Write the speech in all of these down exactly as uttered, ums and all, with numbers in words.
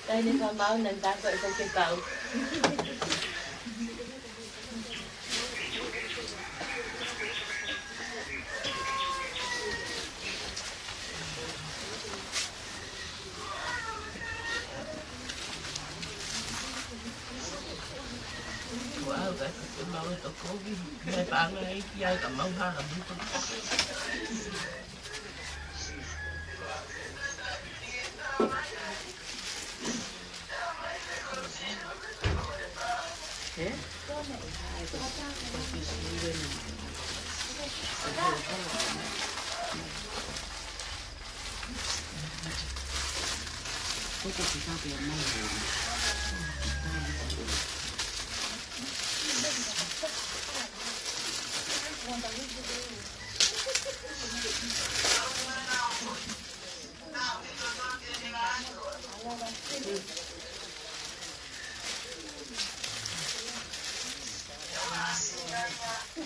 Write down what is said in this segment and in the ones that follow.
Taini ka mau nan tako e kau ke kau. Kuo au ka ke mau e tokovi. Me panga e ki ai ka mau hala buka.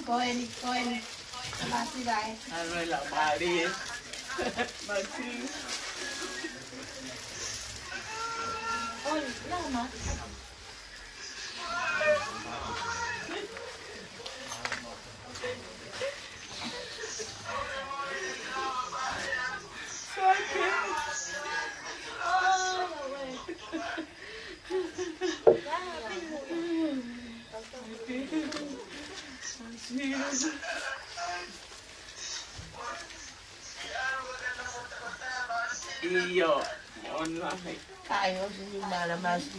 Ko eni, ko eni. Masi vai. Alo la mari. Masi. Oi, la masi. ʻIo, online. Kai, ʻosi ni mala masi.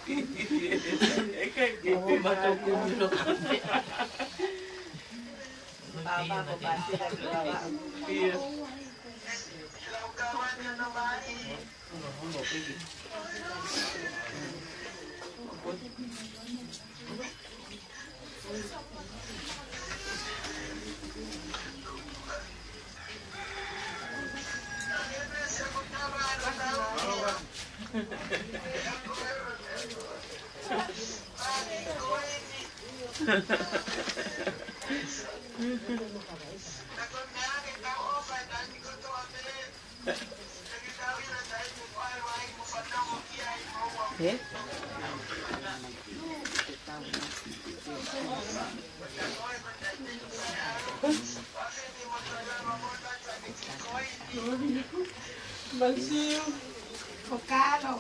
ʻE kai ke te mato kumi lo kame. Papa, papa, sila ki papa. ʻIo. Hē? Masiu. Ko Kalo.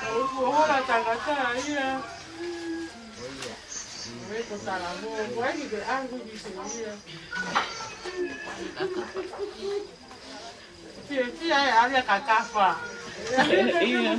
Ko hola tangata ia. Ko e ko Salamo, ko e ki te angu ki te ia. Fia, fia e alia kakafa. Ia.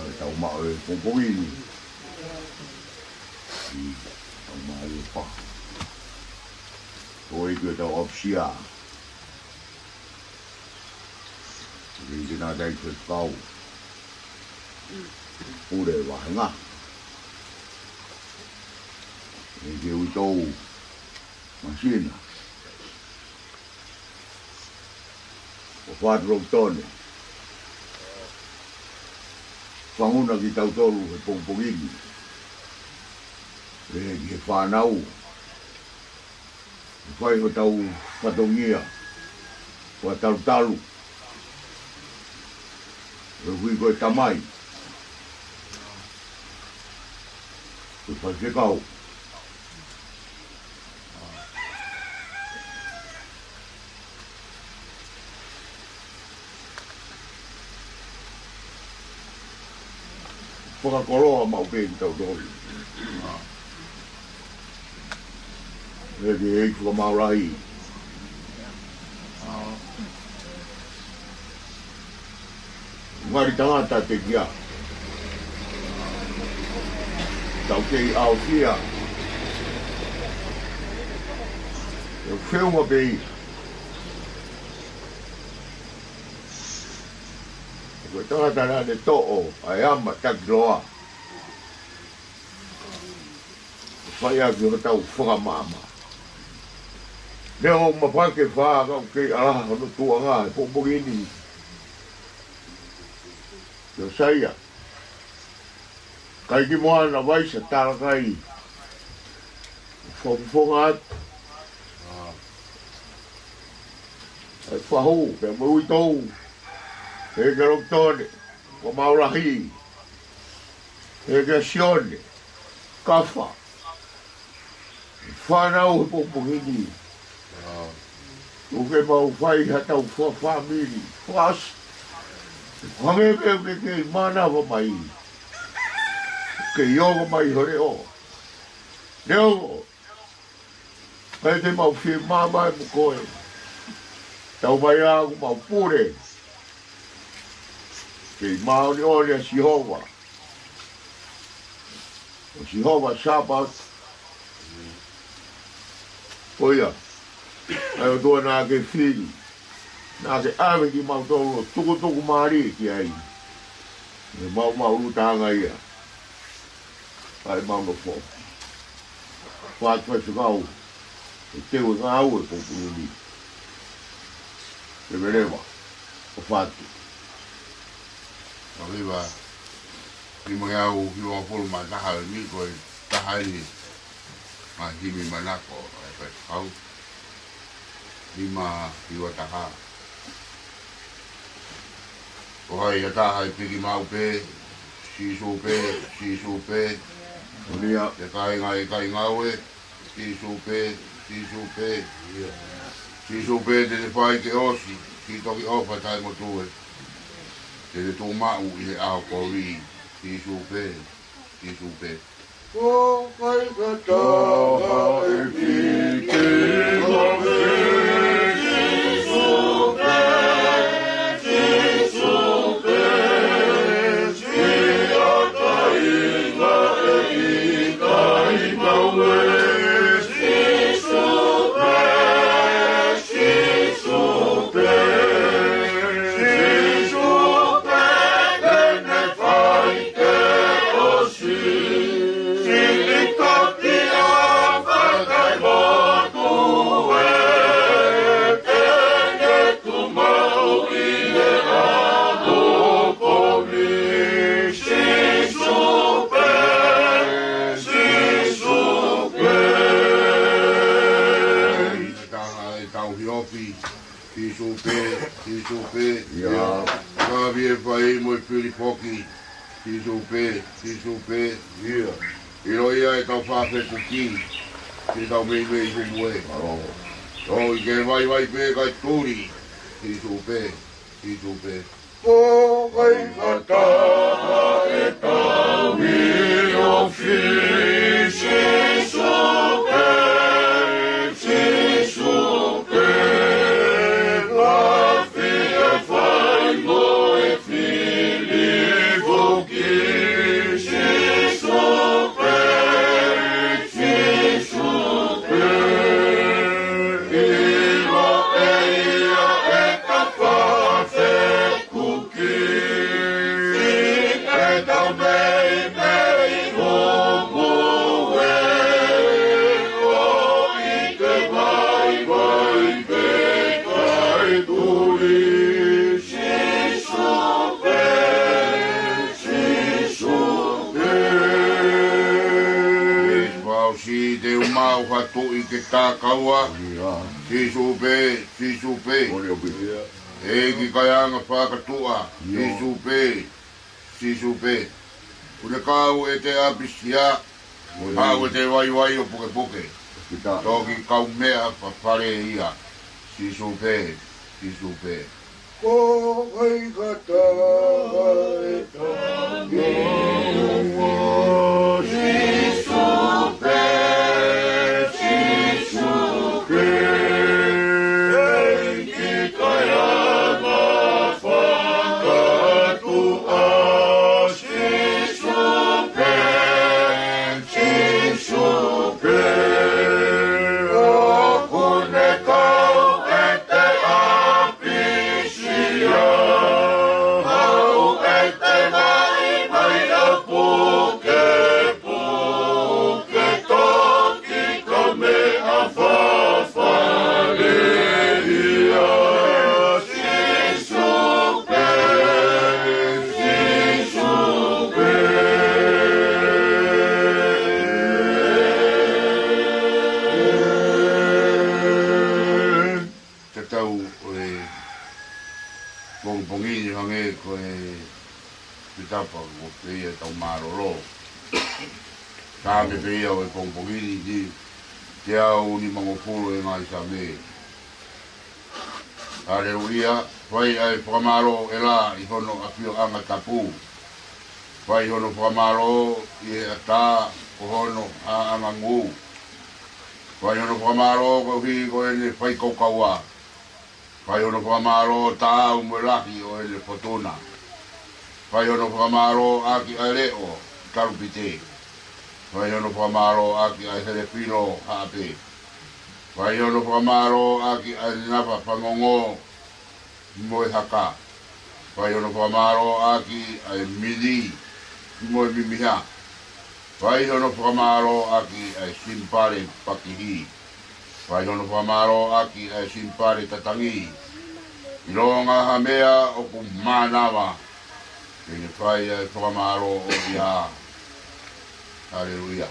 ʻA e tau maʻu e pongipongi ni. ʻI tau maʻu e pa. Ko e ko e tau ʻapasia. Ko e te nā tai ko e kau. Pule vahenga. E ke uitou. Masina. ʻO Father Longtone. Fanguna kitautolu he pongipongi ni. ʻE ki he fānau. ʻE fai hotau fatongia. Ko e talutalu. ʻE hui ko e tamai. Ko e faifekau. Fakakoloa maʻu pē kitautolu. ʻE ke ʻEiki Fakamaau Lahi. Ngali tangata te kia. Tau kei ʻaofia. ʻE feʻunga pē ia. Ko e tangata naʻa ne toʻo ʻa e ama takiloa. Fai ʻaki hotau fakamaama. Leo mapake fā kau kei ʻalaha hono tuʻunga he pongipongi ni. Iosaia. Kai ki moana vaisa talakai. Fofofonga atu. ʻE fahu, pea mo uitou. ʻE ke Longtone. Ko Maulahi. ʻE ke Sione. Kafa. Fānau he pongipongi ni. ʻOku ke mau fai ha tau fa-, fāmili. Fas. Hangē pē ʻoku ke kei mānava mai. Ke ʻio mai ho leʻo. Leʻo. Kae te mau fie māmā mo koe. Tau mai ʻa ʻoku mau pule. Kei māʻoniʻoni ʻa Sihova. ʻO Sihova Sāpate. Ko ia, ʻa e ʻOtua naʻa ke fili, naʻa ke ʻave kimautolu ʻo tukutuku mālie ki ai. ʻE mau mau ʻulutaʻanga ia. ʻA e mau nofo. Fatu fai fekau. ʻE teu e ngāue ko pulumi. Ke veleva. ʻO fatu. Ka viva. Ni mo au, hiva pulu ma taha ni ko e taha ni. Ma himi manako, ʻa e fai fekau. Ni ma hiva taha. Ko hai ha taha ʻe piki maʻu pē, Sīsū pē, Sīsū pē. Ko ia. Te kāinga ʻe kāinga ue, Sīsū pē, Sīsū pē. Sīsū pē te te fai ke ʻosi, ki toki ʻofa taʻe motuʻa. Te te tuʻu maʻu ʻi he ʻaho kovi, Sīsū pē, Sīsū pē. Ko hai ka taha ʻe piki maʻu pē, Sīsū pē, Sīsū pē, Sīsū pē, Sīsū pē, Sīsū pē, te ne fai ke ʻosi. Taha ʻe tau hiofi, Sīsū pē, Sīsū pē. Ia. Ka vie fai mo e fili foki, Sīsū pē, Sīsū pē. Ia. ʻIlo ia ʻe tau fafekuki, ke tau meimei humue. Mālō. Tō i ke vaivai pē kae tuli, Sīsū pē, Sīsū pē. Ko hai ka taha ʻe tau hiofi, Sīsū pē, Sīsū pē. Ka fie fai mo e fili foki, Sīsū pē, Sīsū pē. ʻIlo ʻe ia ʻe tau fafekuki, ʻi he tau meimei humue, ʻo i ke vaivai pē kae tuli, Sīsū pē, Sīsū pē. Fausi te u mau hatu ʻi ke takaua. Ia. Sīsū pē, Sīsū pē. Mole o pē. ʻEiki kaeanga fakatuʻa. Ia. Sīsū pē, Sīsū pē. Kune kau ʻete ʻapisia. Mole. Kau ʻete vaivai ʻo pukepuke. Kita. Toki kau meʻa fafale ia. Sīsū pē, Sīsū pē. Ko hai ka taha ʻe tau hiofi, Sīsū pē, Sīsū pē. ʻEiki kaeanga fakatuʻa, Sīsū pē, Sīsū pē. ʻOku ne kau ʻete ʻapisia, mau ʻete vaivai ʻo pukepuke, toki kau meʻa fafale ia. Sīsū pē, Sīsū pē. Tatau ʻo e pongipongi ni hangē ko e pitapa ko pē ia tau mālōlō. Ka me pē ia ʻo e pongipongi ni, Teau nimangofulu ʻo e ngaahi Saame. Haleluia. Fai ʻa e fakamālō ʻe la ʻi hono ʻafioʻanga tapu. Fai hono fakamālō ʻi he ʻatā ko hono haʻanga ngū. Fai hono fakamālō koeʻuhi ko ʻene faikaukaua. Fai hono fakamālō taau mo e lahi ʻo ʻene fotuna. Fai hono fakamālō ʻaki ʻa e leʻo talupite. Fai hono fakamālō ʻaki ʻa e helefilo haʻape. Fai hono fakamālō ʻaki ʻa e nafa fangongo mo e haka. Fai hono fakamālō ʻaki ʻa e mili mo e mimiha. Fai hono fakamālō ʻaki ʻa e sinipale pakihi. Fai hono fakamālō ʻaki ʻa e sinipale tatangi. ʻIlonga ha meʻa ʻoku mānava, te ne fai ʻa e fakamālō ʻo ia. Haleluia.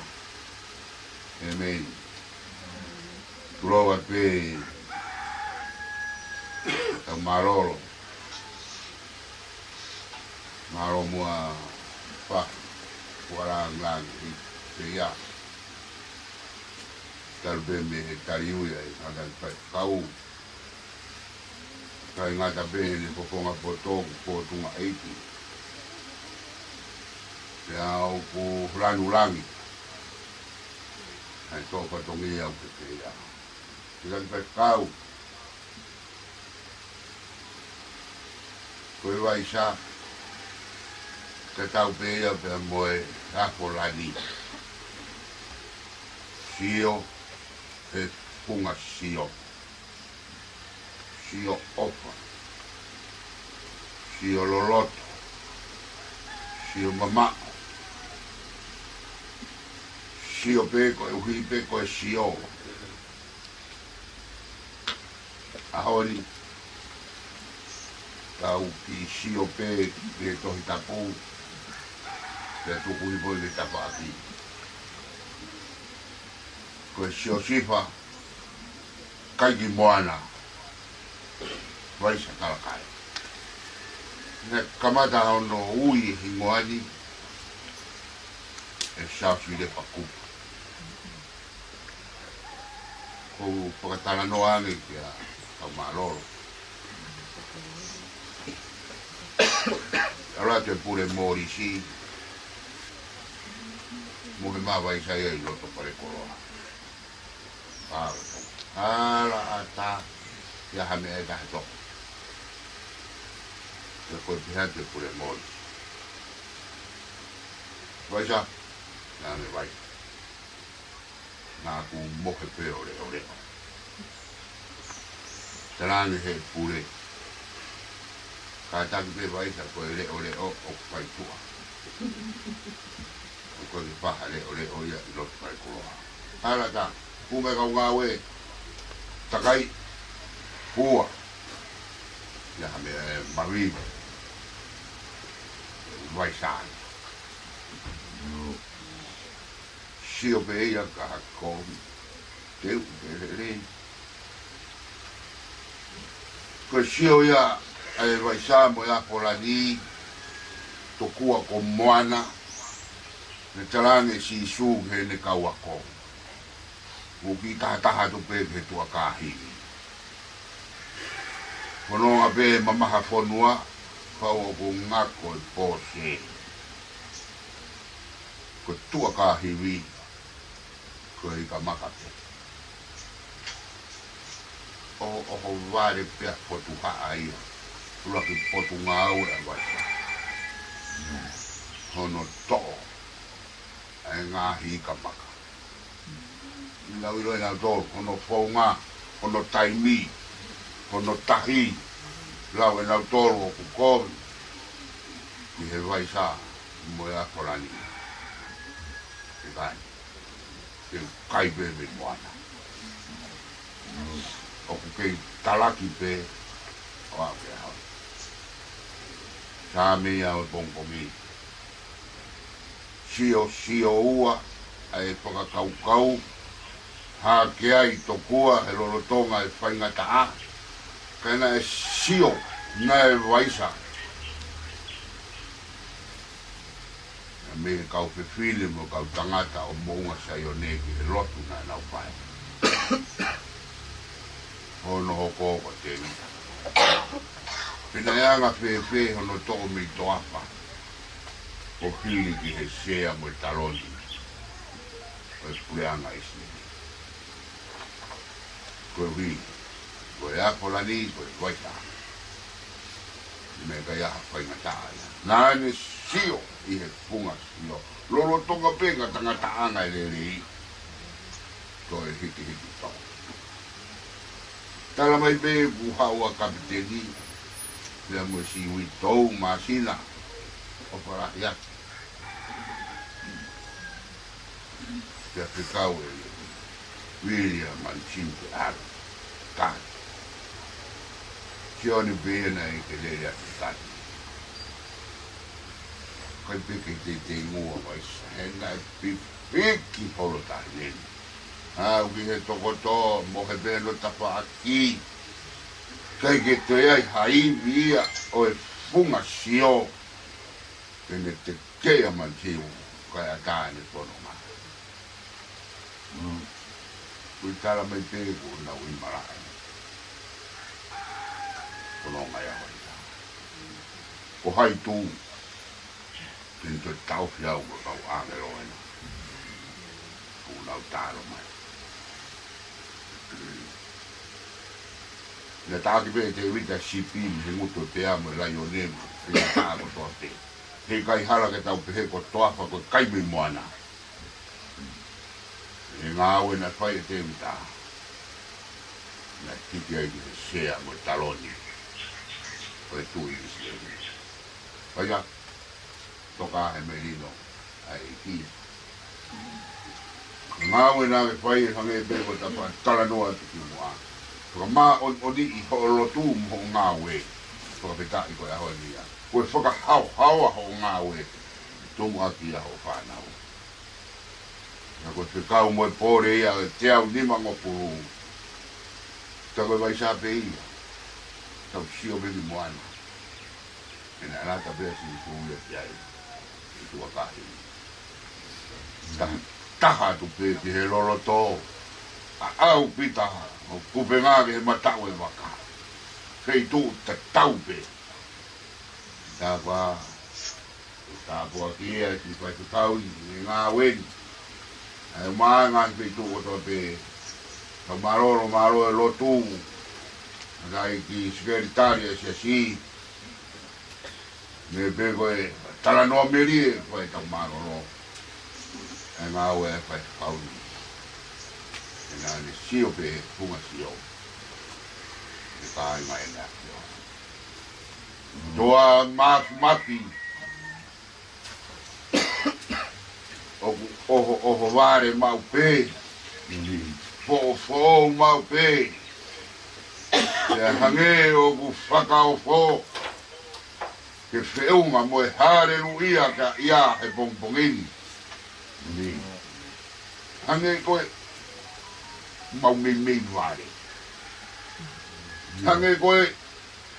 ʻĒmeni. Tulou atu pē ʻetau mālōlō. Mālō muʻa pa, kuo lāngilangi pē ia. Talu pē mei he taliui ʻa e tangataʻi faifekau. Taʻengata pē heʻene fofonga poto ʻoku fōtunga ʻeiki. Pea ʻoku lāngilangi ʻa e toʻo fatongia ʻoku pehē ia. Tangataʻi faifekau. Ko e Vaisa, tatau pē ia pea mo e ʻAfolani. Sio, he funga sio. Sio ʻofa. Sio loloto. Sio mamaʻo. Sio pē koeʻuhi pē ko e sio. ʻAho ni, tau kiʻi sio pē ki he Tohi Tapu, pea tuku hifo ki he tafaʻaki. Ko e Siosifa, kai ki moana, Vaisa Talakai. Naʻe kamata hono ui e hingoa ni ʻe Siosifa Kupa. Ko u fakatalanoa ange kia Taumālolo. ʻAlu atu e Pule Mōlisi mo e Mavaisa ia ʻi loto fale koloa. Ala, ala ʻatā, ʻi ai ha meʻa ʻe taha toko. Pea ko e pehē atu e Pule Mōlisi, Vaisa, naʻa ne vai. Naʻa ku mohe pē ʻo leʻoleʻo. Talaange he pule, kātaki pē Vaisa ko e leʻoleʻo ʻoku fai tuʻa. ʻOku ʻikai ke faʻa leʻoleʻo ia ʻi loto fale koloa. Ala ʻatā, hū mai kau ngāue, takai, fua. ʻI ai ha meʻa ʻe mavivi. Vaisa. Sio pē ia ka hako. Teu, te lelei. Ko e sio ia ʻa e Vaisa mo e ʻAfolani, tokua ko moana, naʻe talaange ʻe Sīsū ki heʻene kau ako, ʻoku kiʻi tahataha atu pē ki he tuʻa kāhivi. Fononga pē mamaha fonua, pau ʻoku ngako e pōsē. Ko e tuʻa kāhivi, ko e ika maka pē. ʻO, ʻohovale pea fotu haʻa ia. ʻUluaki Potungāue ʻa Vaisa. Hono toʻo ʻa e ngaahi ika maka. Nau ʻilo ʻe nautolu hono founga, hono taimi, hono tahi, lau ʻe nautolu ʻoku kovi ki he Vaisa mo e ʻAfolani. ʻIkai, ke kai pē mei moana. ʻOku kei talaki pē ʻo aʻu ki he ʻaho ni. Saame ia ʻo e pongipongi. Sio, sio ua ʻa e fakakaukau, hake ai tokua he lolotonga e faingataʻa, ka naʻe sio naʻe Vaisa. Naʻe mei he kau fefine mo e kau tangata ʻo Moʻunga Saione ki he lotu naʻa nau fai. hono hoko ko Tēvita. Pe naʻe anga fēfē hono toʻo mei Toafa ʻo hili ki he sea mo e taloni ʻo e puleʻanga ʻIsileli. Koeʻuhi ko e ʻAfalani, ko e Vaitaha, meʻa ʻikai ha faingataʻa ia. Naʻa ne sio ʻi he funga sio lolotonga pē ngata ngataʻanga e lelei, ko e hikihiki tō. Tala mai pē kuo haʻu ʻa kapiteni, pea mo e siui tō māsina ʻo falahi atu. Pea fekau ʻe Viliami Manisiu ke ʻalu. Kai. Sione pē ia naʻe ʻikai ke lele atu kai. Kai pē ke teitei ngua mai sa, he naʻe pipiki holo tahi neni. Aʻu ki he tokoto, mohe pē hono tafaʻaki. ʻIkai ke toe ʻi ai ha ivi ia ʻo e funga sio. Pea ne tekeʻi ʻa Manisiu, kae ʻatā ʻene fononga. Mm. Kuo tala mai pē kuo nau ʻi malaʻe. Fononga ia hoʻi. Ko hai tū, ke ne toe taʻofi au ko e kau ʻāngelo ena. Kuo nau talo mai. Naʻe taʻaki pē ʻe Tēvita sipi mei he ngutu ʻo e pea mo e laione mo e feinga kotoa pē. Heʻikai hala ke tau pehē ko Toafa ko e kai mei moana. ʻI he ngāue naʻe fai ʻe Tēvita, naʻe hiki ai ki he sea mo e taloni ʻo e tuʻi ʻIsileli. Fai ia, toka he melino ʻa e ʻEiki. Ngāue naʻa ke fai ʻe hangē pē ko ʻeta talanoa atu kimuʻa. Fakamāʻoniʻoniʻi hoʻo lotu mo hoʻo ngāue. Fakafetaʻi ko e ʻaho ni ia. Ko e fakahaohaoa hoʻo ngāue. Tumuʻaki ʻa hoʻo fānau. Naʻa ko e fekau mo e pole ia ʻo e teau nimangofulu. Ka ko e vai sā pē ia. Tau sio pē ki moana. Pea naʻe lata pē ʻa Sīsū ia ki ai. ʻI tuʻa kahi. Taha, taha atu pē ki he loloto. ʻAʻau Pita, ʻo kupenga ki he mataʻu ʻo e vaka. Feituʻu tatau pē. Tapa, tāpuakiʻi ʻa e kiʻi faifekau ʻi he ngāue ni. ʻA e maʻanga ʻi he feituʻu kotoa pē. Ka mālō, mālō e lotu. ʻA e kiʻi sekelitali ʻa e siasi. Mei pē ko e talanoa melie ko e tau mālōlō. ʻA e ngāue ʻa e faifekau ni. He naʻa ne sio pē he funga sio. He kāinga ʻena ʻa e ʻAfiona. Toa mafimafi. ʻOku ʻoho, ʻohovale maʻu pē. Foʻofoʻou maʻu pē. Pea hangē ʻoku fakaofo ke feʻunga mo e haleluʻia ka ʻi he pongipongi ni. Hangē ko e mau meimei vale. Hangē ko e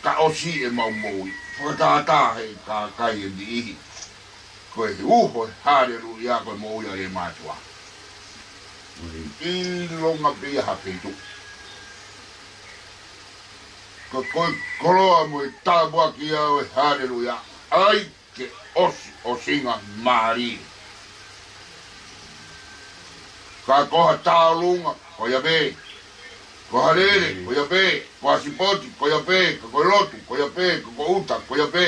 ka ʻosi ʻemau moʻui. Fakatātā he kakai ʻe niʻihi. Ko e uho e haleluʻia ko e moʻui ʻa e mātuʻa. ʻIlonga pē ia ha feituʻu. Ko, ko e koloa mo e tāpuaki ia ʻo e haleluʻia. ʻAi ke ʻosi, ʻosinga mālie. Ka ko ha tauʻolunga, ko ia pē. Ko ha lele, ko ia pē. Ko ha sipoti, ko ia pē. Ka ko e lotu, ko ia pē. Ka ko e ʻuta, ko ia pē.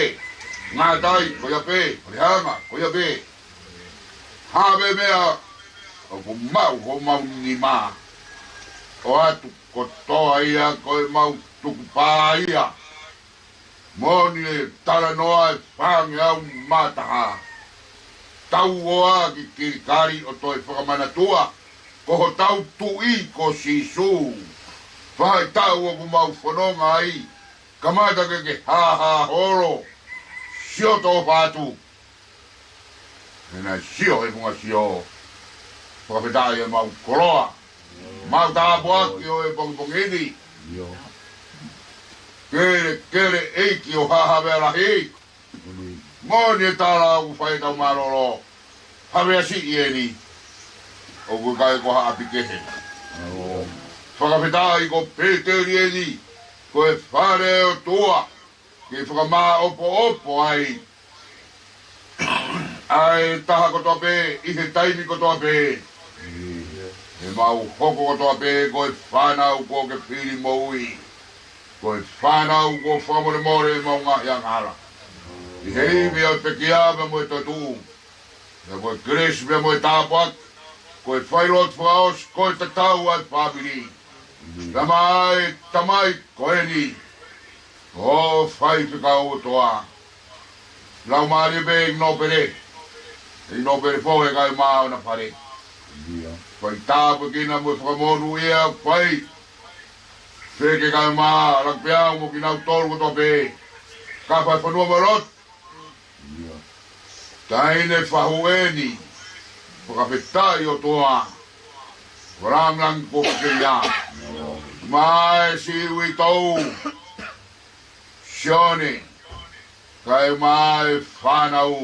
Ngātai, ko ia pē. Ko e hanga, ko ia pē. Ha pē meʻa ʻoku maʻu homau nima. ʻOatu kotoa ia ko e mau tukupā ia. Moʻoni e talanoa ʻe fāngeau mā taha. Tau ō ā ki Kilikali ʻo toe fakamanatua. Ko hotau tuʻi ko Sīsū. Faʻahitaʻu ʻoku mau fononga ai. Kamata ke ke hāhā holo. Sio tō fatu. He naʻe sio he funga sio. Fakafetaʻi ʻemau koloa. Mau tāpuaki ʻo e pongipongi ni. Kelekele ʻEiki ʻo Haʻa Havea Lahi. Moʻoni e tala ʻoku fai ʻetau mālōlō. Havea siʻi eni. ʻOku ʻikai ko ha ʻapi kehe. Fakafetaʻi ko Pētelieni, ko e fale ʻo e ʻOtua, ke fakamaʻopoʻopo ai ʻa e taha kotoa pē, ʻi he taimi kotoa pē. Ke mau hoko kotoa pē ko e fānau kuo ke fili moʻui, ko e fānau kuo fakamolemole ʻemau ngaahi angahala, ʻi he ivi ʻo e pekia pea mo e toetuʻu, pea ko e kelesi pea mo e tāpuaki, ko e failotu fakaʻosi, ko e tatau ʻa e fāmili. Tama e tamai ko eni, ʻo faifekau ʻOtua, laumālie pē ʻi Nōpele, ʻi Nōpele fohe kae ʻumaʻā ʻona fale. Fai tāpuekina mo e fakamonūʻia, fai feke kae ʻumaʻā ʻa Lakipeau mo kinautolu kotoa pē, ka fai fonua mo e lotu. Taʻahine fahu eni, fakafetaʻi ʻOtua, ko e langilangi kuo ke ʻia. Mo e siʻi uitou, Sione, kae ʻumaʻā e fānau,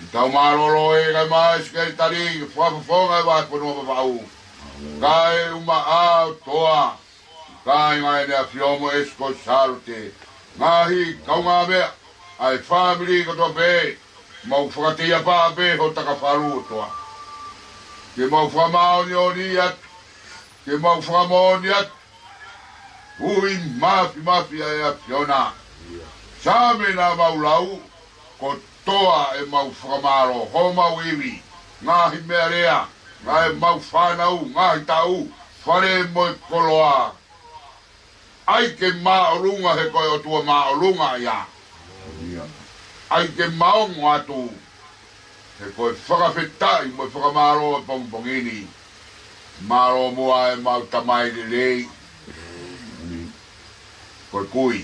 ʻi tau mālōlō ē, kae ʻumaʻā e sekelitali, fakafofonga e Vahefonua Vavaʻu, kae ʻumaʻā ʻOtua, kāinga ʻEne ʻAfio mo ʻEsi ko Sālote, ngaahi kaungāmeʻa, ʻa e fāmili kotoa pē, mau fakataipe pē ho takafalu ʻOtua. Ke mau fakamāʻoniʻoni atu, ke mau fakamoʻoni atu, ui māfimafi ʻa e ʻAfiona. Saame naʻa mau lau, kotoa ʻemau fakamālō, homau ivi, ngaahi meʻalea, ngaahi mau fānau, ngaahi taʻu, fale mo e koloa. ʻAi ke māʻolunga he ko e ʻOtua māʻolunga ia. ʻAi ke maongo atu he ko e fakafetaʻi mo e fakamālō e pongipongi ni. Mālō muʻa ʻemau tamai lelei, ko e kui,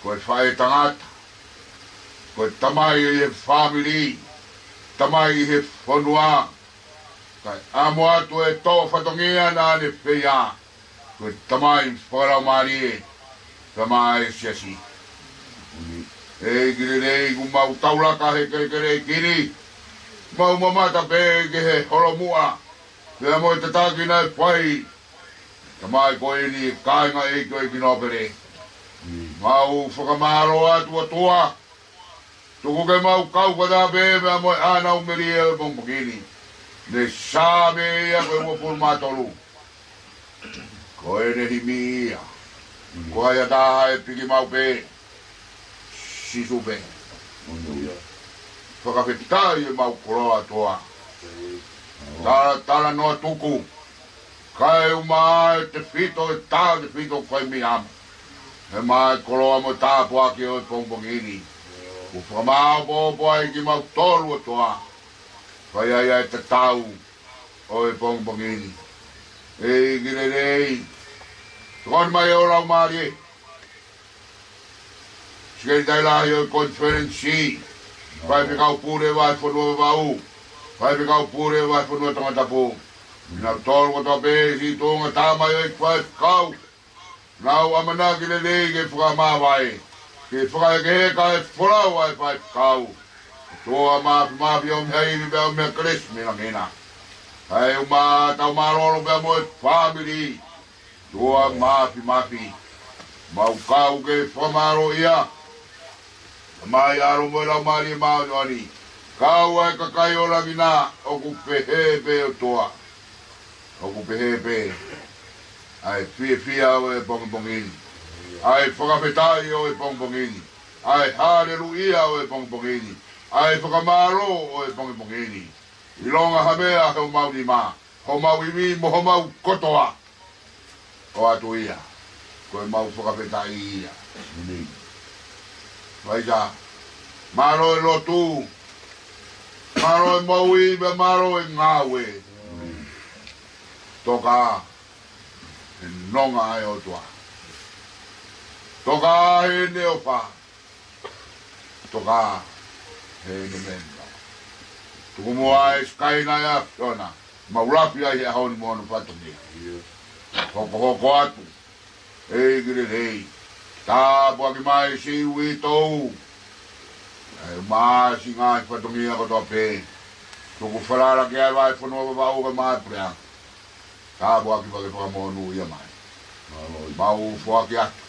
ko e faʻē tangata, ko e tamai ʻi he fāmili, tamai ʻi he fonua, kae ʻamo atu e tō fatongia naʻa ne feia, ko e tamai fakalaumālie, tamai siasi. ʻEiki lelei, kuo mau taulaka he kelekele ʻEiki ni, mau mamata pē ki he holomuʻa, pea mo e tataki naʻe fai, tamai ko eni, kāinga ʻEiki ʻo ʻEiki Nōpele. Mau fakamālō atu ʻOtua, tuku ke mau kau fakataha pē pea mo e ʻānaumeli ʻo e pongipongi ni. Ne Saame ia ko e uofulu mā tolu. Ko ʻene himi ia. Ko hai ha taha ʻe piki mau pē? Sīsū pē. Fakafetaʻi ʻemau koloa ʻOtua. Tala, talanoa tuku. Kae ʻumaʻā e tefito, e tā tefito ko e miama. He mai koloa mo tāpuaki ʻo e pongipongi ni. Kuo fakamaʻopoʻopo ai kimautolu ʻOtua. Fai ai ʻa e tatau ʻo e pongipongi ni. ʻEiki lelei. Tokoni mai ʻo laumālie. Sekelitali Lahi ʻo e Konifelenisi, Faifekau Pule Vahefonua Vavaʻu, Faifekau Pule Vahefonua Tongatapu, kinautolu kotoa pē siʻi tuʻunga tama ʻo e faifekau, nau ʻamanaki lelei ke fakamāvae, ke fakahekeheka e folau ʻa e faifekau. ʻOtua Māfimafi, ʻomi ha ivi pea ʻomi ha kelesi mei langi na. Kae ʻumaʻā ʻetau mālōlō pea mo e fāmili, ʻOtua Māfimafi, mau kau ke fakamālō ia. Tamai, ʻAlo mo e Laumālie Māʻoniʻoni, kau ai e kakai ʻo langi na, ʻoku pehē pē ʻOtua. ʻOku pehē pē ʻa e fiefia ʻo e pongipongi ni, ʻa e fakafetaʻi ʻo e pongipongi ni, ʻa e haleluia ʻo e pongipongi ni, ʻa e fakamālō ʻo e pongipongi ni. ʻIlonga ha meʻa he homau nima, homau ivi mo homau kotoa, ʻoatu ia, ko ʻemau fakafetaʻi ia. Mālō e lotu, mālō e moʻui, pea mālō e ngāue. Toka he nonga ʻa e ʻOtua. Toka heʻene ʻofa. Toka heʻene meʻa. Tuku muʻa e sikaina ʻa e ʻAfiona, mau lafi ai he ʻaho ni mo hono fatongia. Hokohoko atu, ʻEiki lelei. Tāpuaki mai siʻi uitou, ʻa e ʻuma siʻi ngaahi fatongia kotoa pē. Tuku falala ki ai e Vahefonua Vavaʻu kae ʻumaʻā e puleʻanga. Tāpuaki pea ke fakamonūʻia mai. Mau foaki atu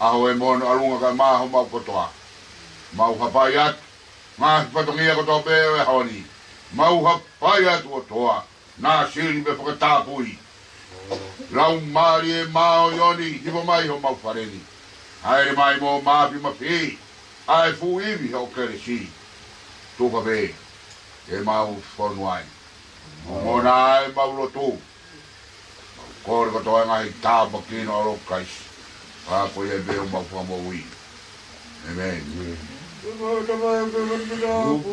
ʻa e mono ʻalunga kae ʻumaʻā homau kotoa. Mau hapai atu ngaahi fatongia kotoa pē ʻo e ʻaho ni. Mau hapai atu ʻOtua, naʻa sili pē fakatapui. Laumālie Māʻoniʻoni, hifo mai homau fale ni. Hāʻele mai mo mafimafi ʻa e fuʻu ivi ʻo e kelesi. Tufa pē ke mau fonu ai. Mo mona ai mau lotu. Kole kotoa e ngaahi tāpuaki ʻo e ʻAlo ʻo Kalaisi. Ka ko ia pē homau Fakamoʻui. ʻĒmeni. Ko e kelesi ʻa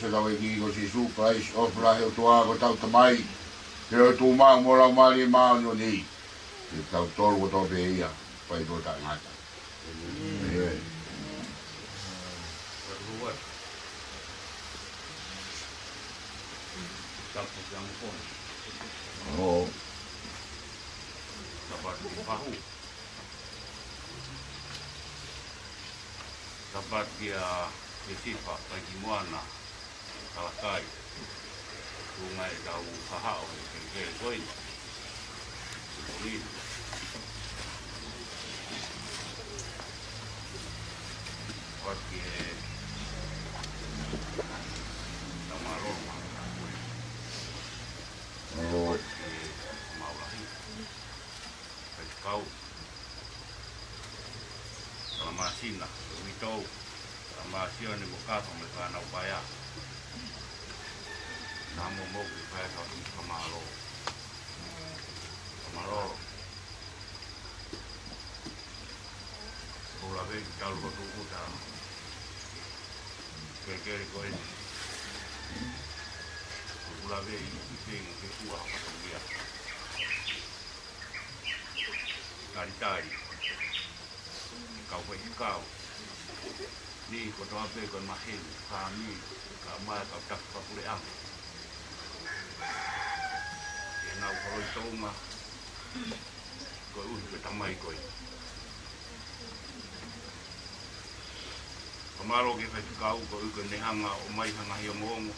hotau ʻEiki ko Sīsū Kalaisi, ʻofa lahi ʻa e ʻOtua ko hotau Tamai, feohi ʻa e ʻOtua mo e Laumālie Māʻoniʻoni, ʻiate kitautolu kotoa pē ia, fai pē ʻo taʻengata. ʻĒmeni. ʻO. Tāpuaki ʻa e fahu. Tāpuaki ʻa Siosifa Paikimoana Kalakai. Tuʻunga ʻetau kahaʻu he kelekele ko eni. Ko eni. Tāpuaki ʻa Tamalolo. Tāpuaki ʻa Maulahi. Faifekau. Tala Māsina, Vitou, Tala Māsina mo e kau fāmili, fānau paea. Naʻa mo mo ki fai ka ki Tamalolo. Tamalolo. Ko Laveʻi talu ko tuku ta. Kelekele ko eni. Ko Laveʻi i te ke kua hapa ko ia. Talitali. Kau faifekau. Niʻihi kotoa pē ko e maheni, fāmili, kae ʻumaʻā e kau taki fakapuleʻanga. ʻEnau holoi tounga, koeʻuhi ko e tamai ko ē. Fakamālō ki he faifekau koeʻuhi ko ʻene hanga ʻo ʻomai ha ngaahi ongoongo.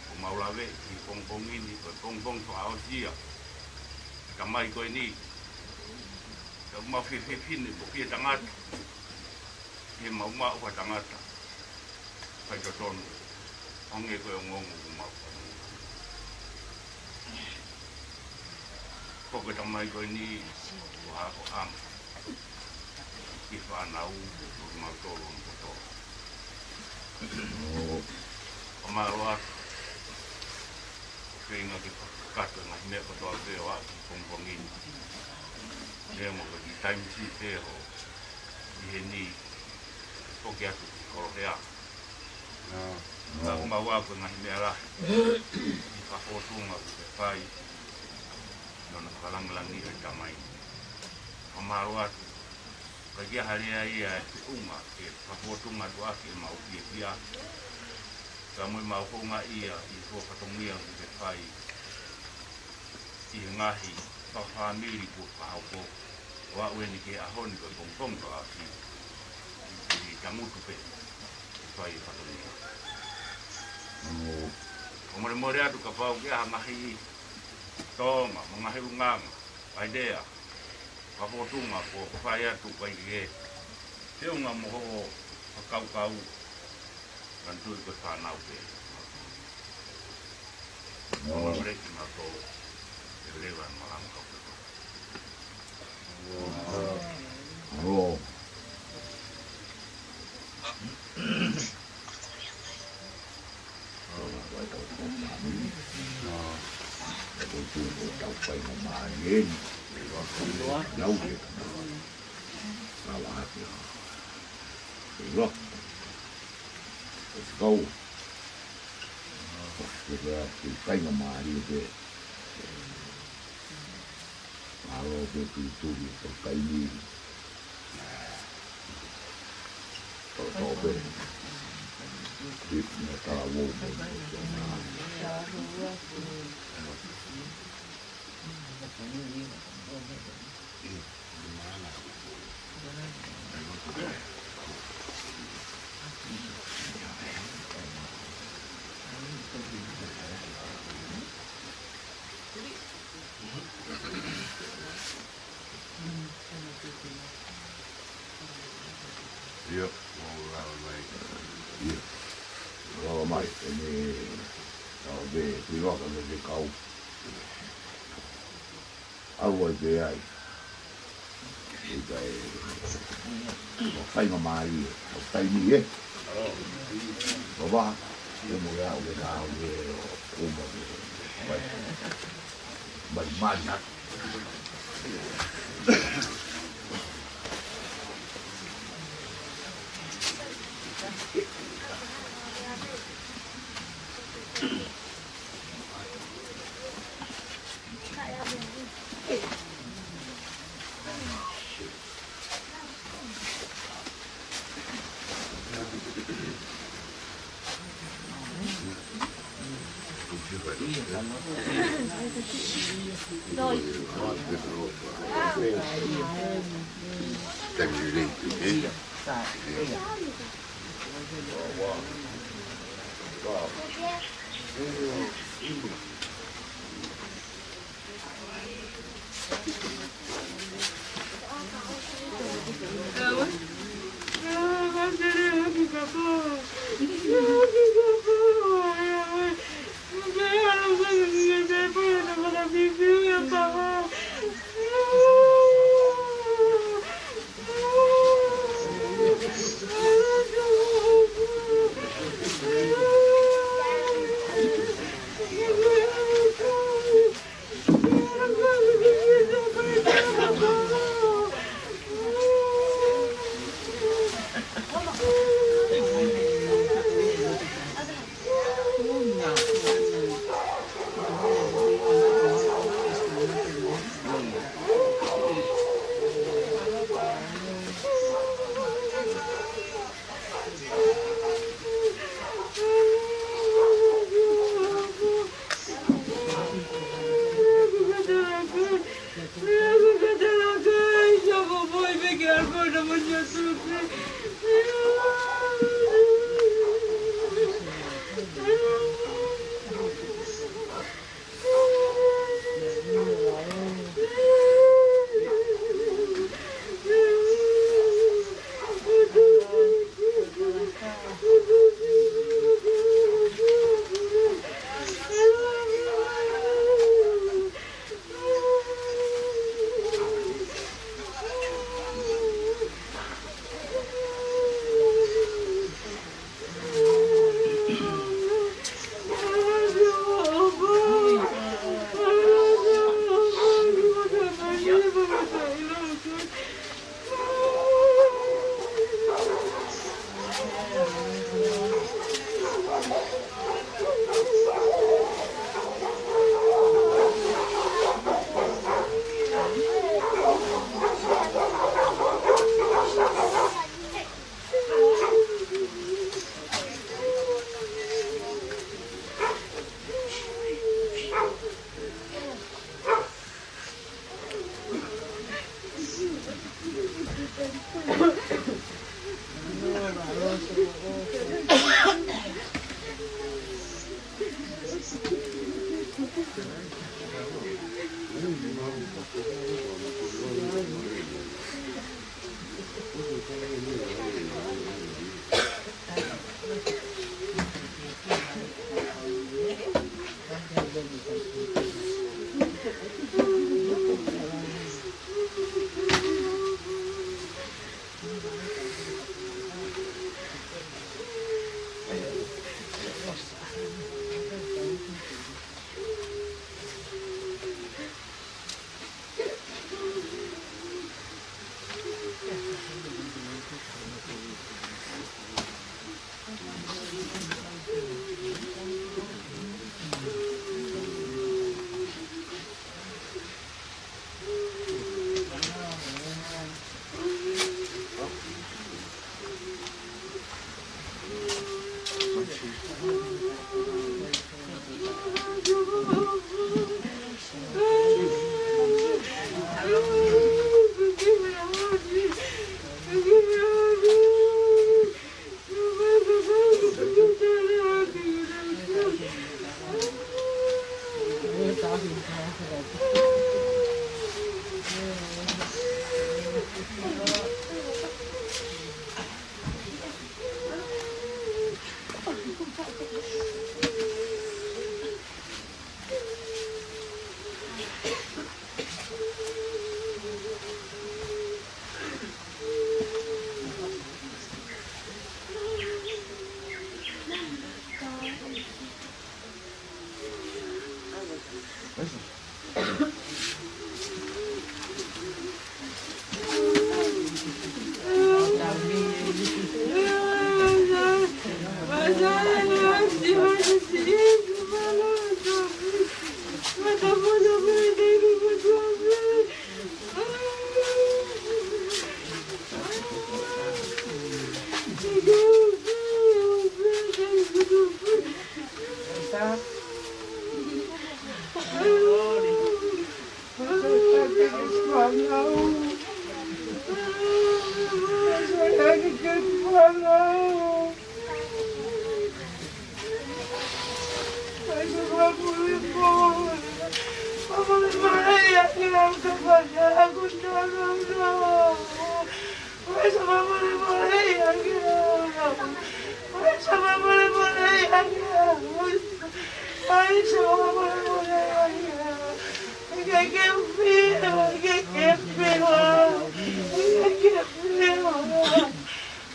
ʻOku mau laveʻi he pongipongi ni, ko e pongipongi fakaʻosi ia. Tamai ko eni. Ka ʻoku mau fie fefine, ʻoku fie tangata. He mau maʻu ha tangata. Faitotonu. Hangē ko e ongoongo ʻoku mau. Ko e tamai ko eni, ko ha ko ʻamu. Ki he fānau, ko mautolu ʻoku kotoa. Fakamālō atu. ʻOku feinga ke fakakakato e ngaahi meʻa kotoa pē ʻo aʻu ki he pongipongi ni. Meʻa mo e kiʻi taimi siʻi pē ʻo ʻi heni, ʻoku atu ki Kolohea. Ka ʻoku mau aʻu ki he ngaahi meʻa lahi. ʻI he fakafōtunga ʻoku ke fai. ʻI hono fakalangilangiʻi ʻo e tamai. Fakamālō atu. Ka ʻi ai ha lea ia ʻe feʻunga ke fakafotunga atu ʻaki ʻemau fiefia, ka mo ʻemau houngaʻia ʻi he fatongia ʻoku ke fai ʻi he ngaahi fakafāmili kuo fakahoko, ʻo aʻu eni ki he ʻaho ni ko e pongipongi Toʻosi, ʻi he tangutu pē ʻe fai e fatongia. ʻOku ou fakamolemole atu kapau ʻoku ʻi ai ha ngaahi tōʻonga mo e ngaahi ʻulungaanga, ʻaitē, fakafotunga kuo fai atu kae ʻikai ke feʻunga mo hoʻo fakakaukau, ka ʻoku ou tui ko e fānau pē. Fakamolemole kimautolu, ʻe leva e malanga kau kotoa. ʻAlo. Mālō pē tūtuli ʻo e kakai ni. Tōtō pē. Tip na talavou mo tō nā. ʻIo, mau lava mai. ʻIo. Lava mai, ʻe ne, ʻa, ve, kuiva ka me te kau. ʻAlu ai pē ai. ʻIkai, ʻo faingamālie, ʻo taimi ē. Lava, ʻe mo ia, ʻo ke ka, ʻo ke, ʻo mo ke. Mai, mai, mai, mai.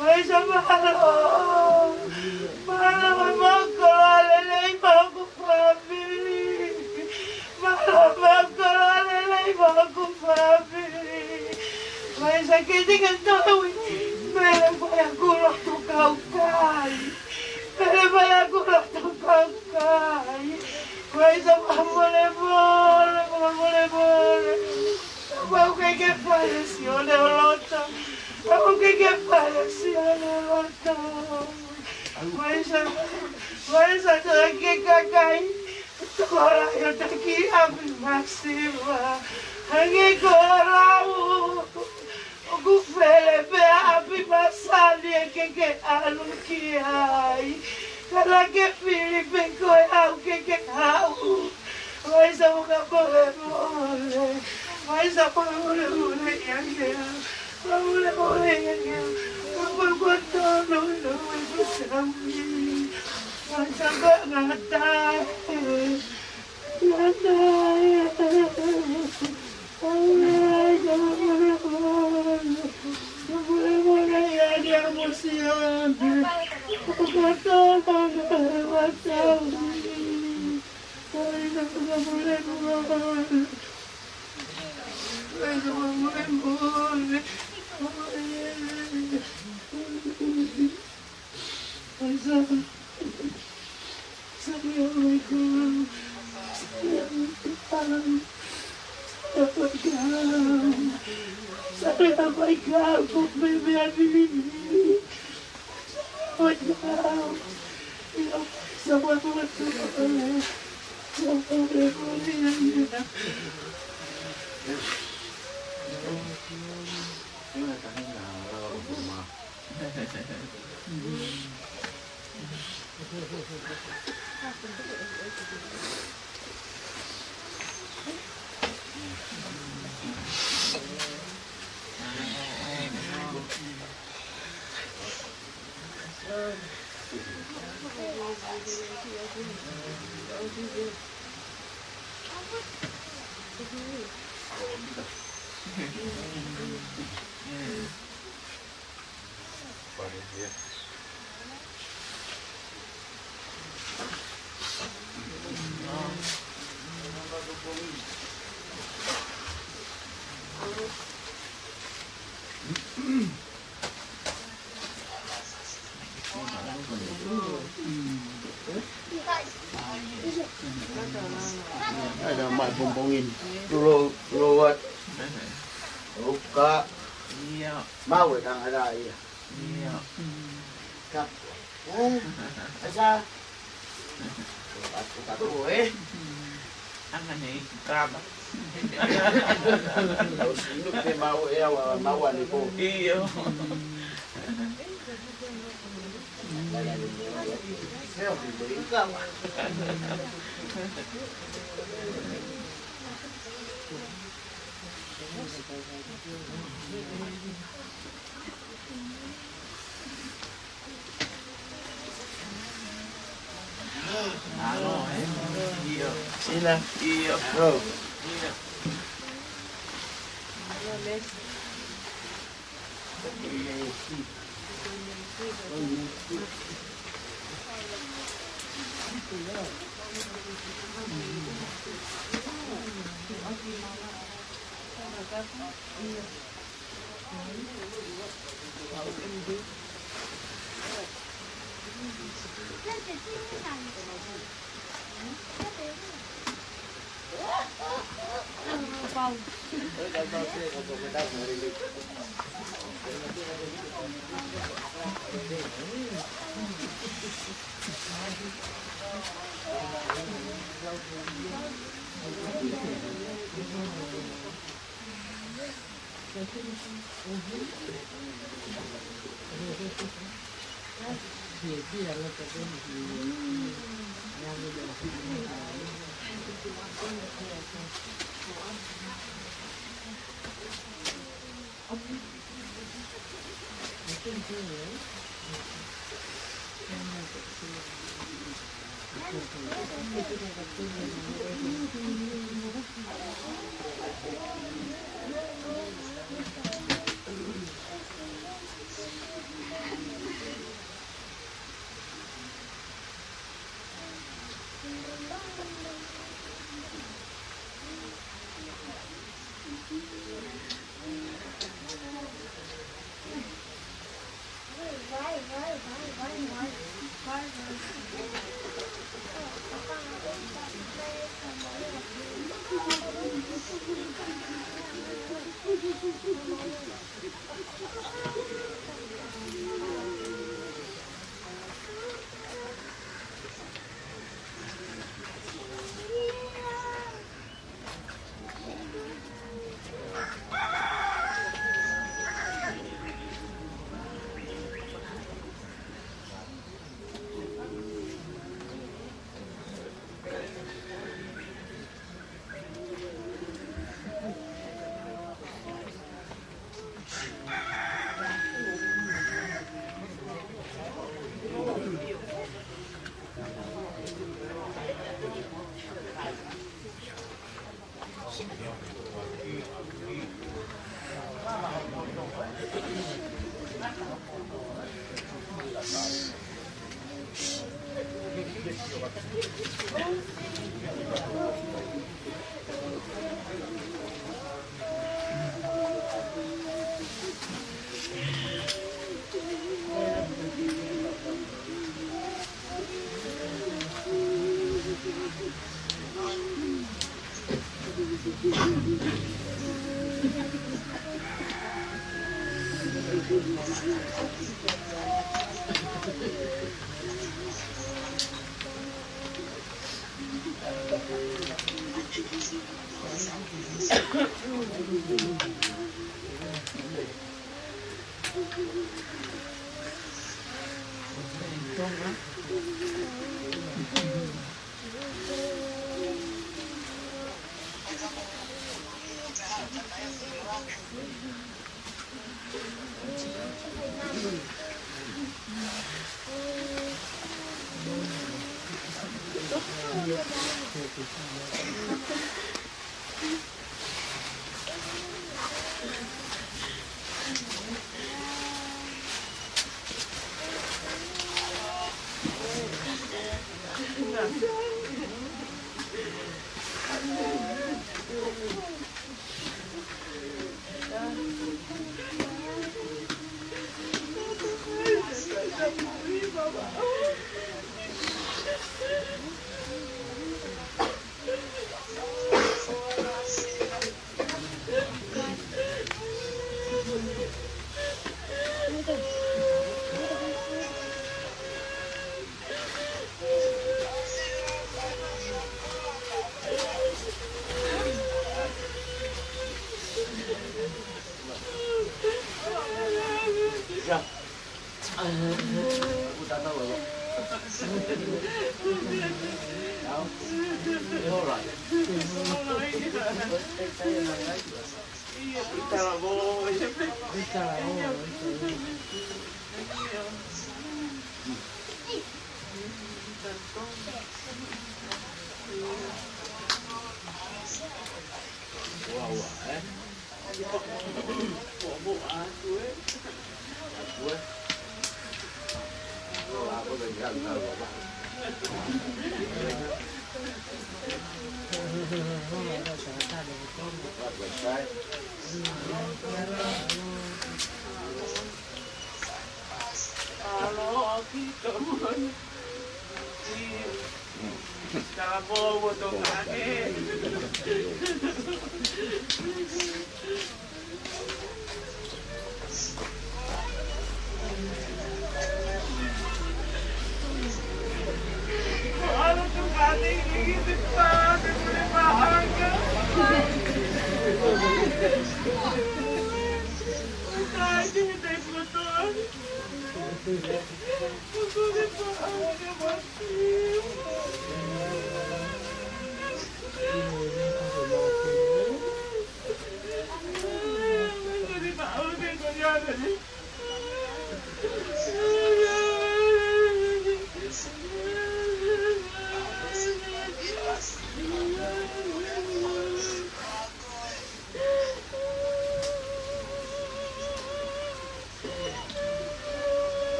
ʻAi sa mālō, mālō e mau koloa lelei mo hoku fāmili. Mālō e mau koloa lelei mo hoku fāmili. ʻAi sa ke tika toi, mele mai ʻaku lotu kaukai. Mele mai ʻaku lotu kaukai. ʻAi sa fakamolemole, fakamolemole. Mau kei ke fai e Sione ʻo loto. Mau kei ke fai e Sione ʻo loto. ʻAi sa, ʻai sa tō ke kakai. Tokolahi ʻo taki ʻapi masiva. Hangē ko e lau. ʻOku fele pē ʻapi masani ʻe ke ke ʻalu ki ai. Ka naʻa ke fili pē koe au ke ke haʻu. ʻAi sa fakamolemole. ʻAi sa fakamolemole ia ke au. Fakamolemole ia ke au. Ka ko e kotoa no no e ko saumi. ʻAi sa fakamolemole. Sorry, oh my God. Sorry, oh my God. Sorry, oh my God. Sorry, oh my God. Sorry, oh my God. Sorry, oh my God. Ada mai pompongin. Tulo, tulo wat. Uka. Ia. Mau e tangata ia. Ia. Ka. Eh, asa. Atu ka tu, eh. Anga nei kaba. Tau sinu ke mau e awa, mau ane ko. Iyo. Alo, eh? Iyo. Sila. Iyo. Bro. Iyo.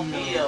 ʻIo.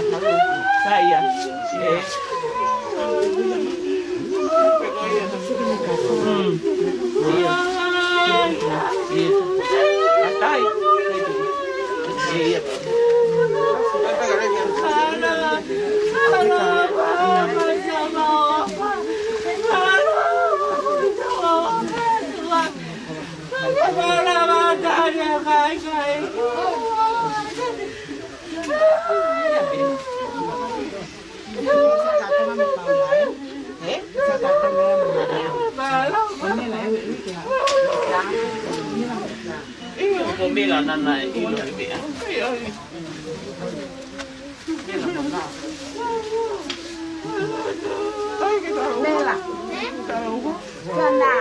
Sai ia. ʻE. Mm. Ia. Ia. Atai. Ia. Bella. Sana.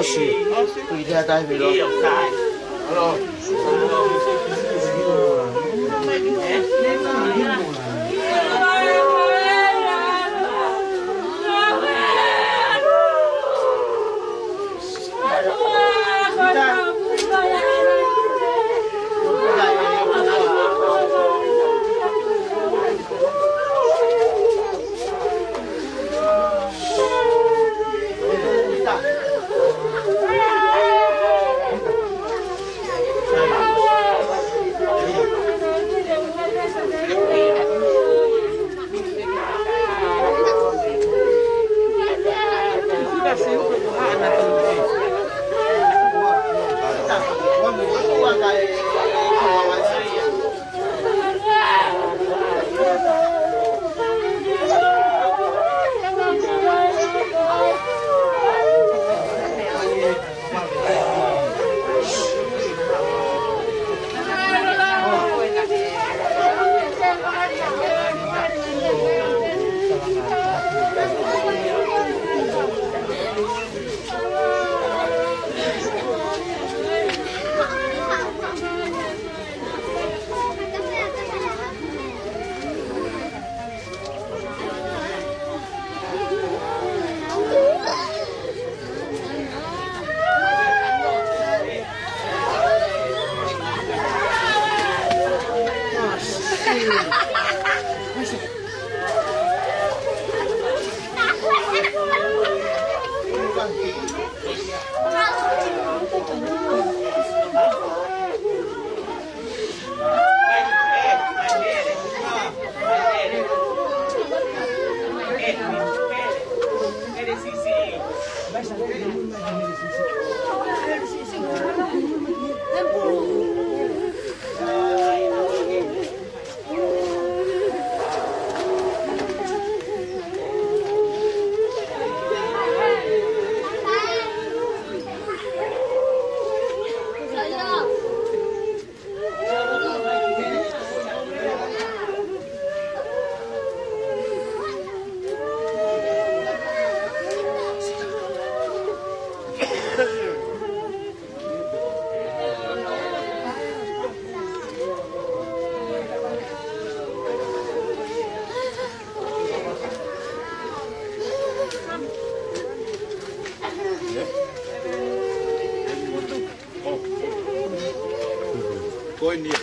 ʻOsi. Kuo ʻi ai e taimi, Vilo. Ko eni.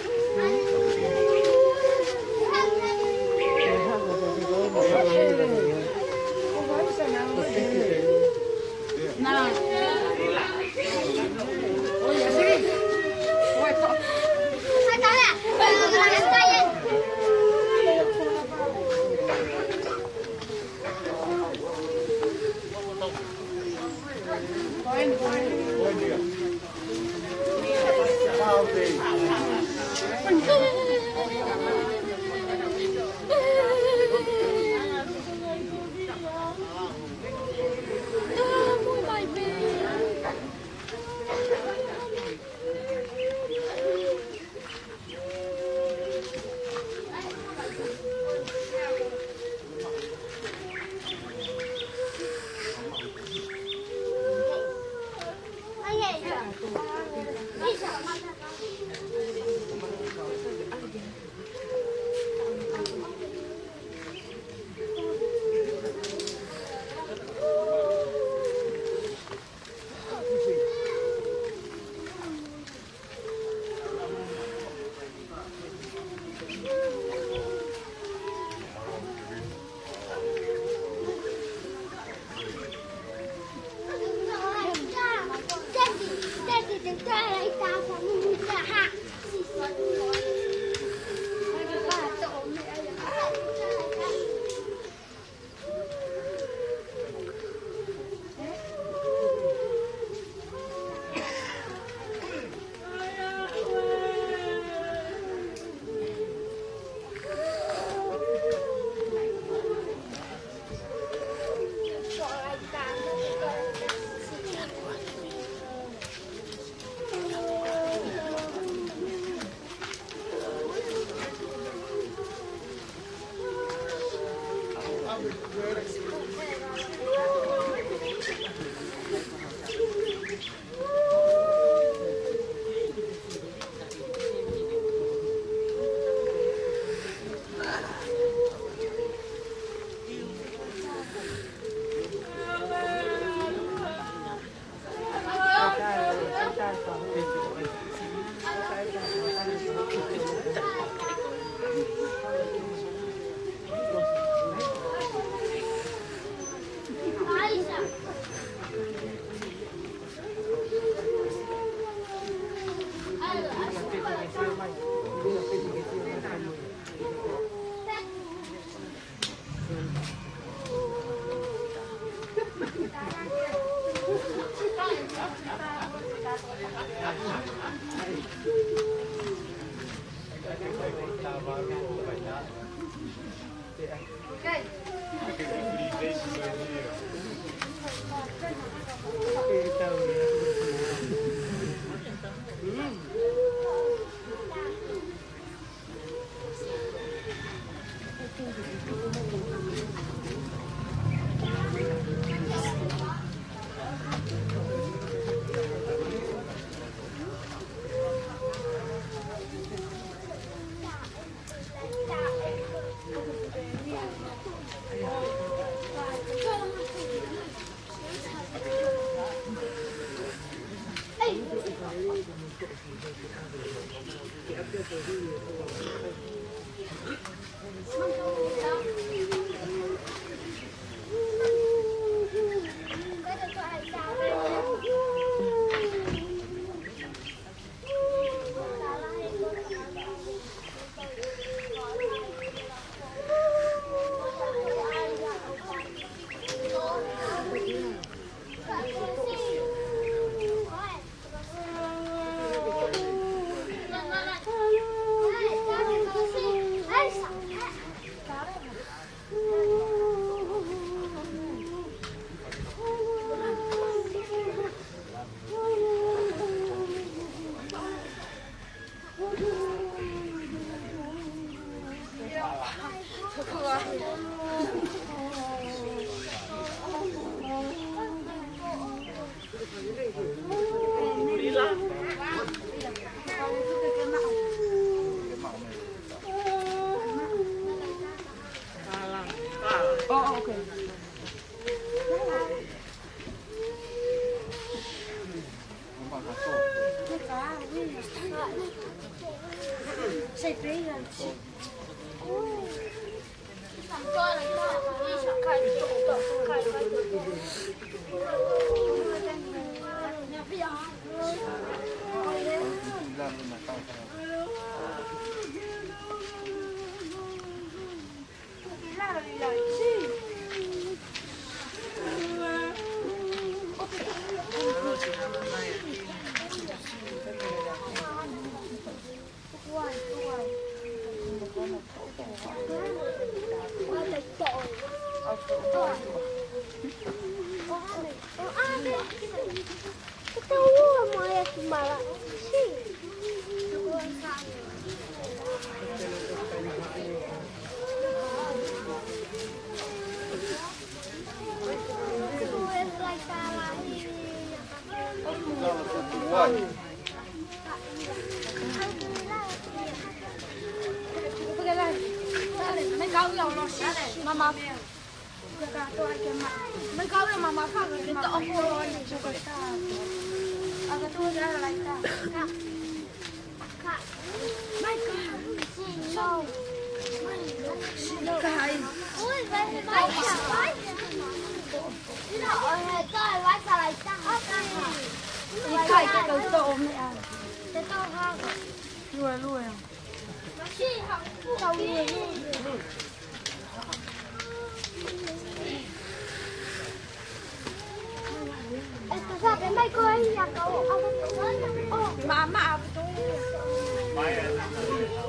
Mama.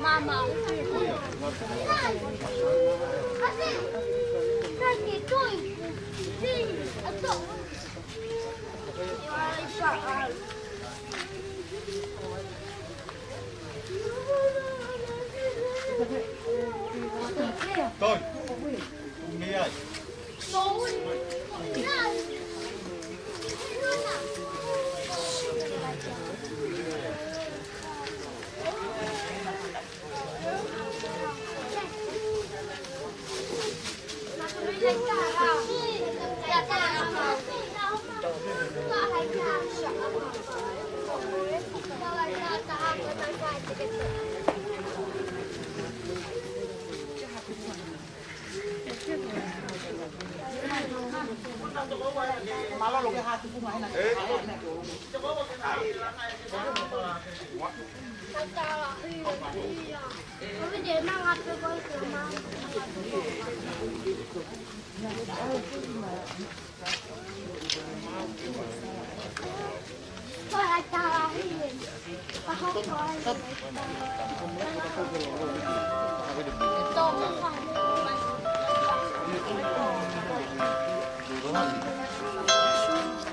Mama, mama. Toi, umi ai.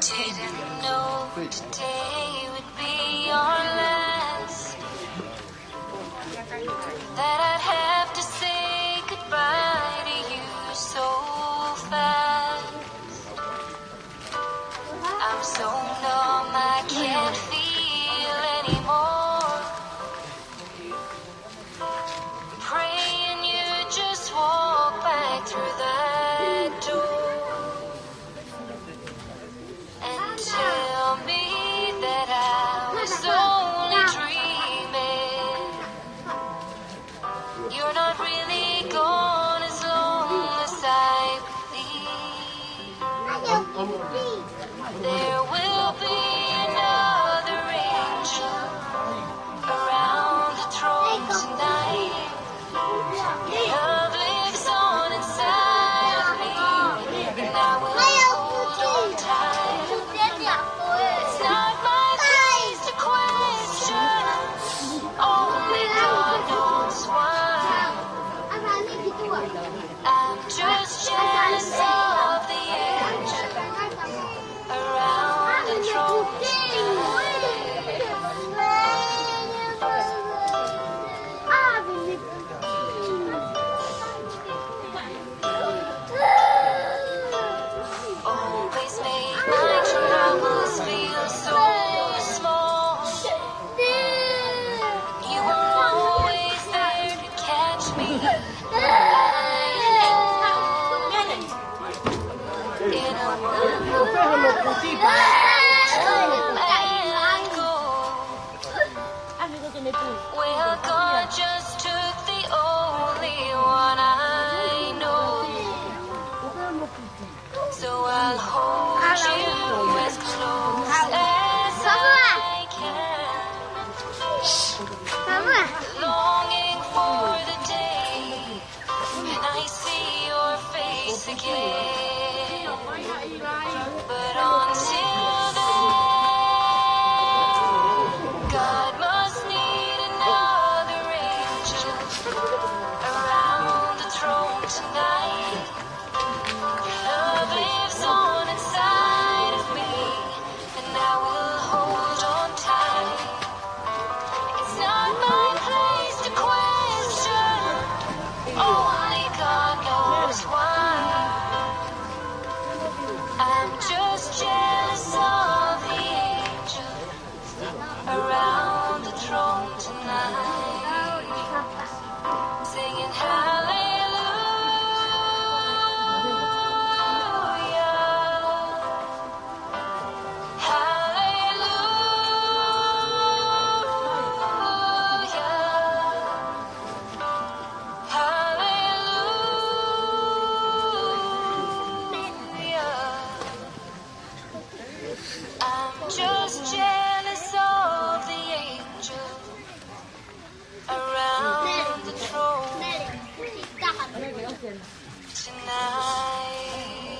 Didn't know today would be our last. That I'd have to say goodbye to you so fast. I'm so numb, I can't feel anymore. I'm praying you just walk back through that door and tell me that I was only dreaming. You're not really gone as long as I believe. There will be another angel around the throne tonight. Love lives on inside of me, and I will hold on tight. It's not my place to question, only God knows why. I'm just jealous of the angel around the throne tonight. Always made my troubles feel so small. You were always there to catch me. In a world of come and go, where God just took the only one I know. So I'll hold you as close as I can. Longing for the day when I see your face again. But until then, God must need another angel around the throne tonight. Your love lives on inside of me, and I will hold on tight. It's not my place to question, only God knows why. I'm just jealous of the angels around the throne tonight, singing hallelujah, hallelujah, hallelujah. I'm just jealous of the angels around the throne tonight.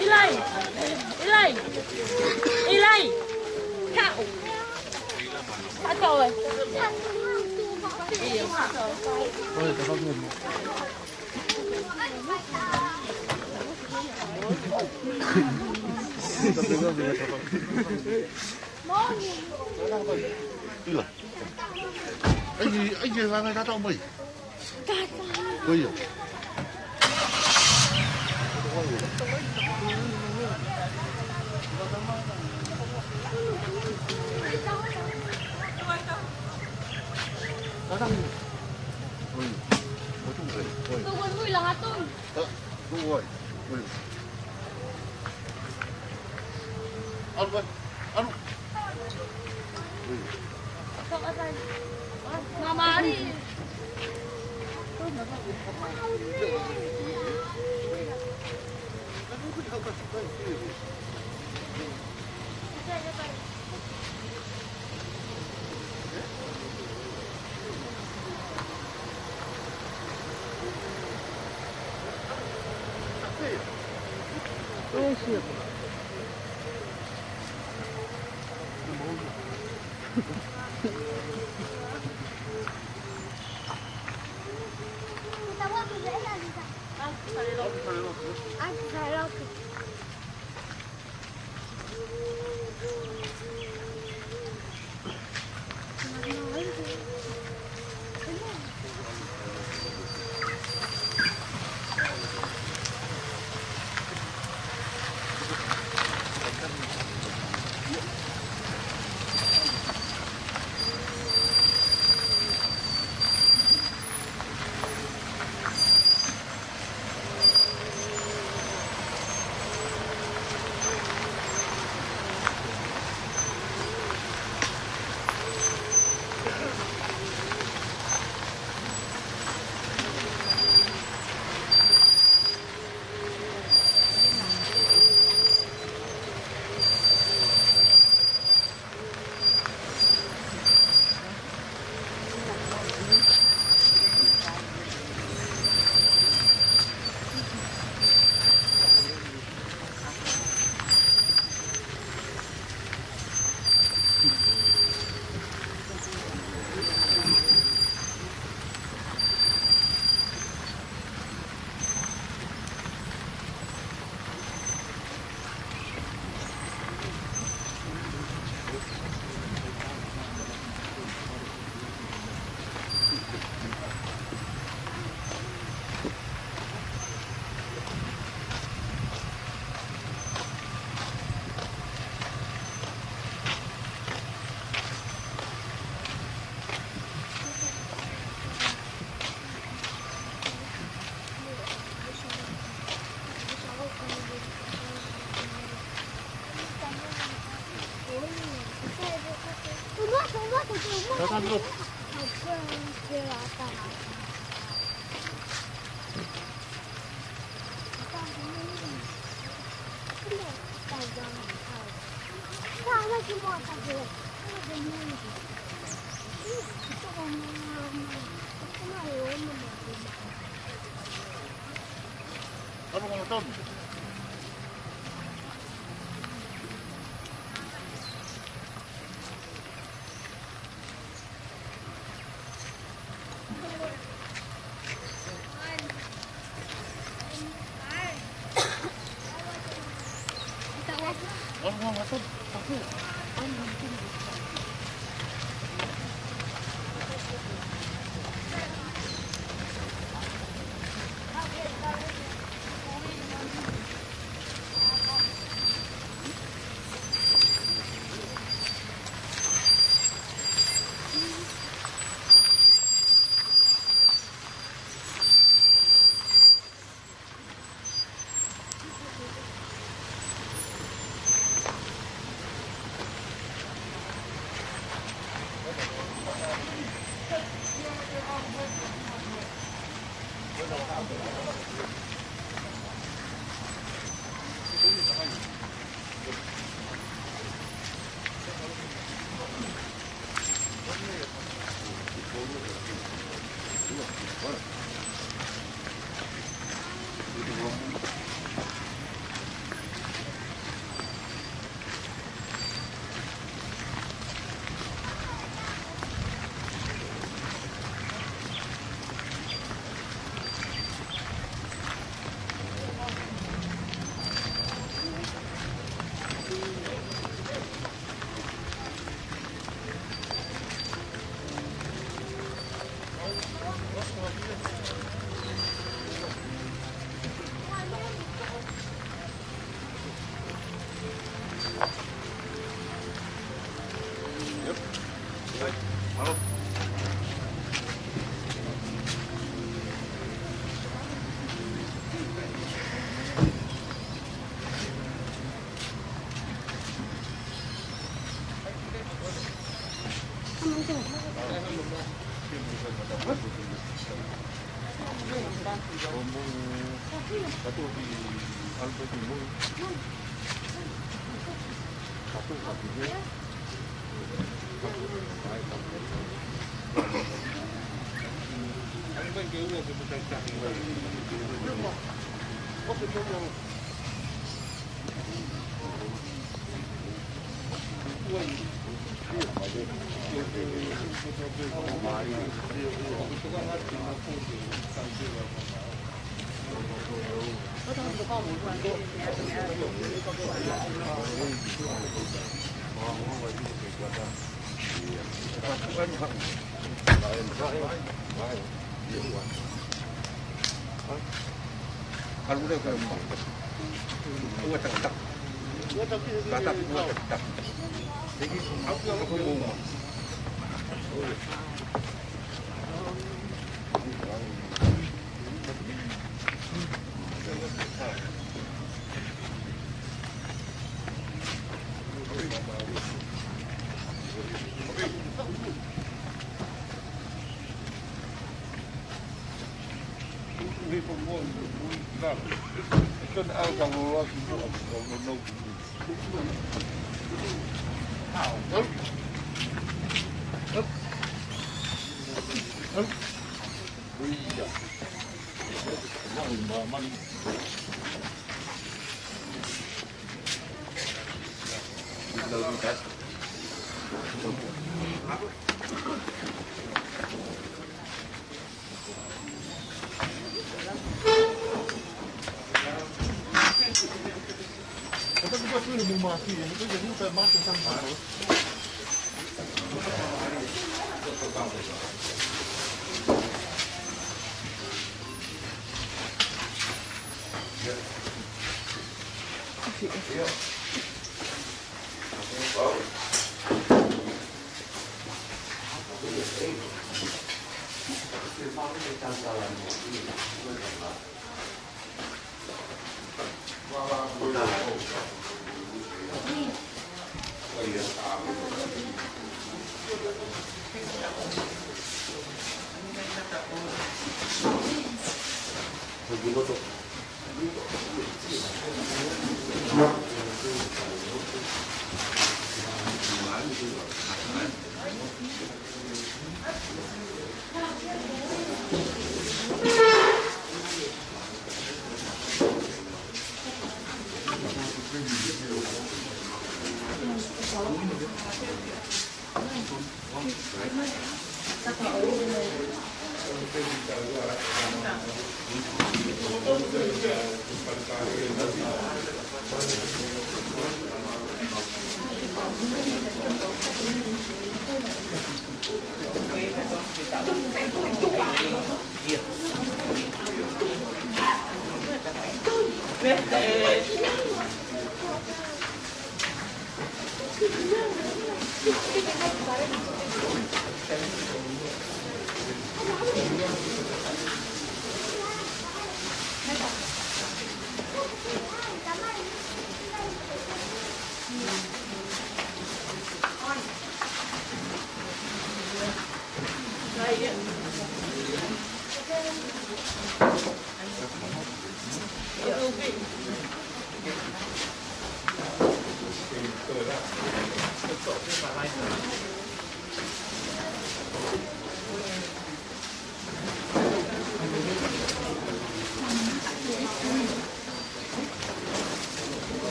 ʻIlai! ʻIlai! ʻIlai! Kaʻu! Kaʻu ē! ʻIlai! ʻAi, ʻai, ʻai, ʻai, ʻai, ʻai, ʻai. Ko ia. Ko ia. Ko ia. Ko ia. Ko ia. ʻAlu mai. ʻAlu. Mama Ari.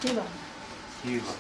Hiva. Hiva.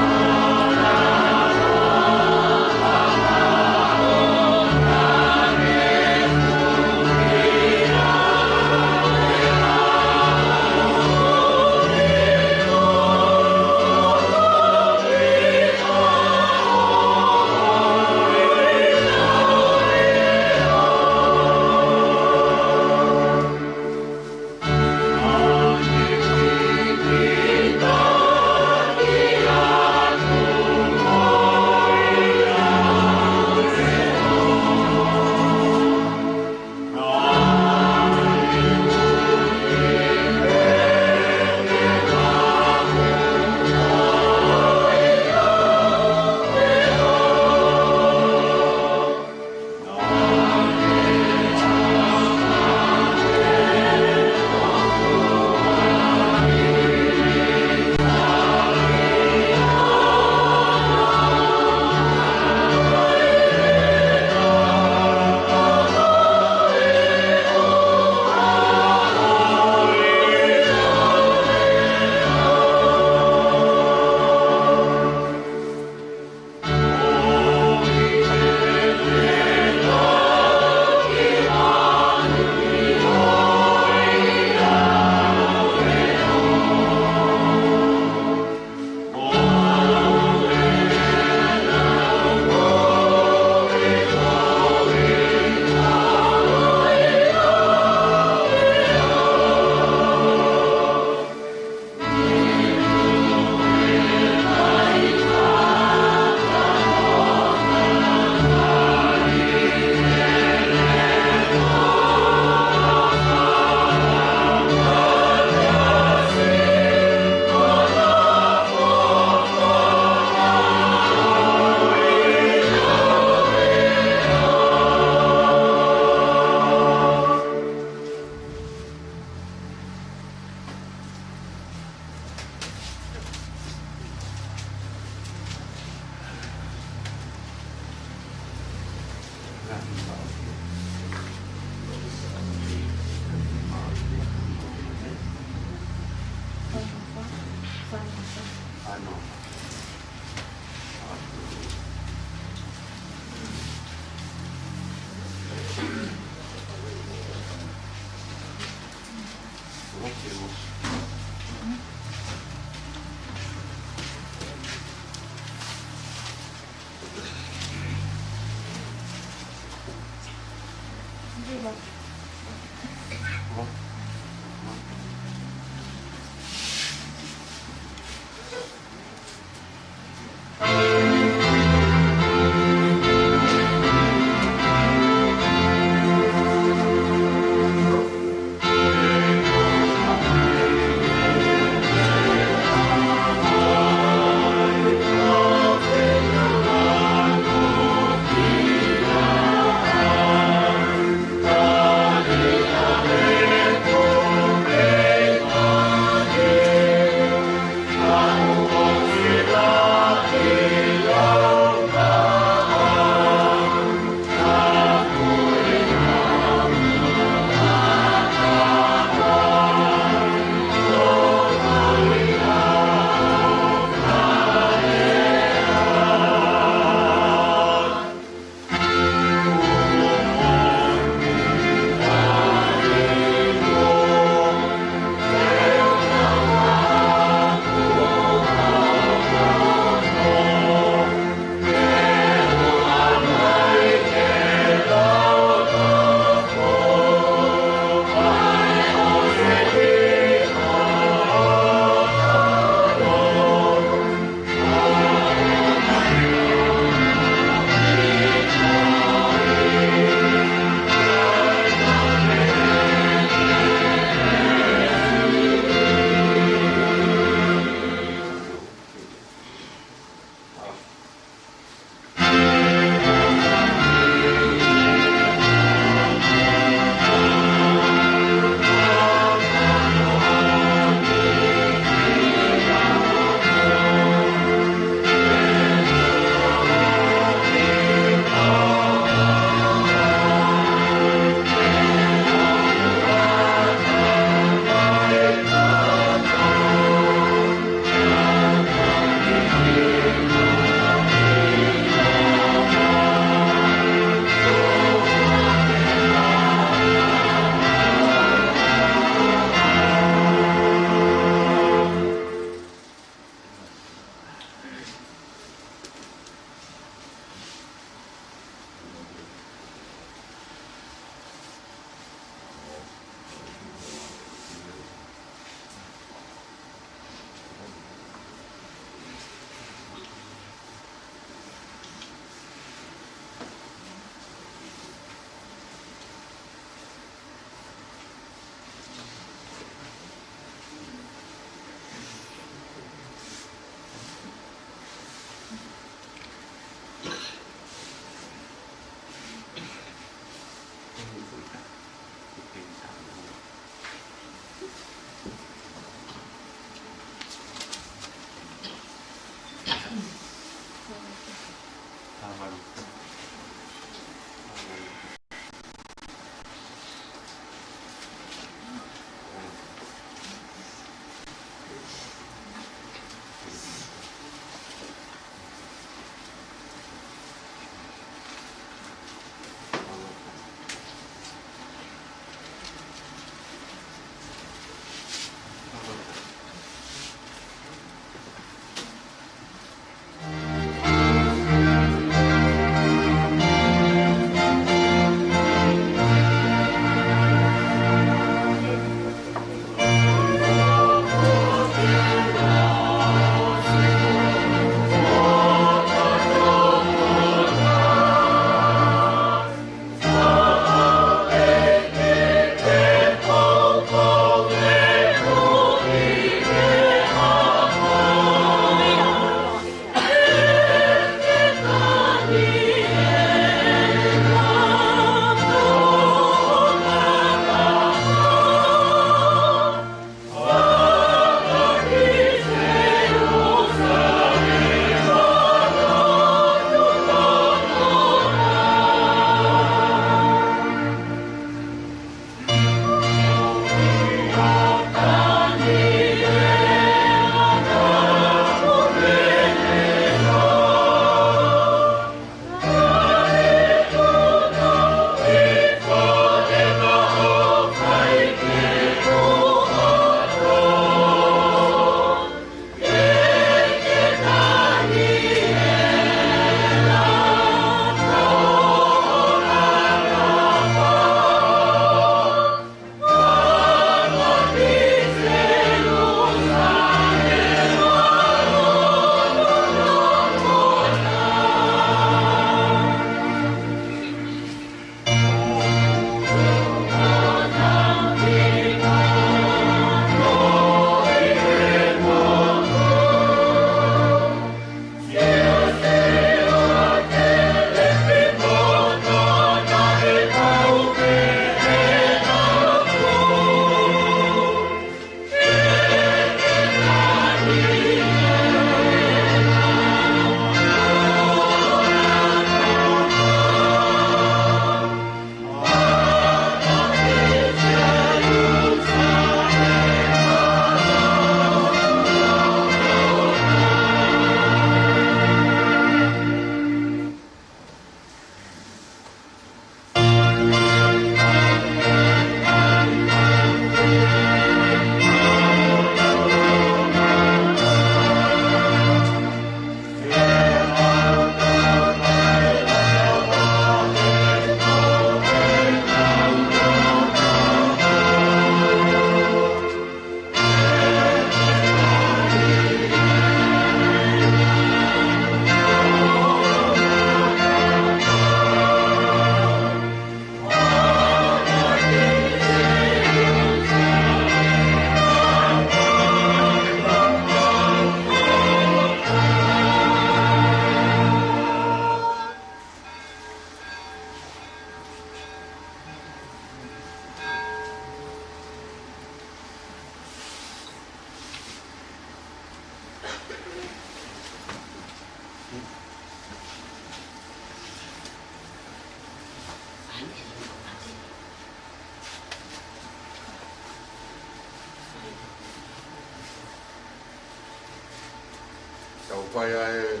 Tau fai ʻa e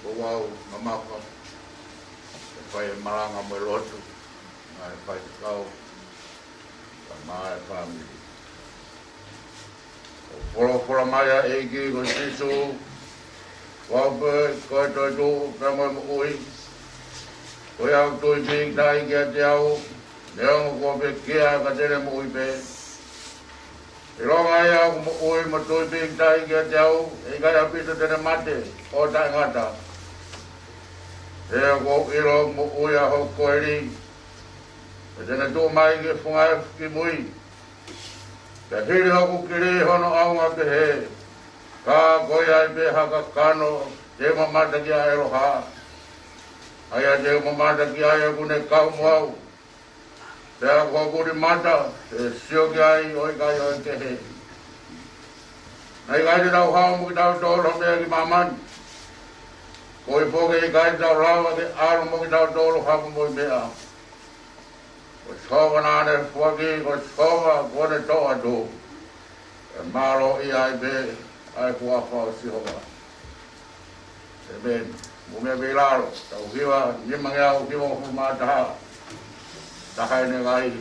ouau mamafa. Tau fai e malanga mo e lotu. Ngaahi faifekau. Kae ʻumaʻā e fāmili. ʻOku folofola mai ʻa e ʻEiki ko Sīsū, Ko au pē ko e toetuʻu pea mo e moʻui. Ko ia ʻoku tui pīkitai kiate au, neongo kuo pekia ka te ne moʻui pē. ʻIlonga ia ʻoku moʻui mo tui pīkitai kiate au, ʻe ʻikai ʻaupito te ne mate ʻo taʻengata. He ʻoku ou ʻilo ʻoku moʻui ʻa hoku koeli, pea te ne tuʻu mai ki he funga efu ki mui. Pea hili hoku kili hono ʻaonga pehē, ka ko ia ai pē ha kakano te u mamata ki ai ʻo ʻiloa. ʻA ia te u mamata ki ai ʻoku ne kau mo au. Pea ko hoku limata, te u sio ki ai ʻo ʻikai ʻo e kehe. Naʻe ʻikai te tau hao mo kitautolu ha meʻa ki māmani. Koeʻuhi foki ʻe ʻikai te tau lava ke ʻalu mo kitautolu ha moʻui meʻa. Ko Sihova naʻa ne foaki, ko Sihova kuo ne toʻo atu. ʻE mālō ia ai pē ʻa e huafa ʻo Sihova. ʻĒmeni. Mou meʻa pē ʻi lalo, tau hiva, nimangeau hivangofulu mā taha. Taha ʻene ngaahi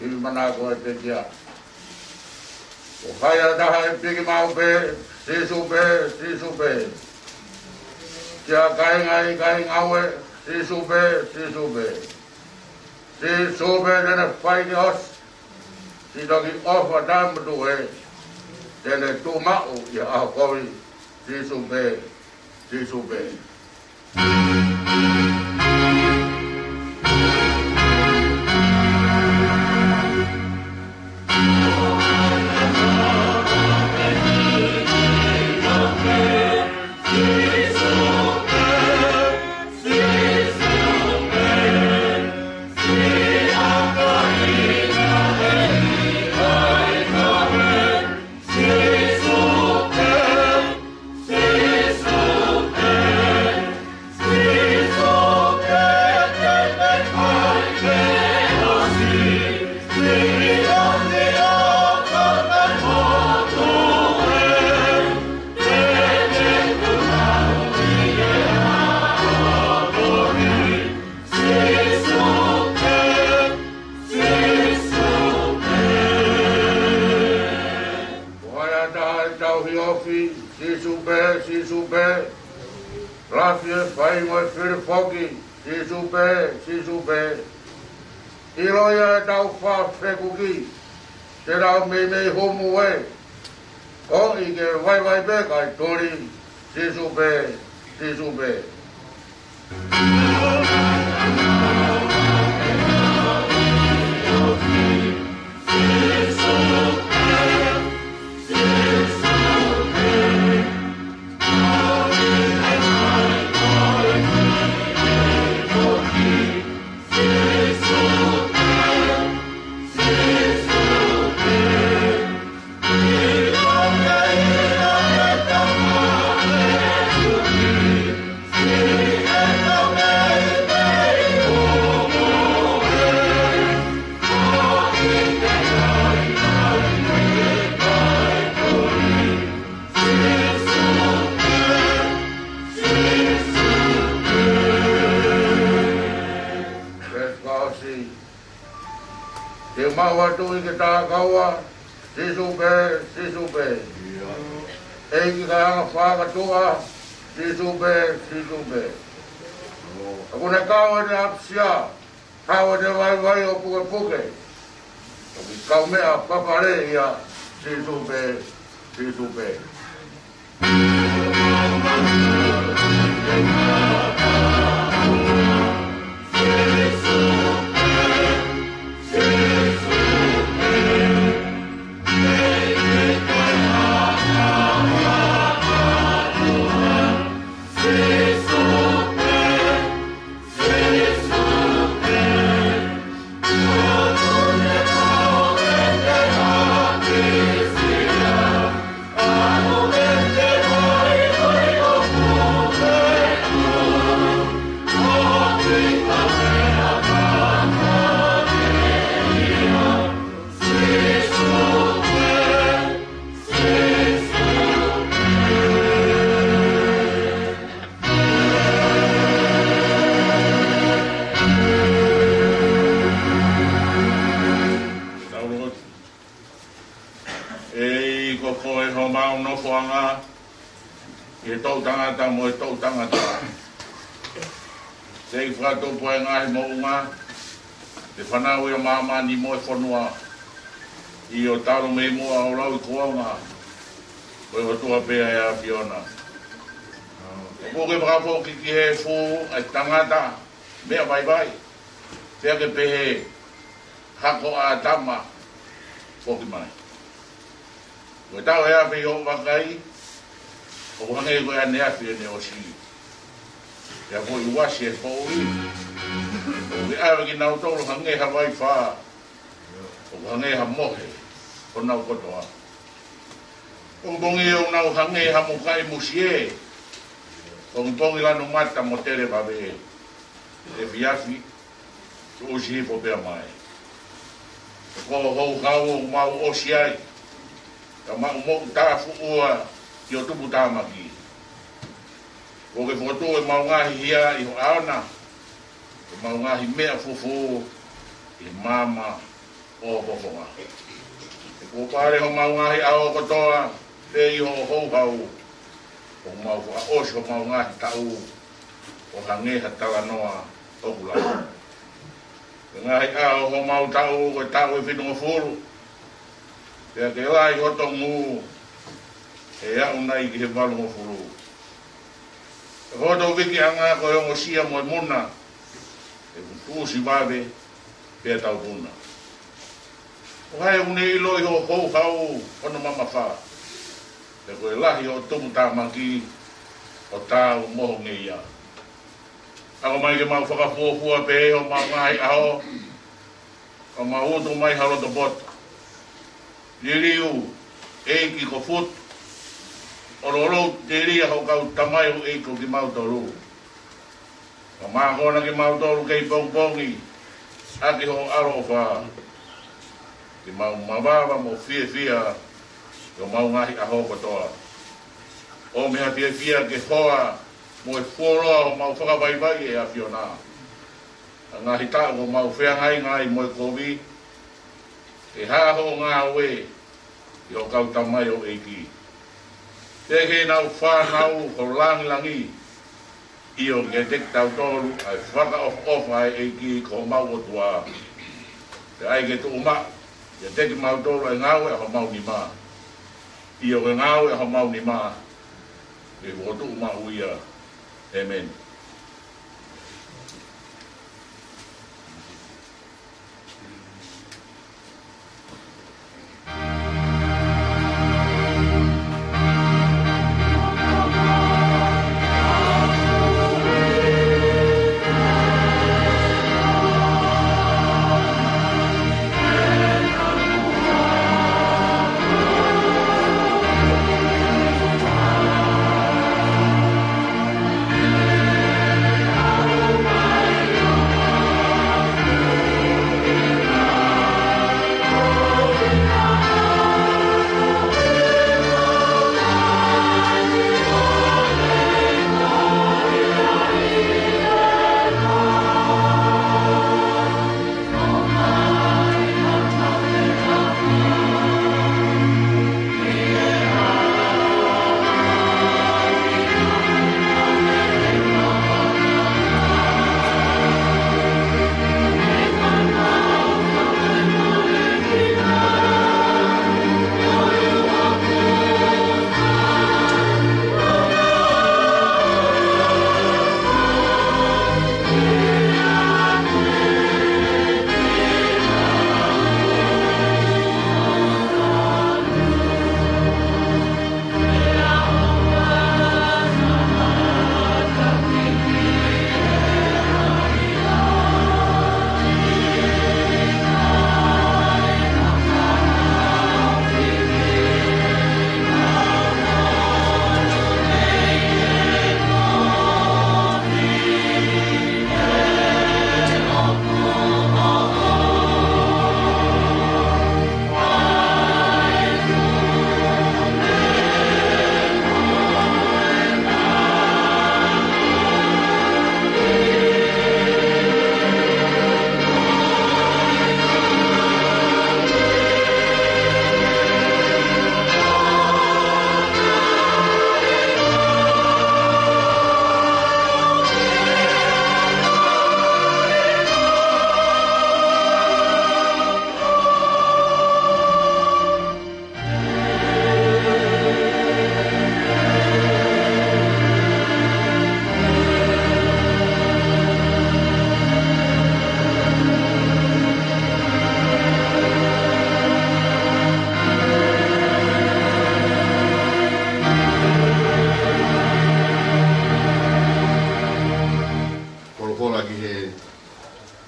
hivi manako ʻa e pekia. Ko hai ʻa e taha ʻe piki maʻu pē, Sīsū pē, Sīsū pē. Siʻa kāinga ʻikai ngāue, Sīsū pē, Sīsū pē. Sīsū pē te ne fai ke ʻosi. Siʻi toki ʻofa taʻemotuʻa, te ne tuʻu maʻu ʻi he ʻaho kovi. Sīsū pē, Sīsū pē. Ko hai ʻa e taha ʻe tauhi ofi, Sīsū pē, Sīsū pē. Lafi e fai mo e fili foki, Sīsū pē, Sīsū pē. ʻIlo ia ʻetau fefekuki, te tau meimei humu ē. Ko e ʻikai ke vaivai pē kae tuli, Sīsū pē, Sīsū pē. Te u maʻu atu ʻi he takaua, Sīsū pē, Sīsū pē. ʻEiki kae anga fakatuʻa, Sīsū pē, Sīsū pē. ʻOku ne kau ʻene ʻapisia, kau ʻene vaivai ʻo pukepuke. ʻOku kau meʻa fafale ia, Sīsū pē, Sīsū pē. ʻi he toʻutangata mo e toʻutangata. Teʻeki fakatupu ʻa e ngaahi moʻunga, ʻe fanauʻi ʻa māmani mo e fonua. ʻIo, talu mei muʻa ʻo lauikuonga, ko e ʻOtua pē ʻa e ʻAfiona. ʻOku ke fakafoki ki he efu ʻa e tangata meʻa vaivai, pea ke pehē, hako ʻa ʻĀtama, foki mai. Ko e taʻu ʻe afe ʻi hoʻo vakai, ʻoku hangē ko e ʻaneafi ʻene ʻosi. Pea ko e uasi e poʻuli, ʻoku ke ʻave kinautolu hangē ha vaifā, ʻoku hangē ha mohe honau kotoa. Pongipongi ʻoku nau hangē ha mukaʻi musie, pongipongi lanu mata mo tele vave, efiafi, tuʻusi hifo pea mai. Ko e houhau ʻoku mau ʻosi ai, ka mau moʻutāfuʻu ua ʻi ho tuputāmaki. Kuo ke fokotuʻu ʻemau ngaahi hia ʻi ho ʻaona, ʻemau ngaahi meʻa fufū ʻi he maama ʻo ho fofonga. He kuo pale homau ngaahi ʻaho kotoa, pea ʻi hoʻo houhau, ʻoku mau fakaʻosi homau ngaahi taʻu, ʻo hangē ha talanoa ʻoku lau. Ko e ngaahi ʻaho homau taʻu, ko e taʻu ʻe fitungofulu, pea ke lahi ho tongu, ʻe aʻu nai ki he valungofulu. Ko hoto vikiʻanga ko e ongosia mo e muna, ʻoku tuʻusi vave, pea taupuna. Ko hai ʻoku ne ʻiloʻi ho houhau hono mamafa, pea ko e lahi ho tuputāmaki ʻo taau mo ho ngeia. Ako mai ke mau fakafuofua pehē homau ngaahi ʻaho, ka mau utu mai ha loto poto. Liliu, ʻEiki, ko Futu, ʻo lolou telia ho kau tamai ʻo ʻEiki ko kimautolu. Ka mākona kimautolu kei pongipongi ʻaki ho ʻaloʻofa, ke mau mavava mo fiefia ʻi homau ngaahi ʻaho kotoa. ʻOmi ha fiefia ke hoa mo e fuoloa homau fakavaivai, ʻe ʻAfiona. ʻA e ngaahi taʻu ʻoku mau feangainga ai mo e kovi, ʻe hā hoʻo ngāue ʻi ho kau tamai ʻo ʻEiki. Pea ke nau fānau ho langilangi, ʻio, kiate kitautolu ʻa e fakaʻofoʻofa ʻa e ʻEiki ko homau ʻOtua. Pea ʻai ke tuʻu maʻu kiate kimautolu ʻa e ngāue ʻa homau nima. ʻIo, ko e ngāue ʻa homau nima, ke fokotuʻu maʻu ia. ʻĒmeni.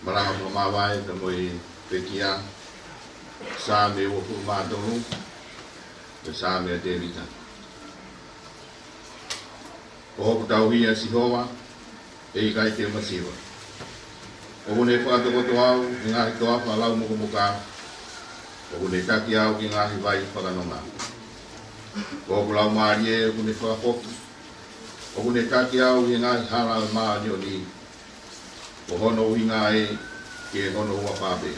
Malanga fakamāvae pea mo e pekia, Saame uofulu mā tolu, mo e Saame ʻa Tēvita. Ko hoku tauhi ʻa Sihova, ʻe ʻikai te u masiva. ʻOku ne fakatokoto au he ngaahi toafa lau mukomuka, ʻoku ne taki au ki he ngaahi vai fakanonga. Ko hoku laumālie ʻoku ne fakafoki, ʻoku ne taki au he ngaahi hala ʻo e māʻoniʻoni, ko hono ʻuhinga ē ke hono huafa pē.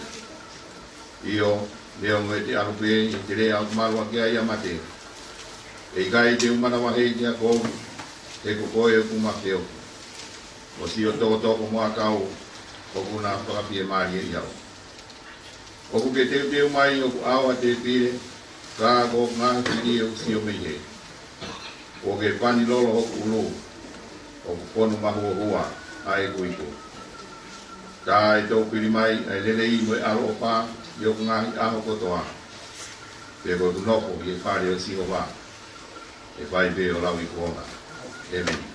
ʻIo, neongo ʻete ʻalu pē ʻi he teleʻa ʻoku malu ʻaki ai ʻa mate, ʻe ʻikai te u manavahē kiate koe, he ko koe ʻoku ma feohi. Mo sio tokotoko mo ʻakau, ʻoku na fakafiemālieʻi au. ʻOku ke teuteu mai hoku ʻao ʻa tēpile, ka ko hoku ngaahi fili ʻoku sio mei hē. ʻOku ke pani lolo hoku ʻulu, ʻoku fonu mahuohua ʻa ʻeku iku. Tā ʻe toupili mai ʻa e lelei mo e ʻaloʻofa ʻi hoku ngaahi ʻaho kotoa, pea ko ʻeku nofo ʻi he fale ʻo Sihova ʻe fai pē ʻo lauikuonga. ʻĒmeni.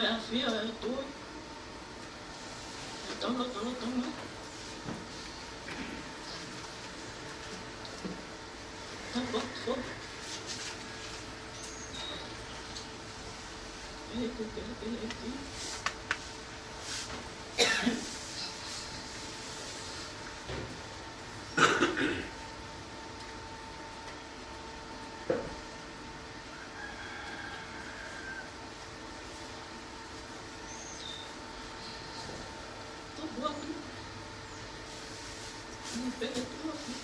ʻAfio ʻa e ʻOtua ʻi hotau lotolotonga. Tapuakiʻi koe, ʻEiki, ʻEiki. Tapuakiʻi. Ni peke tuakiʻi.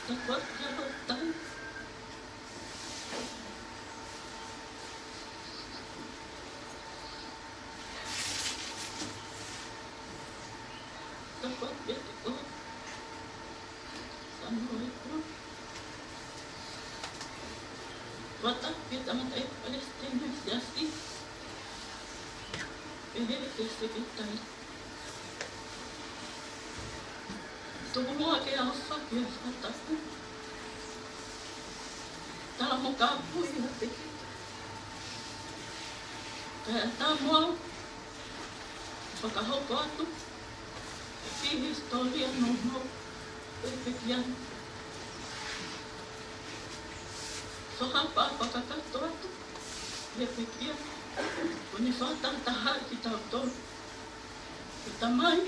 Tapuakiʻi ʻa e ʻOtua. Tapuakiʻi ʻa e ʻOtua. Sano e ʻOtua. Fakatapu ki he tangataʻeiki palesiteni ʻo e siasi. Pehē ki he sekelitali. Tuku muʻa ke u ʻofa pea fakatapu. Tala mo kāpui ʻa e pekia. Kae ʻatā mo au fakahoko atu e kiʻi hisitōlia nounou ʻo e pekia ni. Fakaʻapaʻapa kakato atu ʻi he pekia kuo ne fakatahatahaʻi kitautolu. Ko e tamai,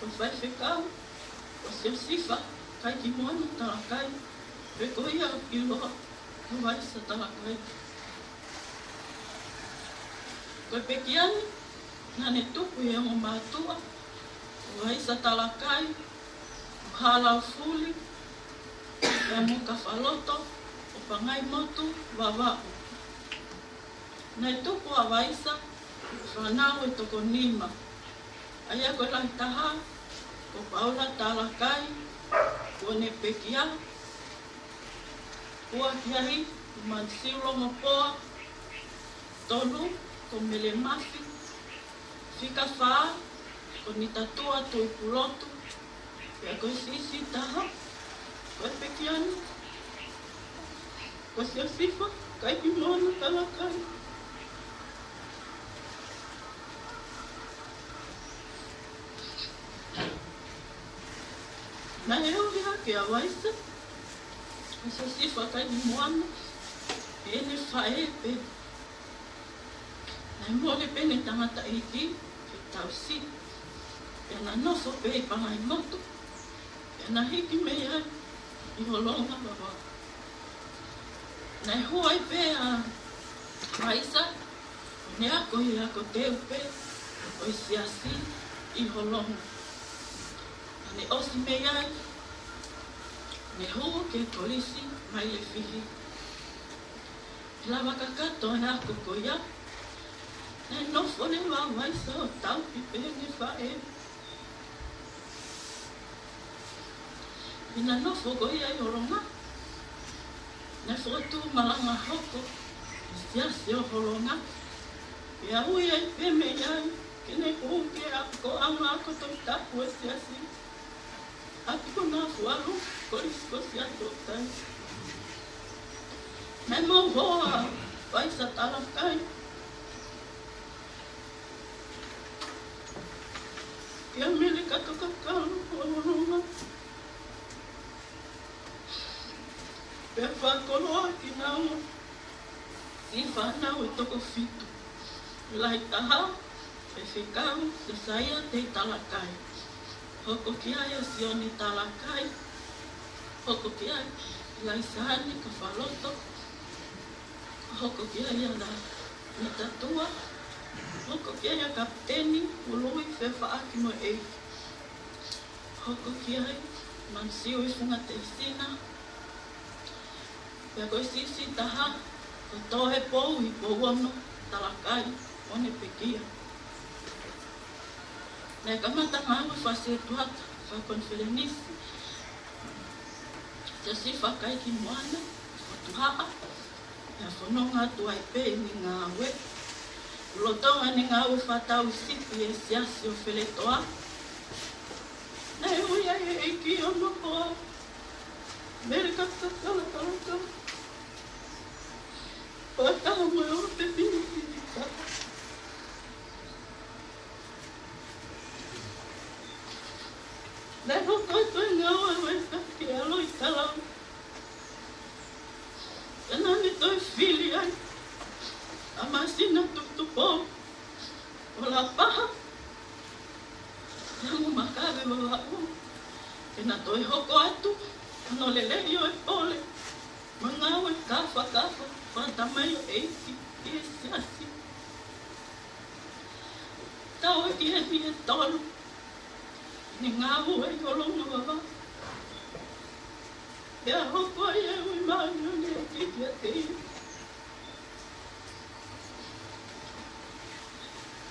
ko e faifekau, ko Siosifa Kaikimoana Talakai, pe ko ia ʻoku ʻiloa ko Vaisa Talakai. Ko e pekia ni, naʻa ne tupu ʻi he ongo mātuʻa, ko Vaisa Talakai, ʻo Halaufuli, pea mo Kafaloto, ʻo Pangaimotu, Vavaʻu. Naʻe tupu ʻa Vaisa, fānau ʻe toko nima. ʻA ia ko e lahi taha, ko Paula Talakai, kuo ne pekia. Ua ki ai, ko Manisiu Longopoa. Tolu, ko Mele Mafi. Fika fā, ko Nitatua Tuʻipulotu. Pea ko e siʻisiʻi taha, ko e pekia ni, ko Siosifa Kaikimoana Talakai. Naʻe ohi hake ʻa Vaisa, ʻa Siosifa Kaikimoana, ʻene faʻē pē. Naʻe mole pē ʻene tangataʻeiki ke tausi. Pea na nofo pē ʻi Pangaimotu. Pea na hiki mei ai ʻi Holonga, Vavaʻu. Naʻe hū ai pē ʻa Vaisa, ʻo ne ako ʻi he ako teu pē ʻo e siasi ʻi Holonga. Naʻa ne ʻosi mei ai, ne hū ki he Kolisi Mailefihi. Lava kakato ʻa e ako ko ia, naʻe nofo leva ʻa Vaisa ʻo tauhi pē ʻene faʻē. ʻI heʻena nofo ko ia ʻi Holonga, naʻe fokotuʻu malanga hoko ʻi he siasi ʻo Holonga. Pea ui ai pē mei ai ke ne hū ki he akoʻanga ako Tohitapu ʻo e siasi. ʻApi ko Nafualu, Kolisi ko Siaʻatoutai. Naʻe maʻu hoa ʻa Vaisa Talakai ki ʻAmelika Tokakalu ʻo Holonga. Pea fakakoloa kinaua siʻi fānau ʻe toko fitu. Lahi taha, Faifekau Siosaia Tei Talakai. Hoko ki ai ʻa Sione Talakai. Hoko ki ai ʻa Laisane Kafaloto. Hoko ki ai ʻa Nitatua. Hoko ki ai ʻa Kapiteni Ului Fefaʻaki mo e ʻEiki. Hoko ki ai Manisiu ʻi Funga Teisina. Pea ko e siʻisiʻi taha, ko Tohepou ʻi Pouono Talakai, ʻo ne pekia. Naʻe kamata ngāue fakasetuata, fakakonifelenisi, Siosifa Kaikimoana, Fotu Haʻa, pea fononga atu ai pē ʻene ngāue. Lolotonga ʻene ngāue fakatauhisipi ʻi he Siasi ʻo Feletoa, naʻe ui ai ʻe he ʻEiki hono hoa, Mele Kafakakalakala, fakataha mo e ʻOtua Penitifika. Naʻe hoko atu e ngāue ʻa e ʻEiki ki he ʻAlo ʻi Kalauni, pea naʻa ne toe fili ai ʻa Masina Tuʻutupu ʻo Lapaha, Langumakave Vavaʻu, ke na toe hoko atu hono lelei ʻo e pole mo e ngāue kāfakafa fakatamai ʻo e ʻEiki ʻi he Siasi. Tau ki he ʻaho ʻe tolu ʻene ngāue ʻi Holonga Vavau, pea hoko ai e ui māʻoniʻoni ʻa e ʻEiki kiate ia.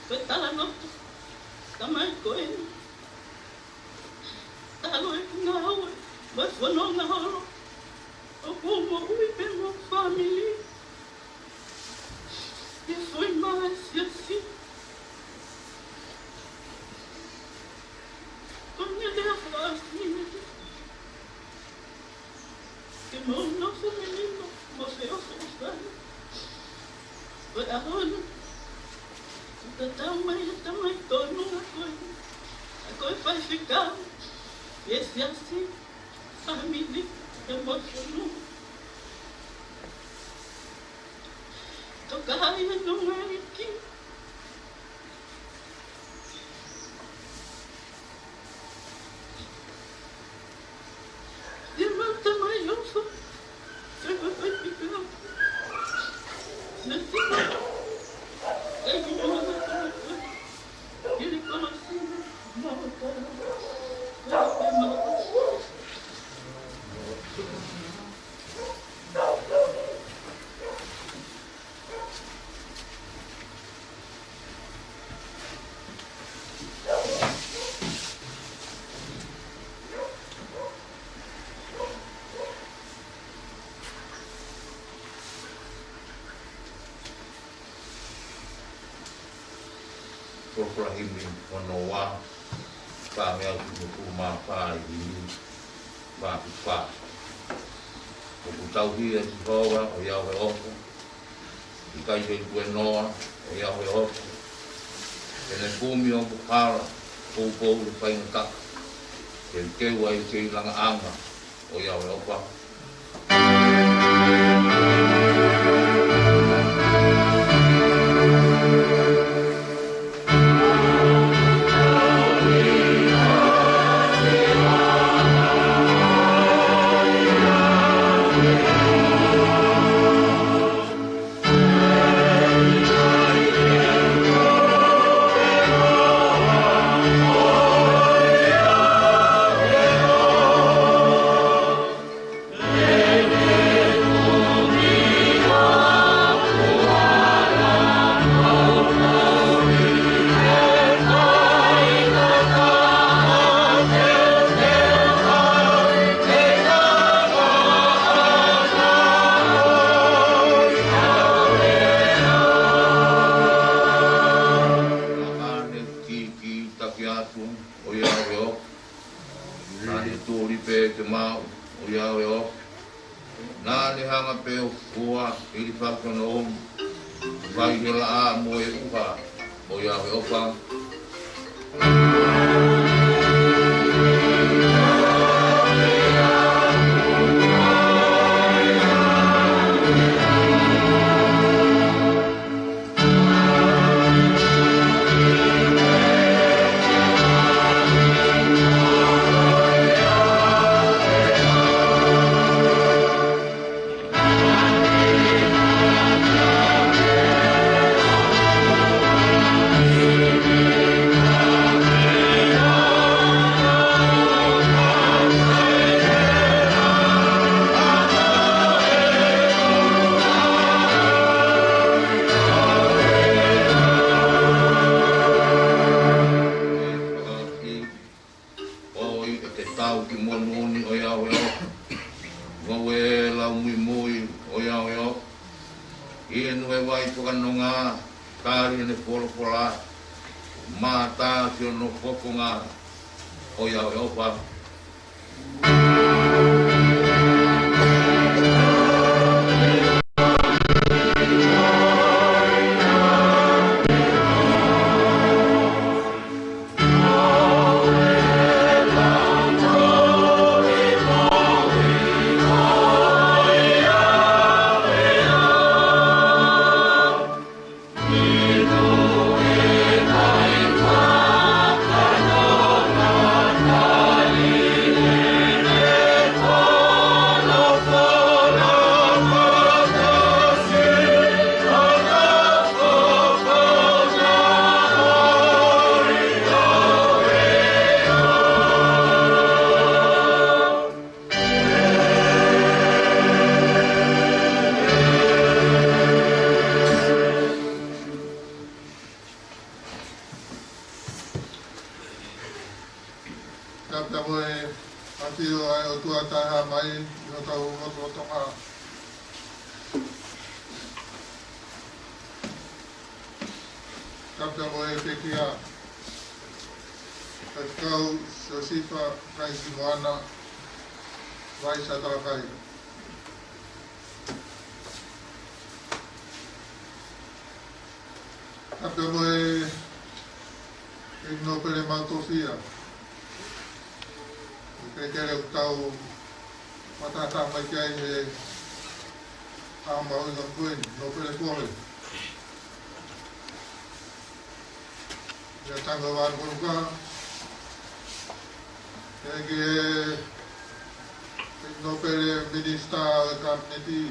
Ko e talanoa, tamai ko eni, talu ʻeku ngāue mo e fononga holo, ʻoku ou moʻui pē mo e fāmili ʻi he foʻi mā ʻa e Siasi. Ko ʻene lea fakaʻosi ni, ke mou nofo melino mo feʻofoʻofani. Ko e ʻaho ni, ʻoku tatau mai e tamai tonu ʻa ko eni, ʻa ko e faifekau ʻi he Siasi, fāmili, pea mo e fonua. Toka ai e nonga ʻEiki. Ko e Folofola himi hono ua, fā meʻa ki he himi fā ʻi he himi fā ki fā. ʻOku tauhi ʻe Sihova ʻo ʻi ai ʻa e ʻofa, ʻikai ke tuenoa ʻo ʻi ai ʻa e ʻofa. Te ne kumi ʻa e hala poupou ʻi he faingataʻa, teuteu ai ʻa e kei langaʻanga ʻo ʻi ai ʻa e ʻofa. Naʻa ne kikitaki atu ʻo ʻi ai ʻa e ʻofa. Naʻa ne tuli pē ke maʻu ʻo ʻi ai ʻa e ʻofa. Naʻa ne hanga pē ʻo fua ʻi he fakatonga ʻo e ʻofa, fai ʻi he laʻā mo e ʻuha ʻo ʻi ai ʻa e ʻofa. ʻOi, ʻe ke tau ki monū ni ʻo ʻi ai ʻa e ʻofa. Ngoue lau muimui ʻo ʻi ai ʻa e ʻofa. ʻI he nuʻu ʻo e vai fakanonga, Tali ʻene folofola, mātā ki hono fofonga ʻo Sihova. Tapu mo e ʻafio ʻa e ʻOtua Taʻehāmai ʻi hotau lotolotonga. Tapu mo e pekia, Faifekau Siosifa Kaisimoana Vaisatalakai. Tapu mo e, e nōpele mautofia. Ko e kelekele ʻoku tau fakataha mai ki ai he ʻaho mahuʻinga ko eni, nōpele fohe. ʻIa Tangavāonukonuka, ʻEiki, e nōpele minisitā ʻo e Kapineti,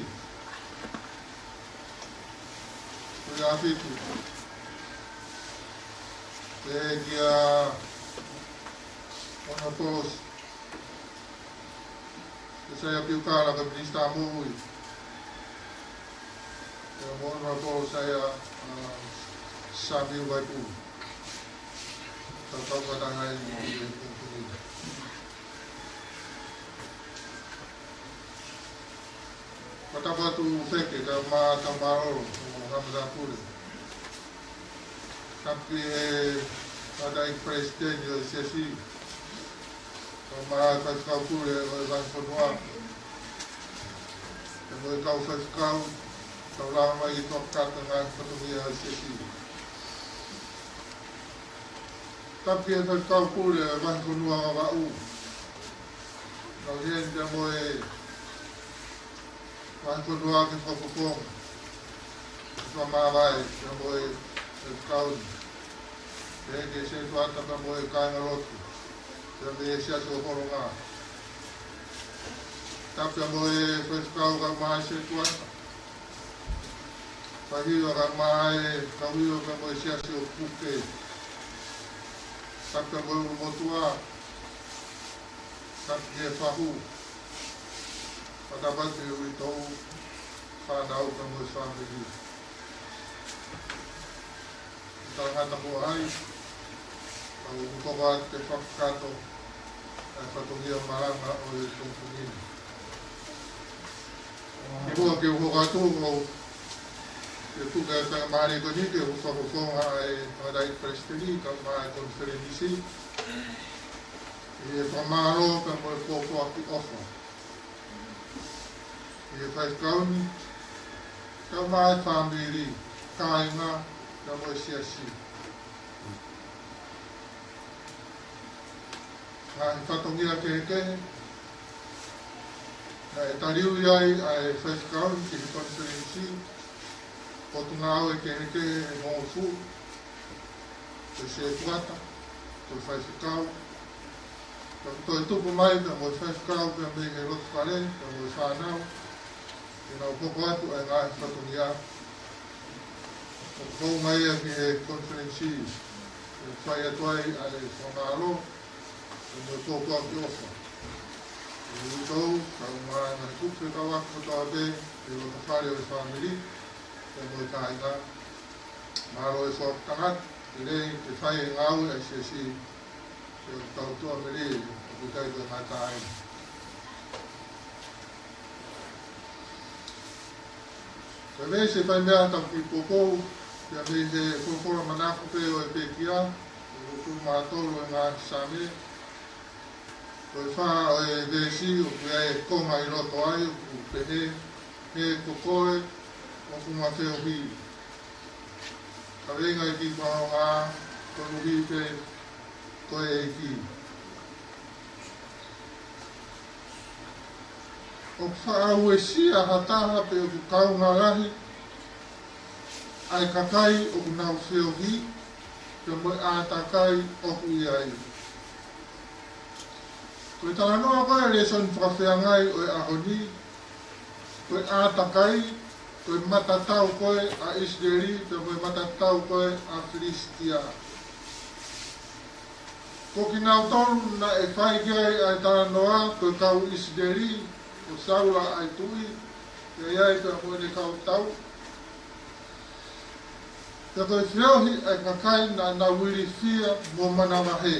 Tuʻiʻāfitu, ʻEiki, ʻa Honourable Saiʻia Piukala ko e Minisitā Moʻui. ʻIa mo Honourable Saiʻia, ʻa, Samiu Vaipulu. Tau kau fakataha ai mo e kau puni. Ko e tapu atu feke kae ʻumaʻā ʻa e mālōlō ʻo e Haʻa Matāpule. Tapu ki he tangataʻeiki palesiteni ʻo e Siasi, kae ʻumaʻā e faifekau pule ʻo e vahefonua, pea mo e kau faifekau, tau lava mai ki he fakakakato e ngaahi fatongia ʻo e Siasi. Tapu ki he faifekau pule ʻo e vahefonua Vavaʻu, kau heni pea mo e vahefonua ki he fakafofonga, fakamāvae, pea mo e faifekau ni, pea ki he setuata pea mo e kāingalotu, pea mo e siasi ʻo Holonga. Tapu pea mo e faifekau kae ʻumaʻā e setuata, faifekau kae ʻumaʻā e kau ʻio pea mo e siasi ʻo Puke. Tapu pea mo e ʻulumotuʻa, tapu ki he fahu, pea tapu atu ki he uitou, fānau pea mo e fāmili. Tangata ko ai, kau hoko atu ke fakakakato ʻa e fatongia malanga ʻo e pongipongi ni. Kimuʻa ke u hoko atu, ʻoku ou tuku e faingamālie ko eni ke u fakafofonga ʻa e tangataʻeiki palesiteni kae ʻumaʻā e konifelenisi, ʻi he fakamālō pea mo e pōpoaki ʻofa ki he faifekau ni, kae ʻumaʻā e fāmili, kāinga, pea mo e siasi. Ngaahi fatongia kehekehe naʻe taliu ai ʻa e faifekau ni ki he konifelenisi, potungāue kehekehe ʻe hongofulu, ko e setuata, ko e faifekau, pea toe tupu mai pea mo e faifekau pea mei he loto fale, pea mo e fānau, ke nau hoko atu ʻa e ngaahi fatongia ʻoku founga ia ki he konifelenisi, ʻo fai atu ai ʻa e fakamālō, pea mo e pōpoaki ʻofa ki he uitou, kae ʻumaʻā e ngaahi kupu fekauʻaki kotoa pē, ki he loto fale ʻo e fāmili, pea mo e kāinga. Mālō e foaki tangata, lelei ke fai e ngāue ʻa e Siasi, ke tau tuʻa mele, ʻoku ʻikai ko e ngata ai. Ko e veesi fai meʻa ʻetau kiʻi poupou, Pea mei he folofola manako pē ʻo e pekia, ʻe uofulu mā tolu ʻo e ngaahi Saame, ko e fā ʻo e veesi ʻoku ʻi ai e konga ʻi loto ai, ʻoku pehē: He ko koe ʻoku ma feohi. Kaveinga ʻi he kiʻi fakahoha, Koeʻuhi pē ko e ʻEiki. ʻOku faʻa uesia ha taha pe ʻoku kaunga lahi ʻa e kakai ʻoku nau feohi, pea mo e ʻātakai ʻoku ʻi ai. Ko e talanoa ko ē ʻa e lēsoni fakafeangai ʻo e ʻaho ni, ko e ʻātakai, ko e matatau ko ē ʻa ʻIsileli, pea mo e matatau ko ē ʻa Filisitia. Ko kinautolu naʻe fai ki ai ʻa e talanoa, ko e kau ʻIsileli, ko Saula ʻa e tuʻi, pea ʻi ai pea mo ʻene kau tau. Pea ko e feohi ʻa e kakai naʻa nau ilifia mo manavahē.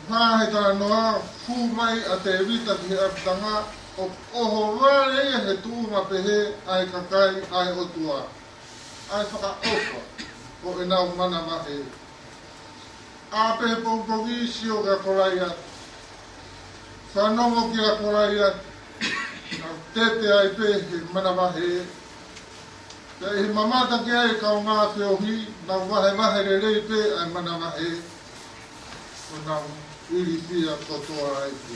Pea hā he talanoa, fū mai ʻa Tēvita ki he ʻapitanga, ʻo ʻohovale ia he tuʻunga pehē ʻa e kakai ʻa e ʻOtua, ʻa e fakaʻofa ʻo ʻenau manavahē. ʻĀ pē he pongipongi, sio kia Kolaiate. Fanongo kia Kolaiate. Nau tete ai pē he manavahē. Pea ʻi he mamata ki ai e kaungā feohi, nau vahevahe lelei pē ʻa e manavahē, ʻo nau ilifia kotoa ai pē.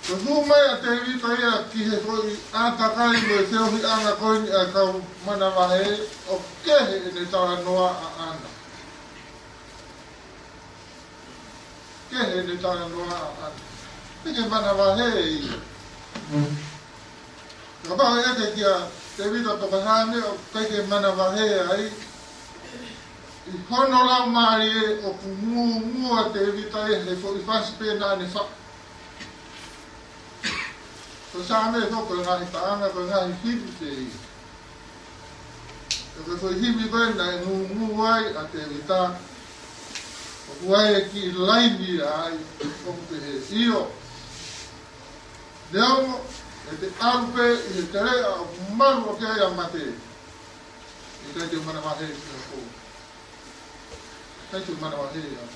Pea hū mai ʻa Tēvita ia ki he foʻi ʻātakai mo e feohiʻanga ko eni ʻa e kau manavahē, ʻoku kehe ʻene talanoa ʻaʻana. Kehe ʻene talanoa ʻaʻana. ʻIkai ke manavahē ia. Kapau ʻe ʻeke kia Tēvita pe ko e hā e meʻa ʻoku ʻikai ke manavahē ai, ʻi hono laumālie ʻoku ngūngū ʻa Tēvita ia he foʻi fasi pē naʻa ne faʻu. Ko e Saame foki ko e ngaahi paʻanga, ko e ngaahi himi pē ia. Pea ko e foʻi himi ko ē naʻe ngūngū ai ʻa Tēvita, ʻoku ʻi ai e kiʻi laini ai ʻoku pehē: ʻIo, neongo ʻete ʻalu pē ʻi he teleʻa ʻoku malu ʻaki ai ʻa mate, ʻikai te u manavahē kiate koe. ʻIkai te u manavahē au.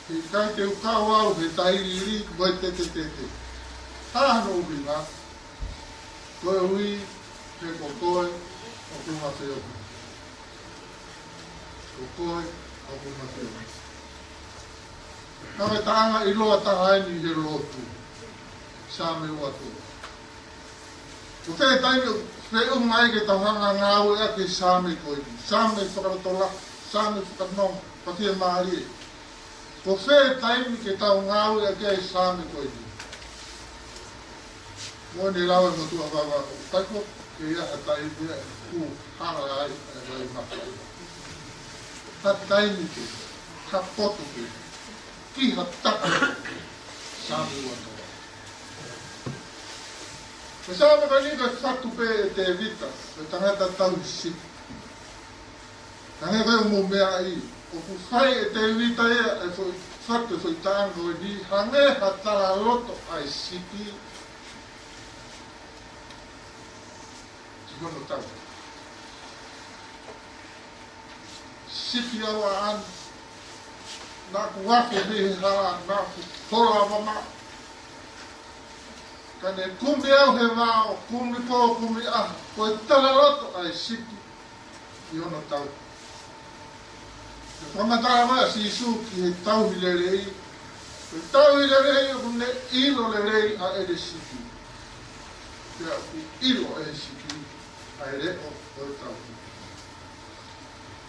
He ʻikai te u kau au he tailiili mo e tetetete. Hā hono ʻuhinga? Koeʻuhi he ko koe ʻoku ma feohi. Ko koe ʻoku ma feohi. Ko e taʻanga ʻiloa taha eni he lotu. Saame ua tolu. Ko e taimi ʻoku feʻunga ai ke tau hanga ʻo ngāueʻaki e Saame ko eni. Saame fakalotolahi, Saame fakanonga, fakafiemālie. Ko e taimi ke tau ngāueʻaki ai e Saame ko eni. Moʻoni e lau ʻa e motuʻa Vavaʻu, ʻoku ʻikai ke ʻi ai ha taimi ʻe hala ai ʻa e vai maka. Ha taimi pē, ha potu pē, ki ha taha. Saame ua tolu. Ko e Saame ko eni ko e fatu pē ʻe Tēvita, ko e tangata tauhi sipi. Hangē ko e ʻū meʻa ʻi, ʻoku fai ʻe Tēvita ia e foʻi fatu, e foʻi taʻanga ko eni, hangē ha talaloto ʻa e sipi ki hono tauhi. Sipi au ʻaʻana, naʻa ku afe mei he hala, naʻa ku hola mamaʻo. Ka ne kumi au he vao, kumi pō, kumi ʻaho, ko e talaloto ʻa e sipi ki hono tauhi. Pea fakamatala mai ʻa Sīsū ki he tauhi lelei. Ko e tauhi lelei ʻoku ne ʻilo lelei ʻa ʻene sipi. Pea ʻoku ʻilo ʻe he sipi ʻa e leʻo ʻo e tauhi.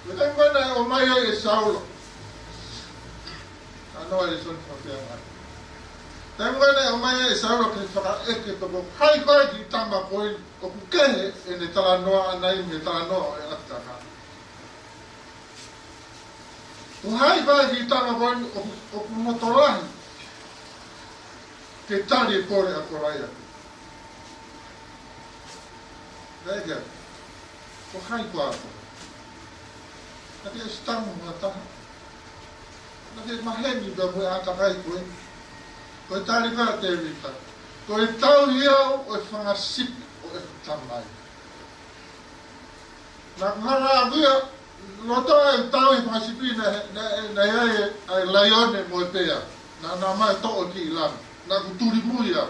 Ko e taimi ko ē naʻe ʻomai ai ʻe Saula. Talanoa e lēsoni fakafeangai. Taimi ko ē naʻe ʻomai ai ʻe Saula ke fakaʻeke pe ko hai ko ē e kiʻi tama ko ē ʻoku kehe ʻene talanoa ʻaʻana ia mei he talanoa ʻo e ʻapitanga. Ko hai ko ē e kiʻi tama ko ē ʻoku, ʻoku loto lahi ke tali e kole ʻa Kolaiate. Naʻe ʻeke, ko hai koā koe? Naʻa ke ʻosi tangi mo ha taha? Naʻa ke maheni pē mo e ʻātakai ko ē? Ko e tali ko ē ʻa Tēvita, ko e tauhi au ʻo e fanga sipi ʻo ʻeku Tamai. Naʻa ku hanga ʻo ʻalu ia, loto e tau ʻi he fanga sipi naʻe, naʻe, naʻe ʻi ai ʻa e laione mo e pea. Naʻa, naʻa nau ō mai ʻo toʻo e kiʻi lami. Naʻa ku tuli mui au.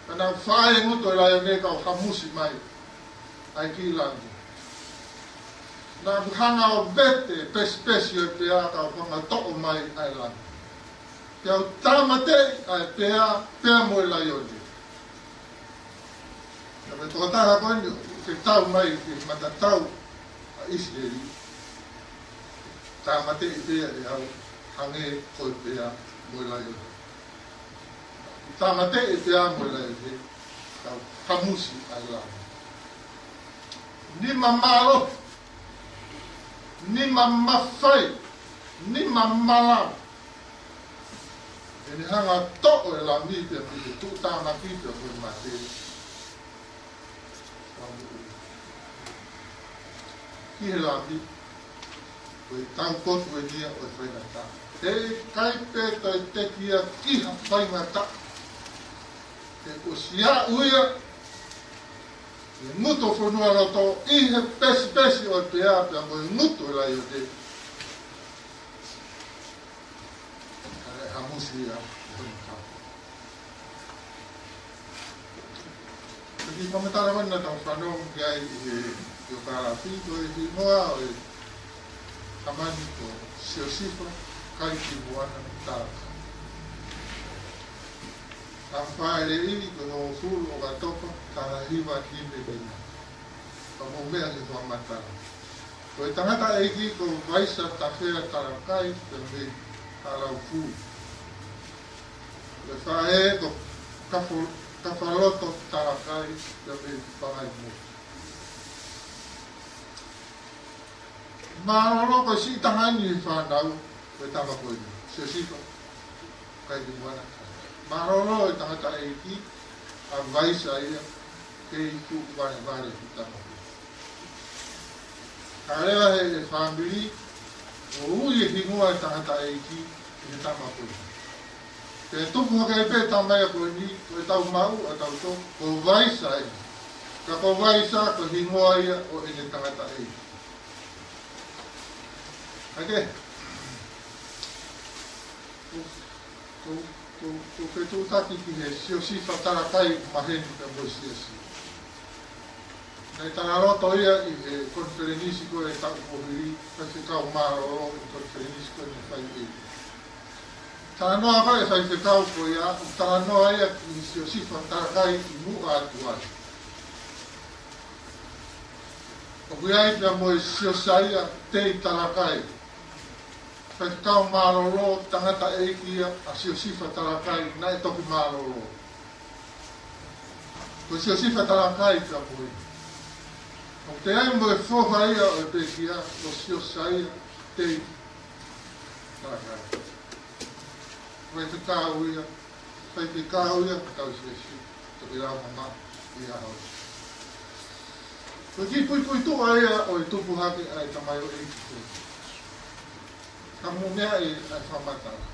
Pea naʻa ku fai e ngutu ʻo e laione ka u hamusi mai ʻa e kiʻi lami. Naʻa ku hanga ʻo vete e pesipesi ʻo e pea ka u hanga ʻo toʻo mai ʻa e lami. Pea u tāmateʻi ʻa e pea, pea mo e laione. Ka ko e tokotaha ko eni, ʻoku tau mai ki he matatau ʻa ʻIsileli. Tāmateʻi pē ʻe au, hangē ko e pea mo e laione. Tāmateʻi e pea mo e laione, ka u hamusi ʻa e lami. Nima mālohi, nima mafai, nima malava. ʻEne hanga ʻo toʻo e lami pea mei he tuʻutāmaki pea mo e mate. Ki he lami, ko e taupotu eni ia ʻo e faingataʻa. Heʻikai pē toe teʻeki ia ki ha faingataʻa. He kuo ʻosi aʻu ia, he ngutu ʻo e fonualoto ʻi he pesipesi ʻo e pea pea mo e ngutu ʻo e laione. Ka e hamusi ia, ko e kau. Ko e kiʻi fakamatala ko eni naʻa tau fanongo ki ai ʻi he ʻiokālafi, ko e hingoa ʻo e tamani ko Siosifa Kaikimoana Talakai. Ka fāʻeleʻi ko e hongofulu ʻo ʻOkatopa, taha hiva nima nima. Ka mou meʻa ki he fakamatala. Ko e tangataʻeiki ko Vaisa Tafea Talakai, pea mei Haʻalaufuʻu. Ko e faʻē ko Kafo-, Kafaloto Talakai, pea mei Pangaimotu. Mālōlō ko e siʻi taha eni he fānau, ko e tama ko eni, Siosifa Kaikimoana. Mālōlō e tangataʻeiki, ʻa Vaisa ia, kei tuʻu valevale ki he tama ko eni. Ka leva he, he fāmili, ʻo ui e hingoa e tangataʻeiki ki he tama ko eni. Pea tupu hake ai pē e tama ia ko eni, ko e tau maʻu ʻa tautolu, ko Vaisa ia. Ka ko Vaisa, ko e hingoa ia ʻo ʻene tangataʻeiki. ʻAi ke. Ko, ko, ko, ko e fetuʻutaki ki he Siosifa Talakai maheni pea mo e siasi. Naʻe talaloto ia ʻi he konifelenisi ko ē taʻu kuo hili, faifekau mālōlō ʻi he konifelenisi ko ē naʻe fai ʻe ia. Talanoa ko ē faifekau ko ia, ʻoku talanoa ia ki he Siosifa Talakai ʻi muʻa atu ai. ʻOku ʻi ai pea mo e Siosaia Tei Talakai. Faifekau mālōlō, tangataʻeiki ia ʻa Siosifa Talakai, naʻe toki mālōlō. Ko Siosifa Talakai ka ko e. ʻOku ʻi ai mo e foha ia ʻo e pekia, ko Siosaia Tei Talakai. Faifekau ia, faifekau ia, kau Siosifa, toki lau mama ia hau. Ko e kiʻi puipuituʻa ia ʻo e tupu hake ʻa e tamaioʻeiki ko ē. Ka mou meaʻi ʻa e fakamatala.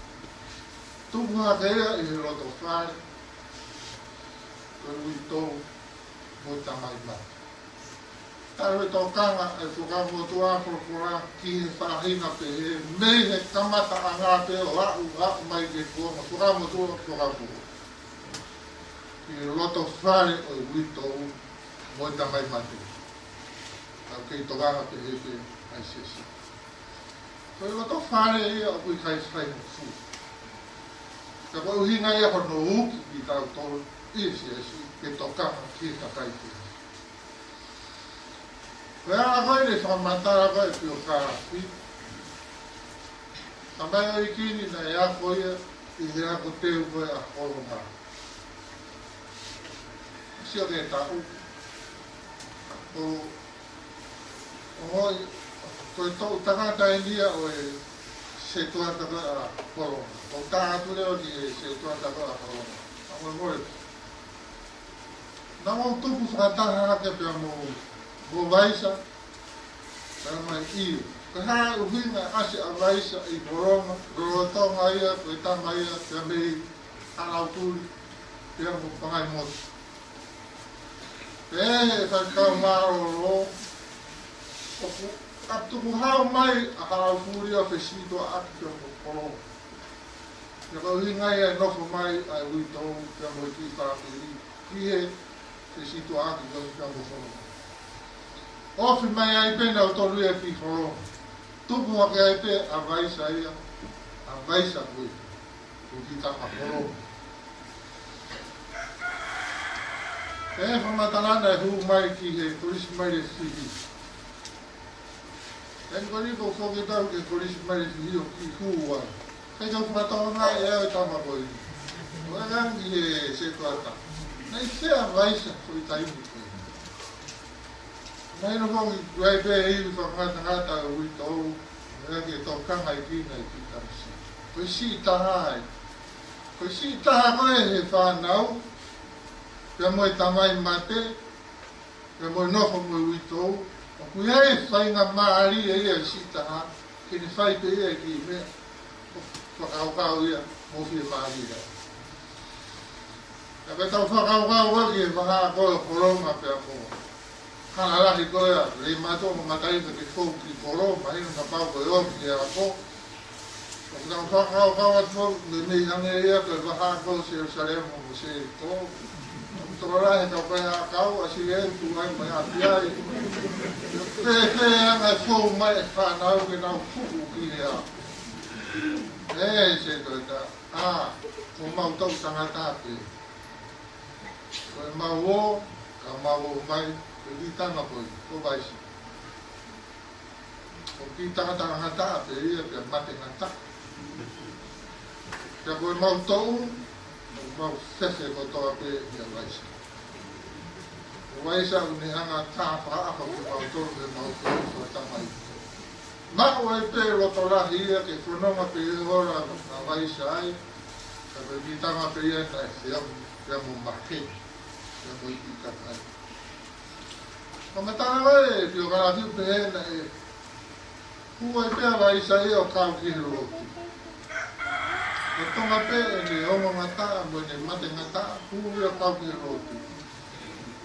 Tupu hake ia ʻi he loto fale, ko e uitou mo e tamai mate. Talu e tokanga ʻa e Fuakava Motuʻa folofola ki he faʻahinga pehē, mei he kamataʻanga pē ʻo aʻu, aʻu mai ki he kuonga, Fuakava Motuʻa, Fuakava Motuʻa. Ki he loto fale ʻo e uitou mo e tamai mate. Ka ʻoku kei tokanga pehē pē ʻa e siasi. Ko e loto fale ia ʻoku ʻikai fai mo fua. Ka ko e ʻuhinga ia hono uki kitautolu ʻi he siasi ke tokanga ki he kakai pē. Ko e ala ko eni e fakamatala ko ē ʻa e ʻiokālafi. Tamaioʻeiki ni naʻe ako ia ʻi he ako teu ko ē ʻa Kolonga. Sio ki he taʻu. Ko ʻOi, ko e toʻu tangata eni ia ʻo e setuata ko ē ʻa Kolonga. ʻOku tā atu leva ki he setuata ko ē ʻa Kolonga. ʻA mo e mole. Naʻa mou tupu fakataha hake pea mo, mo Vaisa. Pea mai ʻio. Ko e hā e ʻuhinga ʻasi ʻa Vaisa ʻi Kolonga, lolotonga ia, ko e tama ia, pea mei Haʻalautuli, pea mo Pangaimotu. Pea ʻe faifekau mālōlō, ʻOku ʻa tuku hao mai ʻa Kalaufuli ʻo fesītuʻaʻaki pea mo Koloa. Pea ko e ʻuhinga ia e nofo mai ʻa e uitou pea mo e kiʻi fāmili ki he fesītuʻaʻaki ko ē pea mo Koloa. Ofi mai ai pē nautolu ia ki Koloa. Tupu hake ai pē ʻa Vaisa ia, ʻa Vaisa ko ē. Ko e kiʻi tama Koloa. Pea fakamatala naʻe hū mai ki he Kolisi Maile Hihi. Taimi ko eni ʻoku foki atu au ki he Kolisi Maile Hihi ʻo kiʻi hū ai. Kae kau fakatau mai ʻe au e tama ko eni. ʻO ʻange ki he setuata. Naʻe ʻi fē ʻa Vaisa ko e taimi ko ē? Naʻe ʻi ai foki, ʻi ai pē ivi fakangatangata ʻo e uitou, ʻa ia ke tokanga ai ki he kiʻi tama siʻi. Ko e siʻi taha ia. Ko e siʻi taha ko ē he fānau, pea mo e tamai mate, pea mo e nofo mo e uitou, ʻoku ʻi ai e faingamālie ia ʻa e siʻi taha, ke ne fai pē ia e kiʻi meʻa, fakakaukau ia, mo fiemālie ia. Ka pea tau fakakaukau ʻaki e vahaʻa ko ē ʻo Koloma pea ko e hala lahi ko ē ʻa Leimatoa mo Mataika ke fou ki Koloma, mahino kapau ko e ofi e ako. ʻOku tau fakakaukau atu foki, meimei hangē ia ko e vahaʻa ko ē ʻo Selusalema mo Selikō. ʻOku tokolahi e kau kaihaʻa kau, ʻasi leva ʻo tuʻu ai mo e ʻapi ai. Fēfē anga e fou mai e fānau ke nau fuʻu ki he ako. ʻE, setuata, ʻa, ko mau tau tangata pē. Ko e mau ō, ka mau ō mai, ko e kiʻi tama ko ē, ko Vaisa. Ko e kiʻi tangata ngata pē ia, pea mate ngata. Pea ko e mau toʻu, ko e mau fefe kotoa pē ʻia Vaisa. Ko Vaisa ʻoku ne hanga ʻo tā fakaʻaho kimautolu, ke mau toʻu fakatamai. Maʻu ai pē loto lahi ia ke fononga pē he ola ʻa Vaisa ai, ka ko e kiʻi tama pē ia naʻe feʻao pea mo Make, pea mo e kiʻi kakai. Fakamatala ʻa e piokalafi ʻo pehē naʻe hū ai pē ʻa Vaisa ia ʻo kau ki he lotu. Lolotonga pē ʻene ongo ngata, mo ʻene mate ngata, hū ia ʻo kau ki he lotu.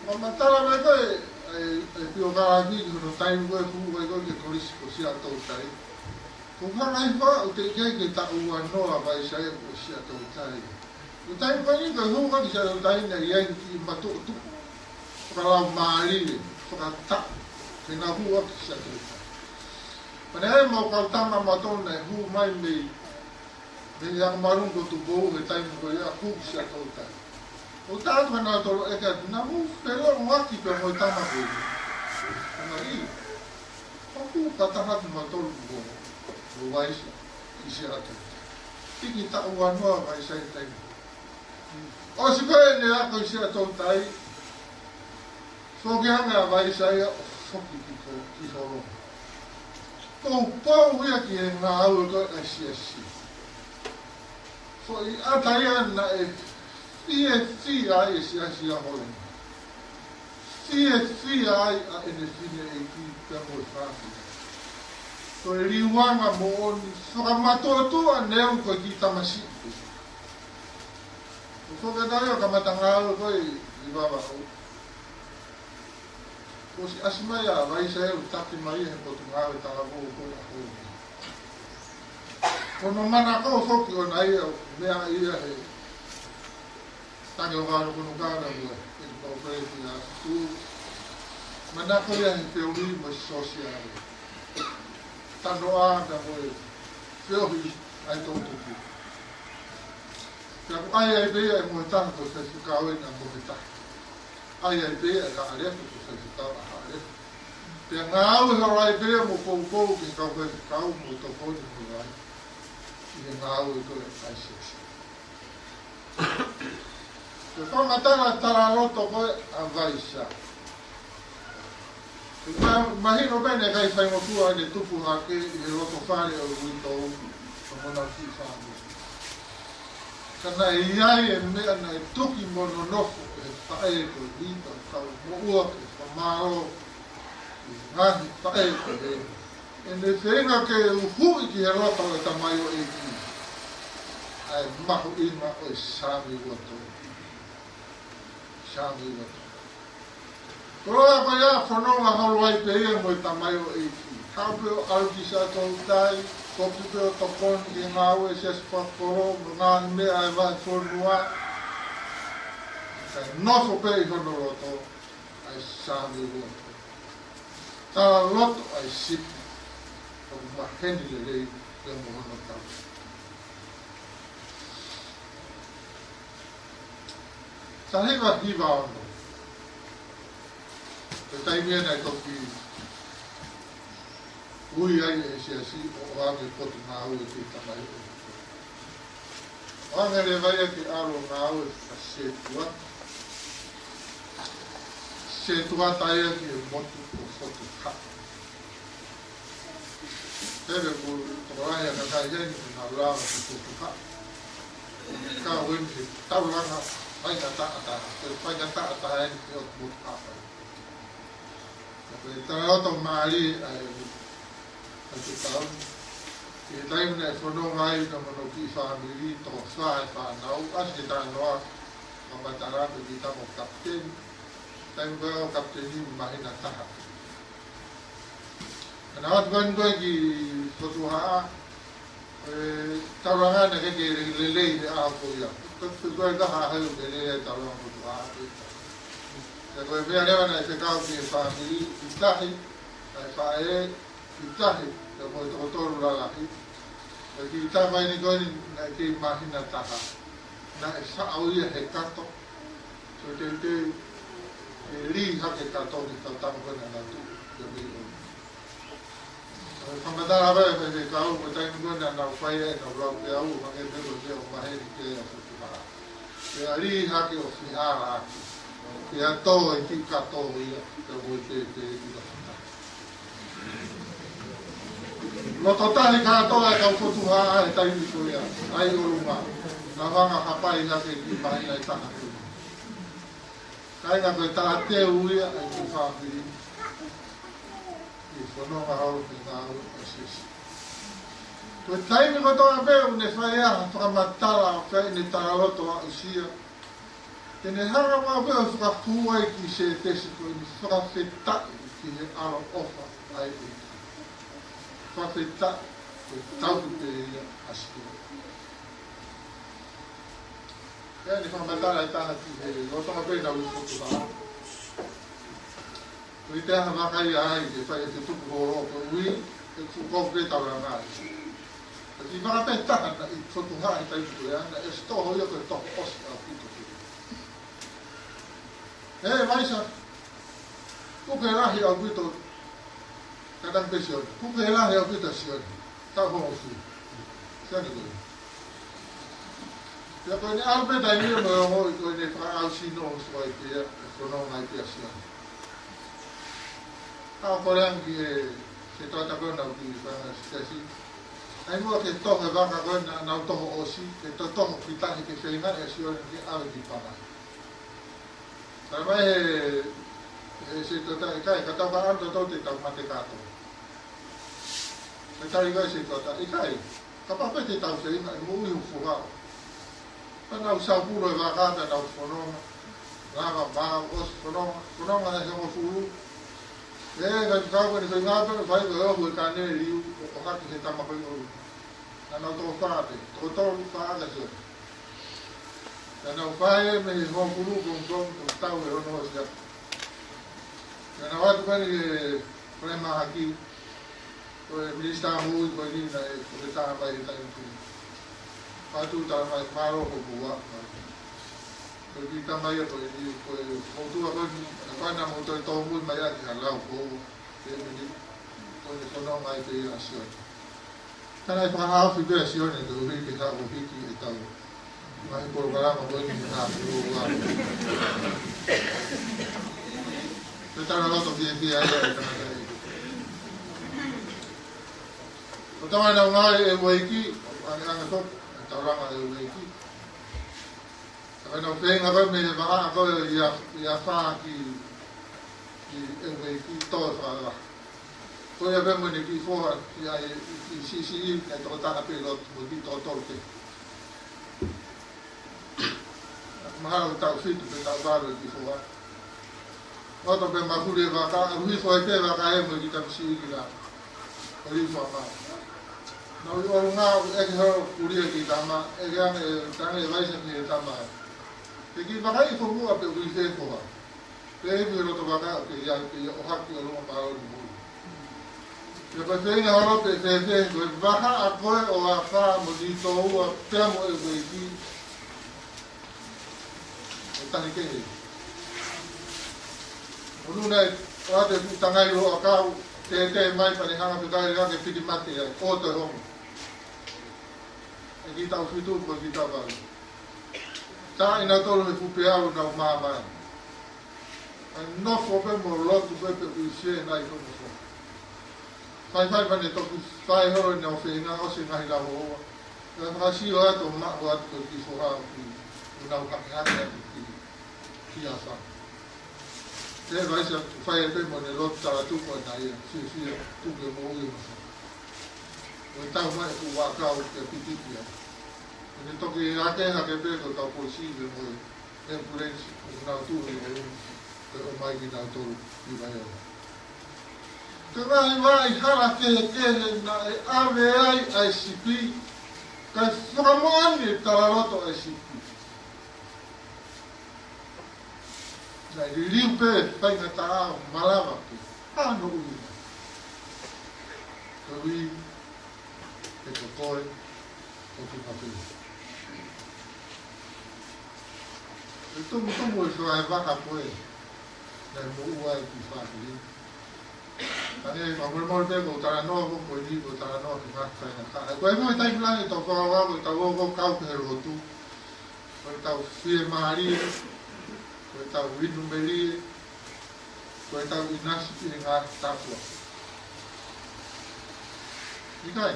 Fakamatala mai ko ē, ʻa e, ʻa e piokalafi ki hono taimi ko ē hū ai ko ē ki he Kolisi ko Siaʻatoutai. Ko e hanga ʻe he faʻu teʻeki ke taʻu ua noa ʻa Vaisa ia ko Siaʻatoutai. Ko e taimi ko eni ko e hū ko ē ki Siaʻatoutai naʻe ʻi ai e kiʻi matuʻotuʻa fakalaumālie, fakataʻu, ke nau hū ʻaki Siaʻatoutai. Pea naʻe ʻi ai e mau kau tama ʻa mautolu naʻe hū mai mei Mei Akamālunga ko Tupou he taimi ko ia ʻo hū ki Siaʻatoutai. ʻO tā atu ʻa nautolu ʻeke atu, naʻa mou felōngoaki pē mo e tama ko ē? Naʻe ʻi ai. ʻOku fakataha atu mautolu mo, mo Vaisa ki Siaʻatoutai. Hiki taʻu ua noa ʻa Vaisa he taimi. ʻOsi ko ē ʻene ako ʻi Siaʻatoutai, foki ange ʻa Vaisa ia ʻo foki ki ko, ki Holonga. Poupou ia ki he ngāue ko ē ʻa e siasi. Foʻi ʻata ia naʻe fiefia ai e siasi ʻa Holonga. Fiefia ai ʻa ʻene fineʻeiki pea mo e fāmili. Ko e liuanga moʻoni, fakamatuʻotuʻa neongo ko e kiʻi tamasiʻi. ʻO foki atu ia ʻo kamata ngāue ko ē ʻi Vavaʻu. Kuo ʻosi ʻasi mai ʻa Vaisa ia ʻo taki mai he potungāue talavou ko ē ʻa Holonga. Ko hono manako foki ʻona ia ʻo meʻa ia he tangi ʻo kano kono kana mo e, ʻi he pau pē ki a tu. Manako ia he feohi mo e sōsiale. Tanoa ka mo e feohi ʻa e toʻutupu. Pea ʻoku ʻai ai pē ia ʻe Moʻetaha ko e faifekau ʻena Moʻetaha. ʻAi ai pē ia ʻe Haʻalea ko e faifekau ʻa Haʻalea. Pea ngāue holo ai pē ia mo poupou ki he kau faifekau mo tokoni holo ai. ʻI he ngāue ko ē ʻa e siasi. Ko e fakamatala talaloto ko ē ʻa Vaisa. Ma-, mahino pē naʻe ʻikai faingofua ʻene tupu hake ʻi he loto fale ʻo e uitou, ʻo mo honau kiʻi fāmili. Ka naʻe ʻi ai e meʻa naʻe tuki mo nonofo ʻe he faʻē ko Lita, kau moʻua ke fakamālō ʻi he ngaahi faʻē ko ē. ʻEne feinga ke uhuʻi ki he loto ʻo e tamaioʻeiki ʻa e mahuʻinga ʻo e Saame ua tolu. Saame ua tolu. Ko e ʻaho ko ia, fononga holo ai pē ia mo e tamaioʻeiki. Haʻu pē ʻo ʻalu ki Siaʻatoutai, foki pē ʻo tokoni ki he ngāue ʻa e siasi fakakolo, mo e ngaahi meʻa ʻa e vahefonua. Kae nofo pē ʻi hono loto ʻa e sāme loto. Tala loto ʻa e sipi ʻoku maheni lelei ia mo hono tau. Taha hiva hiva ono. Ko e taimi ia naʻe toki ui ai e siasi ʻo ʻoange potungāue ki he tamaioʻeiki. ʻOange leva ia ke ʻalu ʻo ngāue fakasētuata. Sētuata ia ki he motu ko Fotuhaʻa. Pea ʻoku tokolahi ʻa e kakai heni ʻoku nau lava ki Fotuhaʻa. Ka ʻoku ʻi ai e taulanga faingataʻa taha, ko e faingataʻa taha eni ki he ʻotu motu hapa. Ka ko e talaloto mālie ʻa e, ʻa e tau. Ko e taimi naʻe fononga ai mo hono kiʻi fāmili, toko fā e fānau, ʻasi ki he talanoa, fakamatala pē ki he tama ko e kapiteni. Taimi ko ē ʻa e kapiteni, māhina taha. Naʻa nau ʻalu atu ko ē ki Fotuhaʻa, e taulanga naʻe ʻikai ke lelei he ʻaho ko ia. Ko e, ko e, ko e taha ai ʻoku lelei e taulanga Fotuhaʻa. Pea ko e meʻa leva naʻe fekau ki he fāmili, ʻi tahi, ʻa e faʻē, ʻi tahi, pea mo e toko tolu lalahi. Pea kiʻi tama eni ko eni naʻe kei māhina taha. Naʻe faʻo ia he kato. Ko e teuteu, ʻe lī hake kato ki he kau tama ko ē naʻa nau tuʻu, pea mei ʻo. Ko e fakamatala pē, pea mei kau, ko e taimi ko ē naʻa nau fai ai ʻenau lau peau, hangē pē ko e meʻa ʻoku maheni ki ai ʻa Fotuhaʻa. Pea lī hake ʻo fihalaaki. Pea tō e kiʻi kato ia, pea mo e pēpē ʻi lalo. Loto tahi kātoa e kau Fotuhaʻa he taimi ko ia, ʻa ia ʻi ʻolunga. Naʻa nau hanga ʻo hapai hake ki māhina ʻe taha ko ē. Kāinga, ko e taʻateu ia ʻa e kiʻi fāmili ʻi he fononga holo ki he ngāue ʻa e siasi. Ko e taimi kotoa pē ʻoku ne fai ai ha fakamatala, ʻoku fai ʻene talaloto aʻusia, te ne hanga maʻu pē ʻo fakahū ai ki he sētesi ko eni, fakafetaʻi ki he ʻaloʻofa ʻa e ʻEiki. Fakafetaʻi, ko e tauhi pē ia ʻa Sihova. Pea ne fakamatala e taha ki he lolotonga pē ʻenau ʻi Fotuhaʻa. Ko e ʻi ai ha vaka ia ai ke fai e fetuku holo, koeʻuhi ke fuʻu kofu pē taulanga ai. Ko e kiʻi vaka pē taha naʻe ʻi Fotuhaʻa he taimi ko ia, naʻe ʻosi toho ia, ko e toho ʻosi ʻaupito pē. Ē, Vaisa, puke lahi ʻaupito, ka tangi pē Sione. Puke lahi ʻaupito Sione. Tau hongofulu. Sione ko ē. Pea ko ʻene ʻalu pē taimi ia mo e ongoʻi ko ʻene fakaʻausi noa ʻo suai pē ia, ʻe fononga ai pē ʻa Sione. Ka ʻoku kole ange ki he, ki he tokotaha ko ē naʻa nau kiʻi fanga siasi. ʻAi muʻa ke toho e vaka ko ē naʻa nau toho ʻosi, ke to-, toho ki tahi ke feinga ʻe Sione ke ʻave ki Pangai. Talamai ʻe he, he sētuata, ʻikai, ka tau ka ʻalu tautolu te tau mate kātoa. Pea tali ko ē ʻe he sētuata, ʻikai, kapau pē te tau feinga ʻe moʻui hoku foha. Pea nau saupulu e vaka, pea nau fononga. Lava, vā, ʻosi, fononga, fononga he hongofulu. Ē, ka tau ko eni feinga pē, fai ko e ohu e kāneliu, ʻo, ʻohake he tama ko ē ʻi ʻolunga. Naʻa nau toko fā pē, toko tolu, fā ʻa Sione. Naʻa nau fai mei he hongofulu, pongipongi, ko e tau ʻe ono ʻosi ia. Naʻa nau ʻalu ko eni ki he Falemahaki, ko e minisitā moʻui ko eni naʻe, ko e taha mai he taimi ko ē. Patu talamai mālō ko Mua. Ko e kiʻi tama ia ko eni, ko e motuʻa ko eni, ʻa ia naʻa mou toe tōmui mai ʻaki ha lau ko ē, ko eni, ko ʻene fononga ai pē ia ʻa Sione. Ka naʻe fakahaofi pē ʻa Sione koeʻuhi ke haʻu ʻo hiki ʻetau ngaahi polokalama ko eni he ngaahi ua. Ko e talaloto fiefia ia ʻa e tangata ia. Ko e taimi naʻa nau ngāue ʻi he ueiki, ʻoange, ʻoange foki e taulanga ʻa e ueiki. Ka naʻa nau feinga ko ē mei he vahaʻa ko ē ʻi ʻAf-, ʻi ʻAfā ki, ki he ueiki, tō e fakavahaʻa. Ko ia pē mo ʻene kiʻi foha, ʻi ai, ʻi, ʻi siʻisiʻi, ʻi ai e tokotaha pē ʻi loto, mo e kiʻi toko tolu pē. Mahalo ko e taʻu fitu pe taʻu valu e kiʻi foha. ʻOto pē mahuli e vaka, ʻuhi foʻi pē vaka e mo e kiʻi tamasiʻi ki la. ʻOli fua ma. Naʻa ʻi ʻolunga ʻoku ʻeke holo kulia ki tama, ʻeke ange, tange e vaisa ki he tama. Ke kiʻi vaka ʻi fo muʻa pē ʻuhi fē koha. Pea ʻi he loto vaka ʻoku ʻi ai pē ia ʻo haki ʻolunga pāloni mui. Pea pehē ina holo pē fēfē, ko e vaka ʻa koe ʻo afā mo ni toua pea mo e ueiki. E tahi kehe. ʻOku nau ʻoatu e fuʻu tangai loʻakau, tētē mai pea ne hanga fekau e ngaahi piti mate ai, ʻo toe homo. ʻE ki tau fitu, ko ki tau valu. Tā ʻi nautolu he fuʻu peau nau māmani. ʻE nofo pē mo lotu pē pe ʻuhi fē nai homo fo. Faifai pea ne toki fai holo ne o feinga ʻosi e ngaahi lau hoa. Pea fakasio atu ma o atu ko ki foha ʻoku nau hakehake atu ki, ki afā. Te vaisa atu fai atu mo ne lotu tala tuku ana ia, fie fie, tuku e moʻui mo sa. Ko e tau mai ʻoku ʻakau ke pititia. Ko ne toki hake hake pē ko e kau polisi mo e ambulance ʻoku nau tuʻu ʻi ʻolunga, ke ʻomai kinautolu ki Vaiola. Ko e ngaahi vaʻa hala kehekehe naʻe ʻave ai ʻa e sipi, kae fakamoʻoni e talaloto ʻa e sipi. Naʻe liliu pē faingataʻa ʻo malava pē. Hano ʻuhinga. Ko e ʻuhi, ʻe ko koe, ʻoku ka pē. ʻE tumutumu e fakaʻevaha ko ē. Naʻe moʻua e kiʻi fāmili. Ka ne, ma mole mole pē ko e talanoa ko, ko eni ko e talanoa ki he ngaahi faingataʻa. Ko e mo e taimi lahi ʻetau fakakaukau ko ʻetau ō ko ē kau ki he lotu. Ko ʻetau fiemālie, ko ʻetau inu melie, ko ʻetau ʻinasi ki he ngaahi tāpuaki. ʻIkai.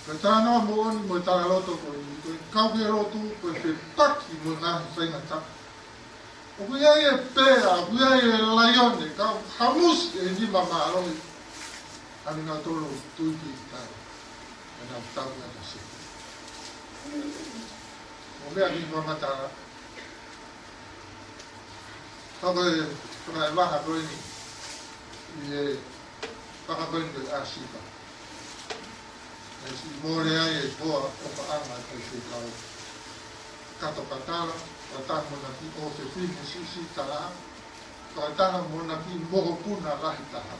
Ko e talanoa moʻoni mo e talaloto ko eni, ko e kau ki he lotu, ko e fepaki mo e ngaahi faingataʻa. ʻOku ʻi ai e pea, ʻoku ʻi ai e laione, ka ʻoku hamusi e nima mālohi. ʻA kinautolu tui ki tai. ʻE nau tau ʻa e tasi. ʻO meʻa ki fakamatala. Ka ko e, ko e vaha ko eni. ʻI he vaha ko eni ko e ʻa Sipa. ʻE siʻi mole ai e hoa ʻofaʻanga ʻa e faifekau. Kato Katala, fakataha mo ʻena kiʻi ʻofefine siʻisiʻi talaʻa, fakataha mo ʻena kiʻi mokopuna lahi taha.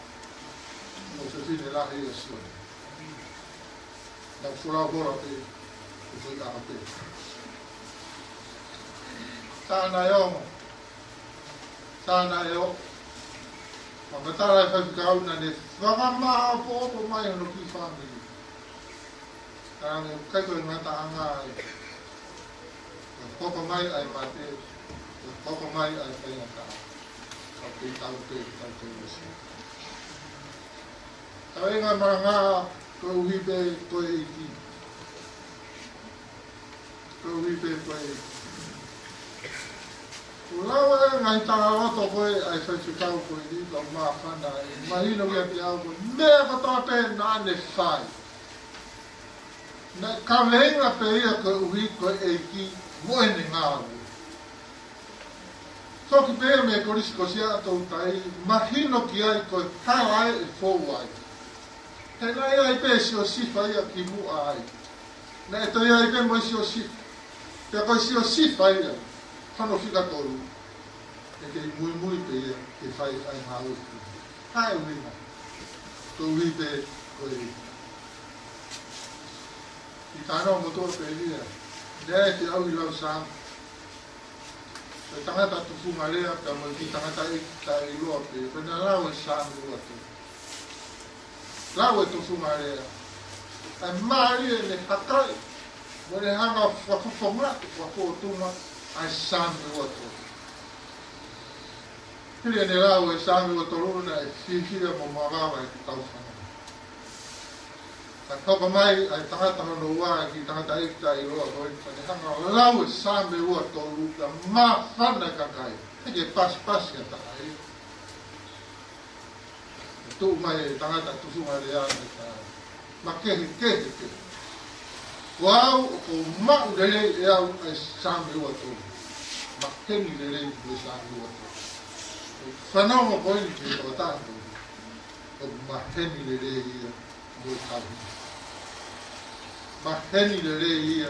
ʻOfefine lahi ʻa Sione. Naʻa ku folau holo pē, ʻo fai ʻaho pē. Tāna e ongo. Tāna e o. Fakamatala e faifekau naʻa ne fakamāʻopoʻopo mai hono kiʻi fāmili. Ka ne kai ko e ngataʻanga ai. Ko e hoko mai ʻa e mate, ko e hoko mai ʻa e faingataʻa. Ka pei tau pē, tau pē mesi. Tau e ngaahi malanga, koeʻuhi pē ko e ʻEiki. Koeʻuhi pē ko e ʻEiki. Ko e lau e ngaahi talaloto ko ē ʻa e faifekau ko eni, ka māfana ʻe mahino kiate au ko e meʻa kotoa pē naʻa ne fai. Naʻe kaveinga pē ia koeʻuhi ko e ʻEiki mo ʻene ngāue. Foki pē mei Kolisi ko Siaʻatoutai, mahino ki ai ko e hala ē ʻe fou ai. He naʻe ʻi ai pē Siosifa ia kimuʻa ai. Naʻe toe ʻi ai pē mo Siosifa. Pea ko Siosifa ia, hono fika tolu. ʻE kei muimui pē ia, ke fai ʻa e ngāue. Haʻu ina. Koeʻuhi pē, ko e. ʻI tāna o moto pē ia. Naʻe te au ʻi lau Saame. Ko e tangata tufunga lea, pea mo e kiʻi tangata ʻeiki taʻeʻiloa pē. Ko ʻena lau e Saame ua tolu. Lau e tufunga lea. ʻA e mālie ʻene hakai. Mo ʻene hanga fakafofonga, fakafōtunga, ʻa e Saame ua tolu. Hili ʻene lau e Saame ua tolu naʻe fiefia mo mavava e kau fānau. Ka hoko mai ʻa e tangata hono ua, kiʻi tangata ʻeiki taʻeʻiloa ko ē, ka ne hanga lau e Saame ua tolu, ka māfana e kakai. ʻE ke pasipasi ʻa taha ia. Tuʻu mai e tangata tufunga lea ne ka makehekehe pē. Ko au ʻoku ou maʻu lelei ʻe au ʻa e Saame ua tolu. Maheni lelei mo e Saame ua tolu. Fanongo ko eni ki he tokotaha ko eni. ʻOku maheni lelei ia mo e tauhi. Maheni lelei ia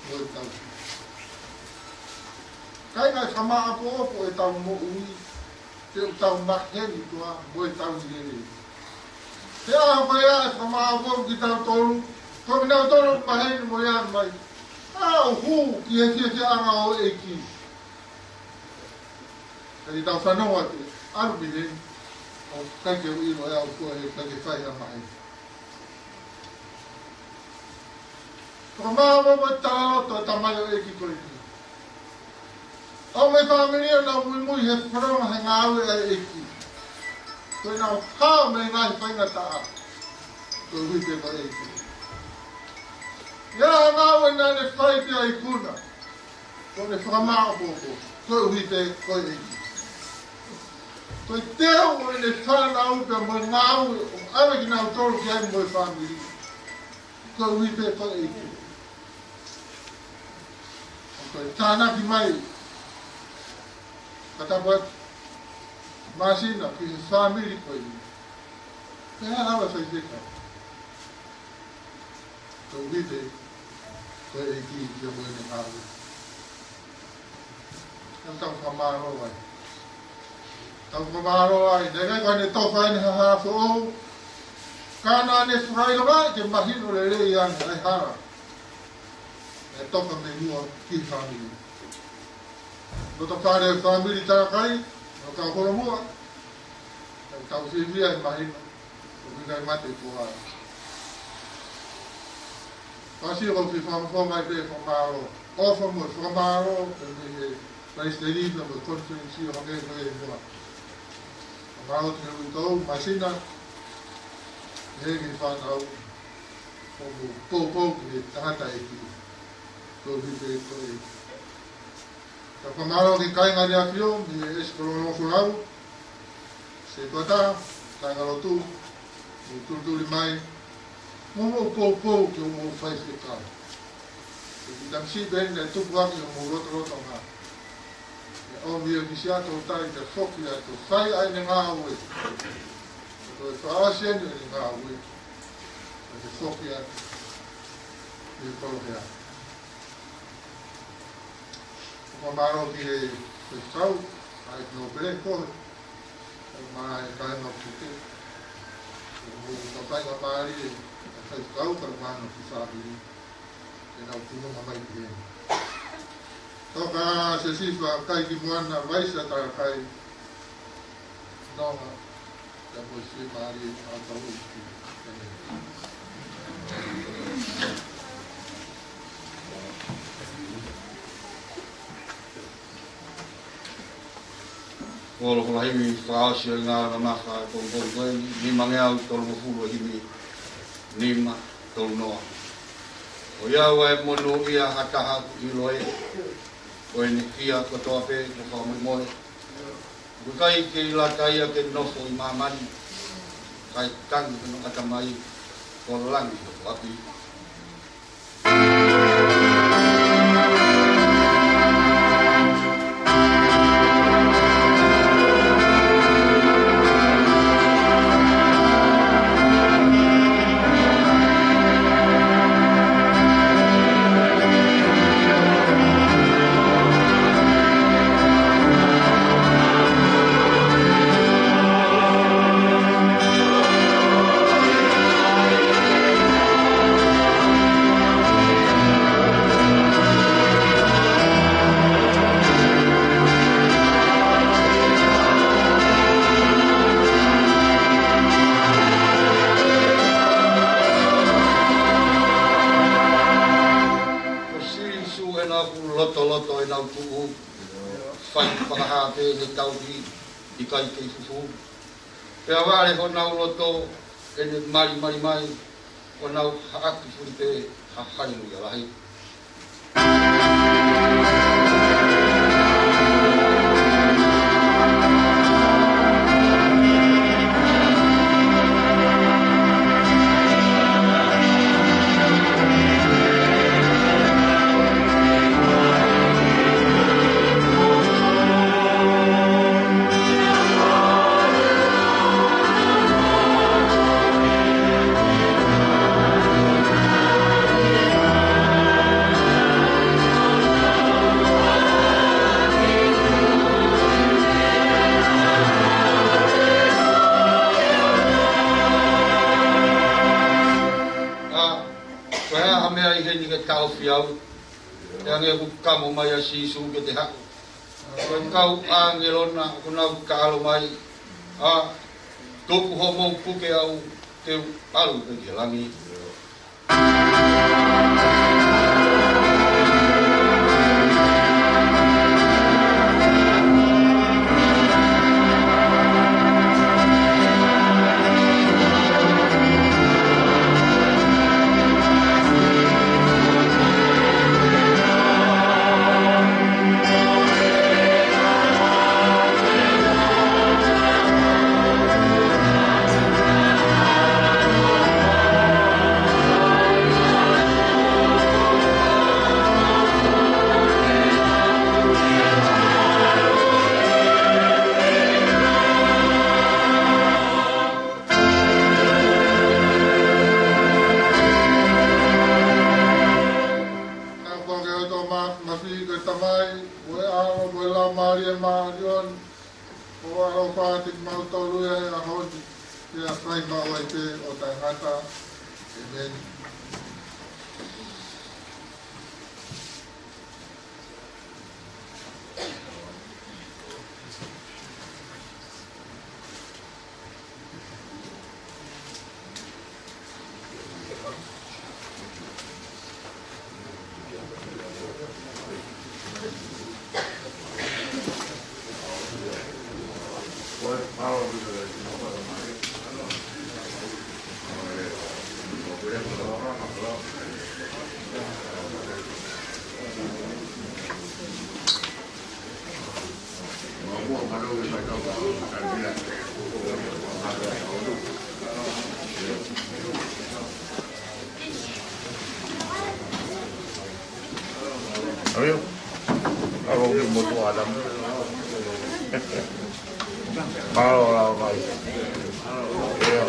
mo e tauhi. Kāinga, ʻe fakamāʻopoʻopo ʻetau moʻui, te tau maheni koā mo e tauhi lelei. He ʻaho ko ia ʻe fakamāʻopoʻopo kitautolu, ko kinautolu ʻoku maheni mo ia mai. ʻA, ʻo hū ki he fiefia ʻanga ʻo e ʻEiki. Ka ʻi heʻetau fanongo atu, ʻalu mei heni, ʻoku ʻikai ke u ʻilo ʻe au ko e hā, ʻikai ke fai ha maheni. Fakamāʻopoʻopo e talaloto ʻa e tamaioʻeiki ko eni. ʻOku ʻi ai e fāmili ʻoku nau muimui he fononga he ngāue ʻa e ʻEiki. Ko ʻenau hao mei he ngaahi faingataʻa, koeʻuhi pē ko e ʻEiki. ʻI ai ha ngāue naʻa ne fai pea ikuna, ʻo ne fakamāʻopoʻopo, koeʻuhi pē ko e ʻEiki. Ko e teu ʻo ʻene fānau pea mo e ngāue ʻoku ʻave kinautolu ki ai mo e fāmili, koeʻuhi pē ko e ʻEiki. ʻOku tānaki mai, ka tapu atu, Māsina, ki he fāmili ko eni. Pea ʻave e faifekau. Koeʻuhi pē ko e ʻEiki ia mo ʻene ngāue. Naʻa tau fakamālō ai. Tau fakamālō ai. Naʻe ʻikai ko ʻene tofa ʻene hahafo, ka naʻa ne fakaʻilonga ke mahino lelei ange ʻa e hala naʻe tofa mei muʻa ki he fāmili. Loto fale e fāmili Talakai, ʻo kau holomua, ʻoku tau fiefia he mahino ʻoku ʻikai mate e toa. Pasi ko e fakafofonga mai pē fakamālō. ʻOfa mo e fakamālō, pea mei he Palesiteni pea mo e konifelenisi ʻo hangē ko e muʻa. Fakamālō ki he uitou, Māsina, ki he ngaahi fānau, ʻoku mou poupou ki he tangataʻeiki, koeʻuhi pē ko e ʻEiki. Ka fakamālō ki he kāinga ʻi he ʻAfio, mei he ʻEsi Kololo Folau, Setuata, kāingalotu, mou tulituli mai, mo hoʻomou poupou ki hoʻomou faifekau. Ko e kiʻi tamasiʻi pē eni naʻe tupu ʻaki homou lotolotonga. ʻE ʻomi ia ki Siaʻatoutai ke foki atu ʻo fai ʻa ʻene ngāue. Ko e fakaʻosi eni ʻene ngāue, ke foki atu ki he koloa. Fakamālō ki he faifekau, ʻa e nōpele ko ē, ʻa e kāinga puke. Ko e faingamālie ʻa e faifekau, kae ʻumaʻā hono fāmili, ke nau tuʻunga mai ki heni. Toka Siosifa Kaikimuʻana, Vaisa Talakai, Nonga, pea mo e fiemālie ʻa e kau ʻeiki. Ko e loto himi fakaʻosi ʻo e ngaahi mamafa ʻo e pongipongi ko eni, nimangeau tolungofulu ʻa e himi, nima tolu noa. ʻOiauē, monūʻia ha taha ʻoku ʻilo ʻe, ko ʻene kia kotoa pē kuo fakamolemole. ʻOku ʻikai ke ʻi ai ha taha ia ke nofo ʻi māmani, kae tangi hono ʻatamai, ko langi hono ʻapi. Ko Sīsū ʻena ʻoku lotoloto ʻenau tuʻu, fai fakahā pē ʻene tauhi, ʻikai kei fufū. Pea vale honau loto ʻene malimali mai, ʻo nau haʻaki fuli pē ha haleluia lahi. ʻAi heni ke taʻofi au, ʻe ange ʻoku kamo mai ʻa Sīsū ke te haʻu. Ko e kau ʻāngelo na ʻoku nau ka ʻalu mai, ʻa, tuku hoʻomou puke au, te u ʻalu pē ki langi. Ka ko e ʻOtua ma-, mafimafi ko e Tamai, mo e ʻAlo, mo e Laumālie Māʻoniʻoni, ʻo ʻaloʻofa kiate kimautolu ʻi he ʻaho ni, pea fai maʻu ai pē ʻo taʻengata. ʻĒmeni. Ayo. Ako ke moto Adam. Mālō, mālō, mālō. ʻIo.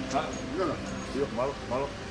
Mālō, mālō.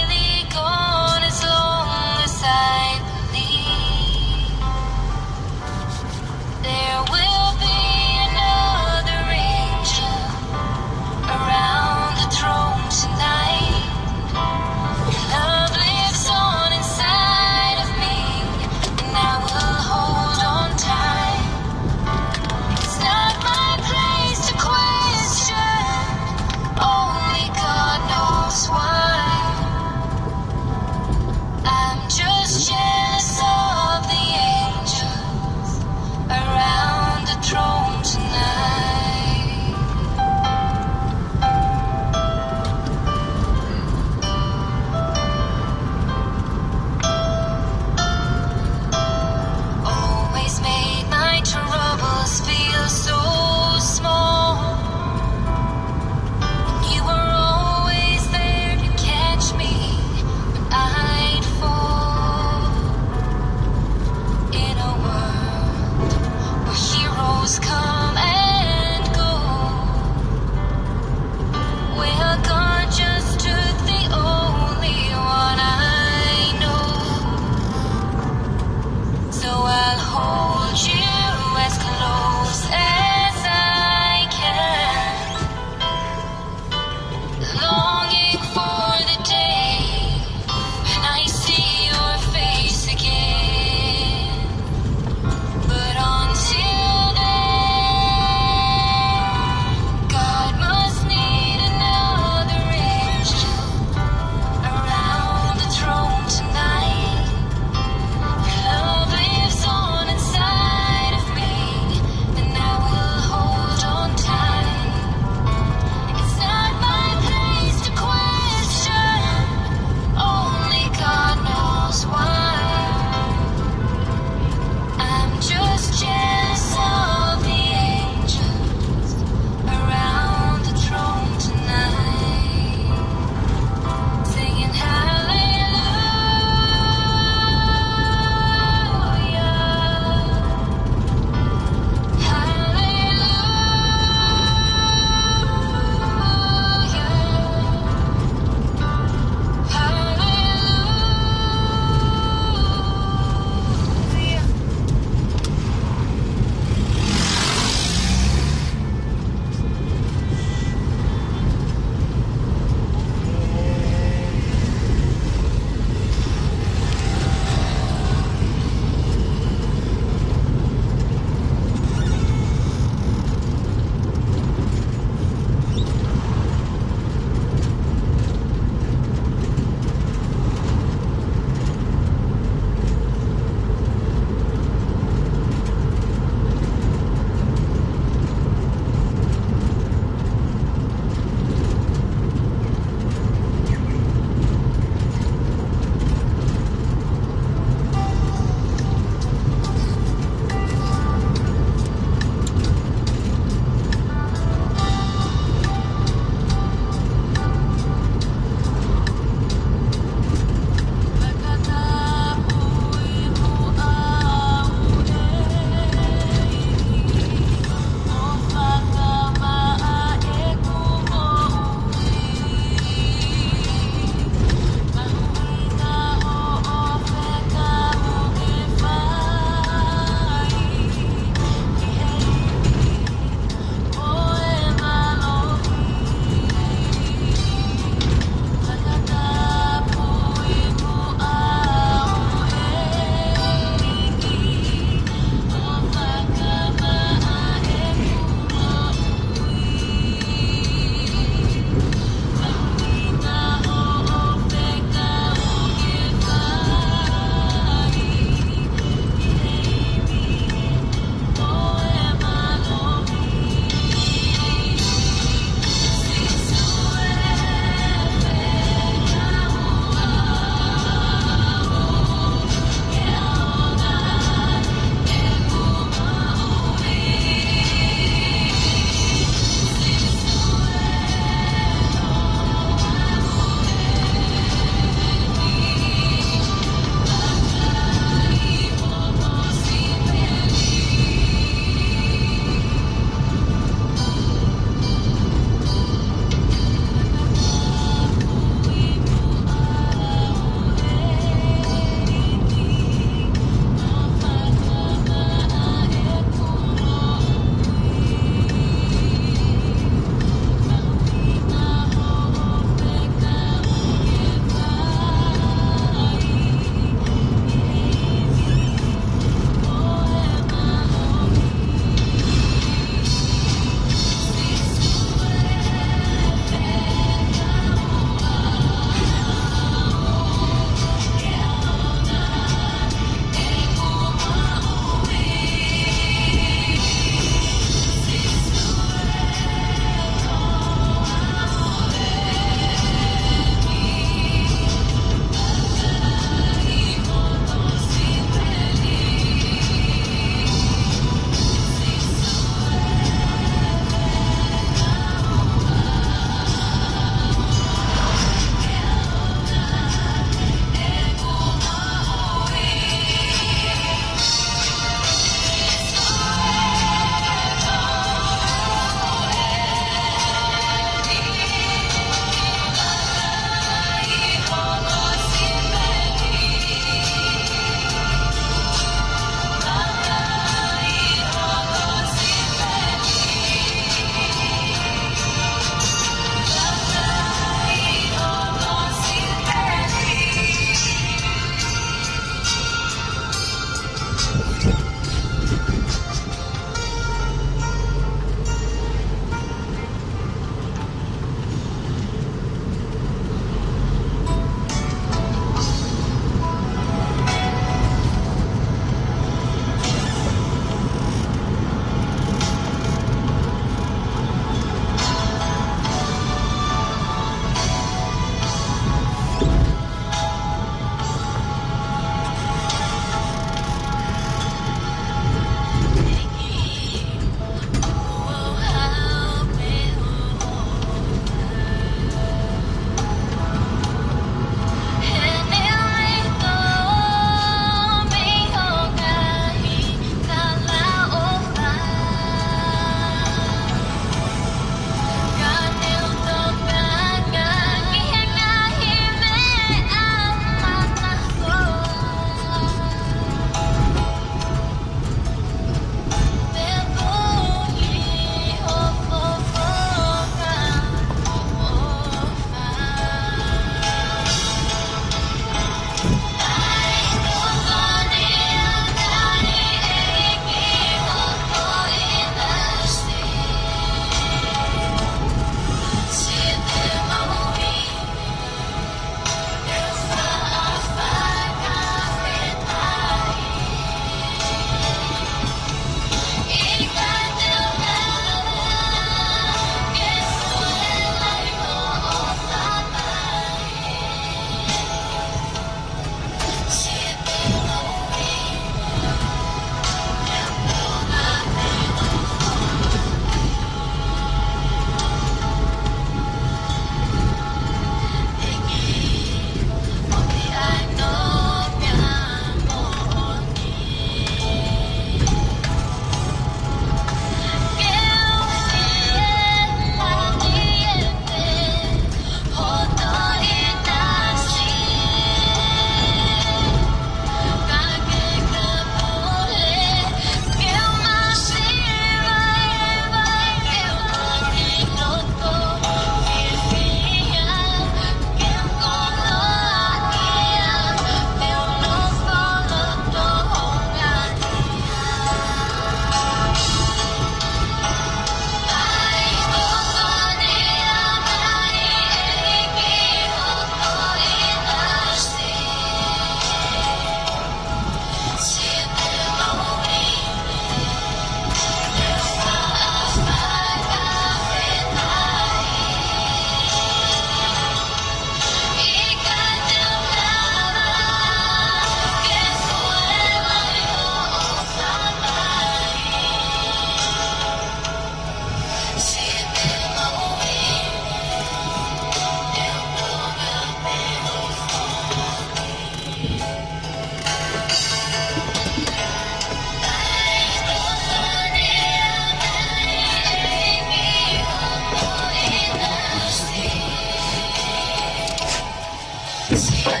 ʻIo,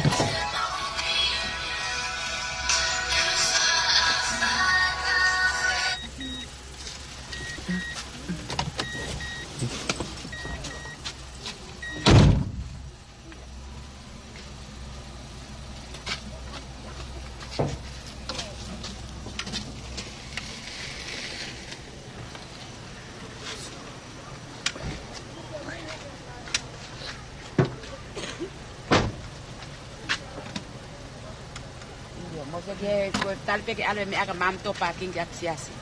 mou sio ki he, ko e tali pē ke ʻalu e meʻa ka maama tō pākingi ʻapi siasi.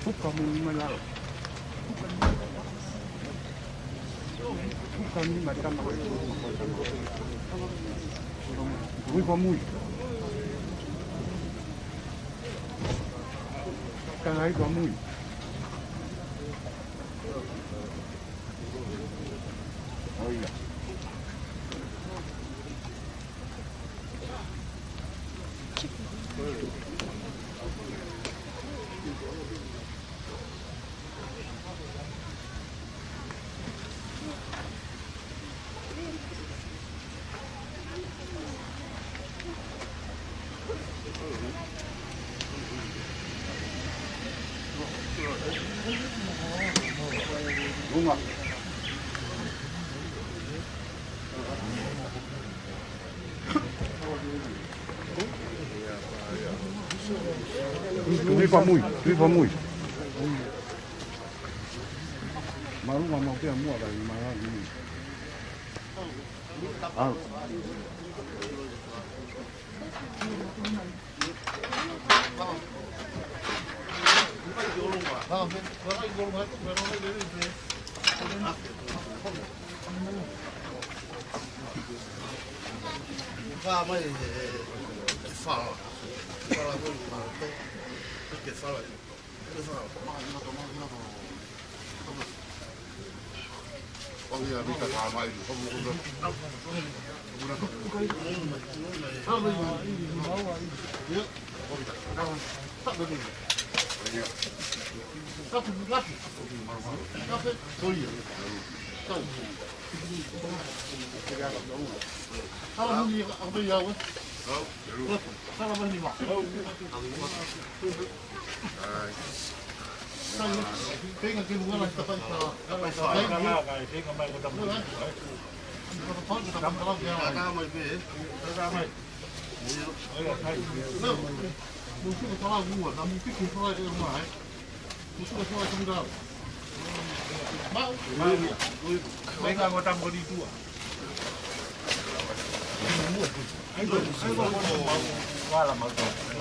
Puka mui mai lalo. Puka mui mai tama. Ui pa mui. Tama ui pa mui. ʻOia. Uma. Tui pa mui, tui pa mui. Malunga mau pea mua kai malunga mui. Ah. Fā mai e, e, e fala. Fala ko e fala. Ke fala. Ke fala.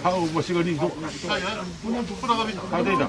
Haʻu ua sika ni tō. Haʻu tēnā.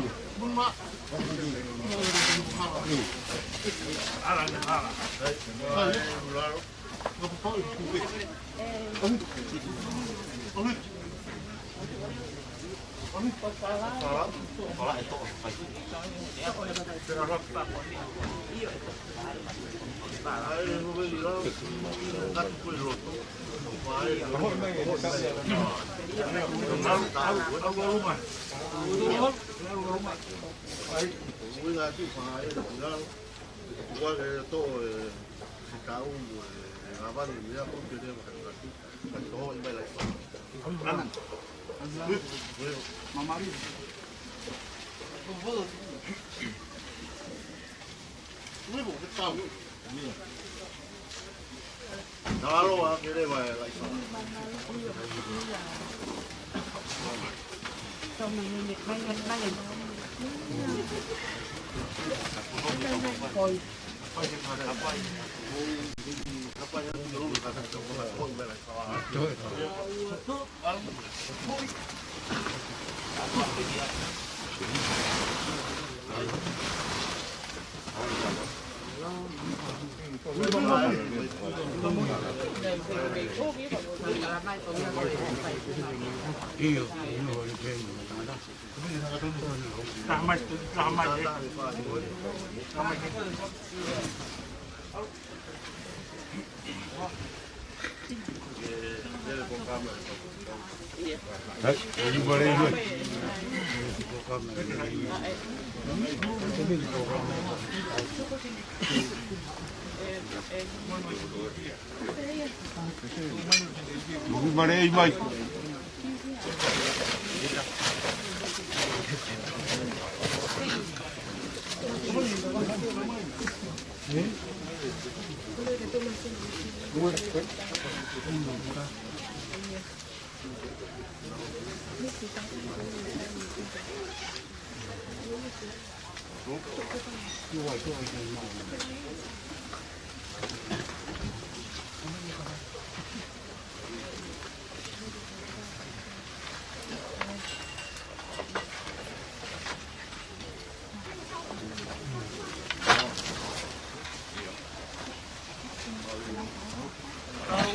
Kau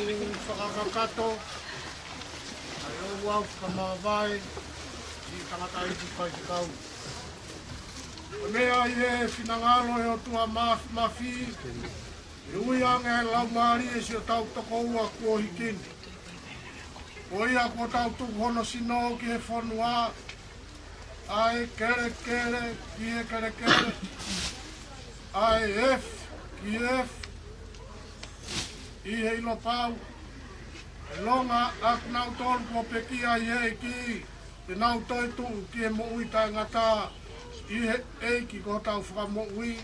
fakakakato, ʻa e ouau fakamāvae, ki he tangataʻeiki faifekau. Ko e meʻa ʻi he finangalo ʻo e ʻOtua Māfimafi, ʻe ui ange ʻa e laumālie siʻotau tokoua kuo hiki ni. Ko ia kuo tau tuku hono sino ki he fonua, ʻa e kelekele ki he kelekele, ʻa e efu ki he efu, ʻi he ʻilo pau, ʻe longa ʻa kinautolu kuo pekia ʻi he ʻEiki, te nau toetuʻu ki he moʻui taʻengata ʻi he ʻEiki ko hotau Fakamoʻui,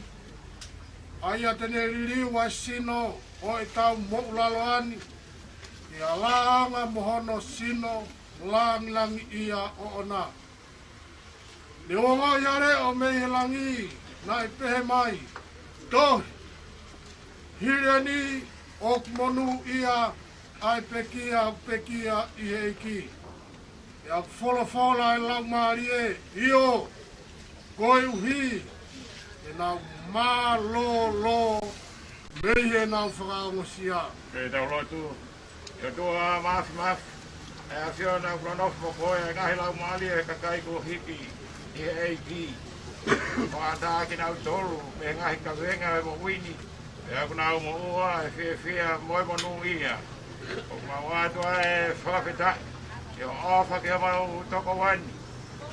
ʻa ia te ne liliu ʻa e sino ʻo ʻetau moʻulaloa ni, ʻi he ʻalanga mo hono sino langilangiʻia ʻoʻona. Naʻe ongoʻi ʻa e leʻo mei he langi, naʻe pehē mai, Tohi, hili eni ʻoku monūʻia ʻa e pekia ʻoku pekia ʻi he ʻEiki. Pea ʻoku folofola ʻa e Laumālie, ʻio, koeʻuhi te nau mālōlō mei heʻenau fakaongosia. Ke tau lotu. ʻE ʻOtua Māfimafi, ʻe ʻafio ʻa e kau nofo mo koe ʻa e ngaahi laumālie ʻo e kakai kuo hiki ʻi he ʻEiki, ʻo ʻatā kinautolu mei he ngaahi kavenga ʻo e moʻui ni, Pea ʻoku nau moʻua ʻi he fiefia mo e monūʻia. ʻOku mau ʻoatu ʻa e fakafetaʻi ʻi hoʻo ʻofa ki homau tokoua ni,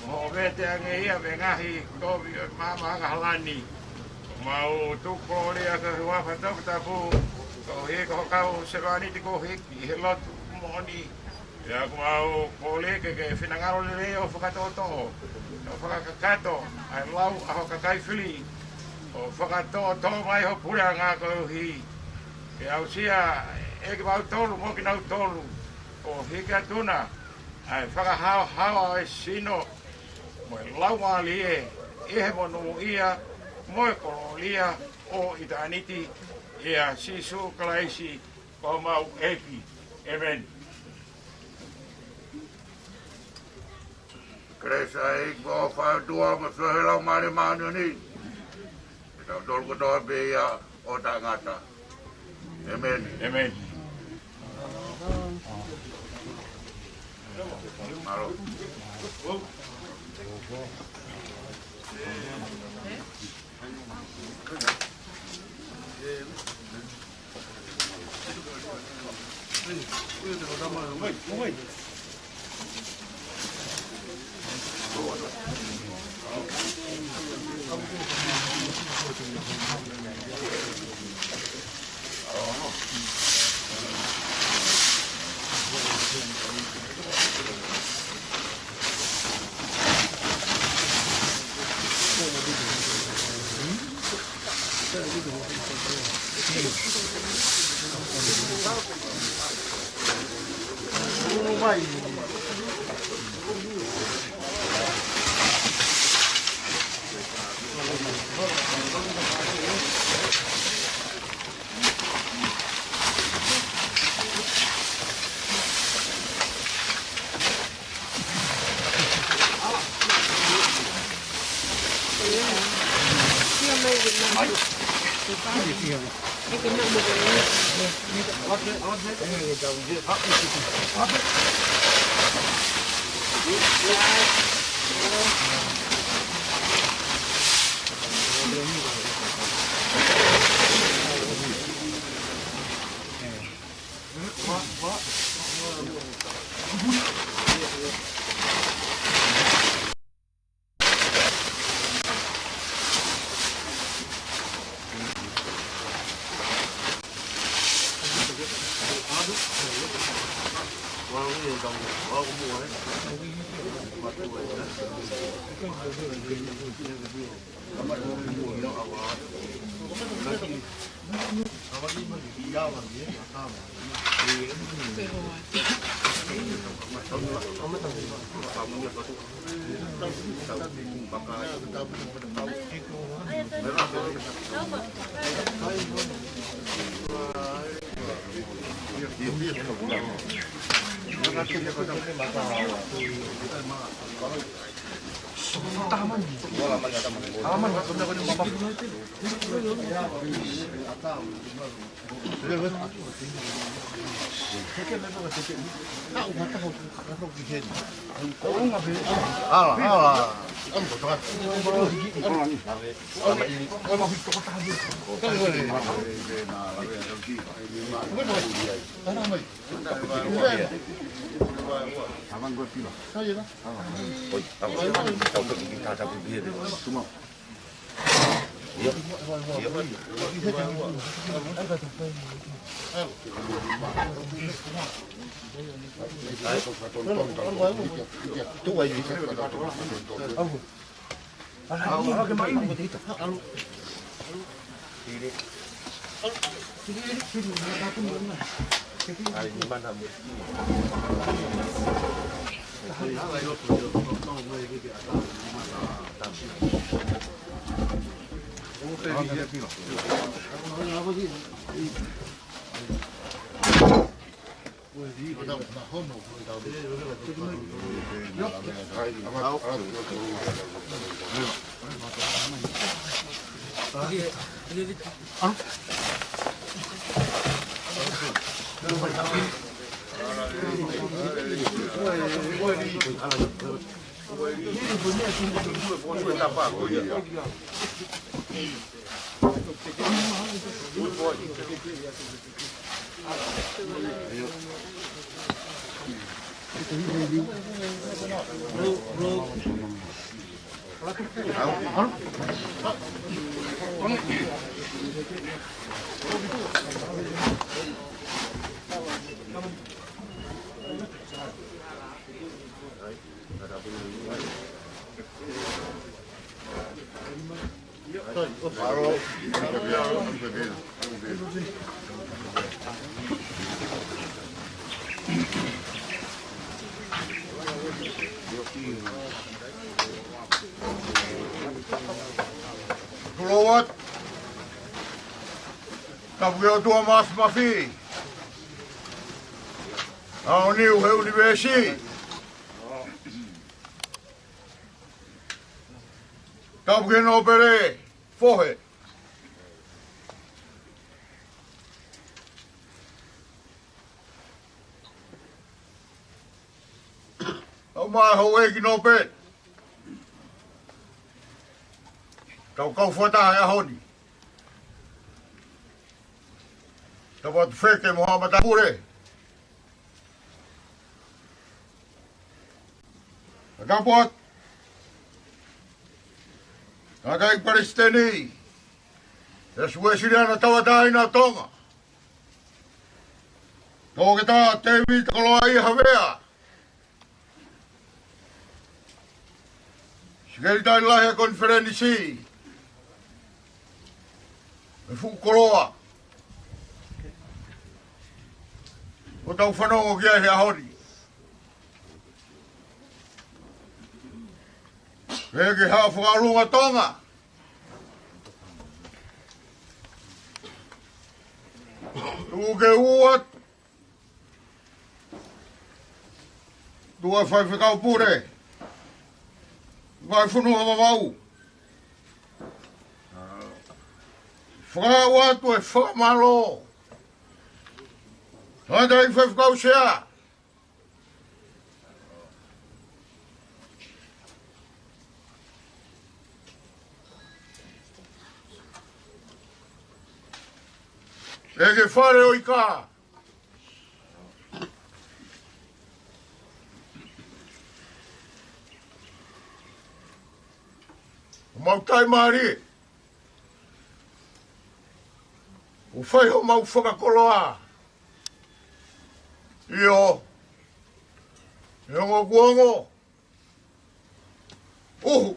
mo hoʻo vete ange ia mei he ngaahi kovi ʻo e maama angahala ni. ʻOku mau tuku kolōlia ki ho huafa toputapu, koeʻuhi ko ho kau sevāniti kuo hiki ʻi he lotu moʻoni. Pea ʻoku mau kole ke ke finangalo lelei ʻo fakatoʻotoʻo, ʻo fakakakato ʻa e lau ʻa ho kakai fili, ʻo fakatoʻotoʻo mai ho puleʻanga koeʻuhi ke aʻusia ʻe kimautolu mo kinautolu ʻo hiki atu na ʻa e fakahaohaoa ʻo e sino mo e laumālie ʻi he monūʻia mo e kolōlia ʻo ʻitāniti, ʻia Sīsū Kalaisi ko homau ʻEiki. ʻĒmeni. Kelesi ʻa e ʻEiki mo e ʻofa ʻa e ʻOtua mo e feohi ʻa e Laumālie Māʻoniʻoni, ke tau tolu kotoa pē ia ʻo taʻengata. ʻĒmeni. ʻĒmeni. Mālō. Tulou atu. Tapu ki he ʻOtua Māfimafi, ʻa e ʻunivēsi. Tapu ki he nōpele fohe. ʻOmai houʻeiki nōpele. Tau kau fakataha he ʻaho ni. Tapu atu Feke mo haʻa matāpule. Tapu atu. Tangataʻeiki Palesiteni ʻo e Siasi Uēsiliana Tauʻatāina ʻo Tonga, Toketā Tēvita Koloaʻia Havea. Sekelitali Lahi ʻo e Konifelenisi, mo e fuʻu koloa ʻoku tau fanongo ki ai he ʻaho ni. Pea ki he Haʻa Fakaʻolunga Tonga, tuku ke u ʻoatu, tuku ʻa e Faifekau Pule, Vahefonua Vavaʻu. Fakaaʻu atu e fakamālō. Tangataʻeiki Faifekau Sea, ʻEiki Fale ʻo e ʻIka, ʻo mau tai mālie, ʻo fai homau fakakoloa. ʻIo, ʻi he ongo kuongo, ʻuhu.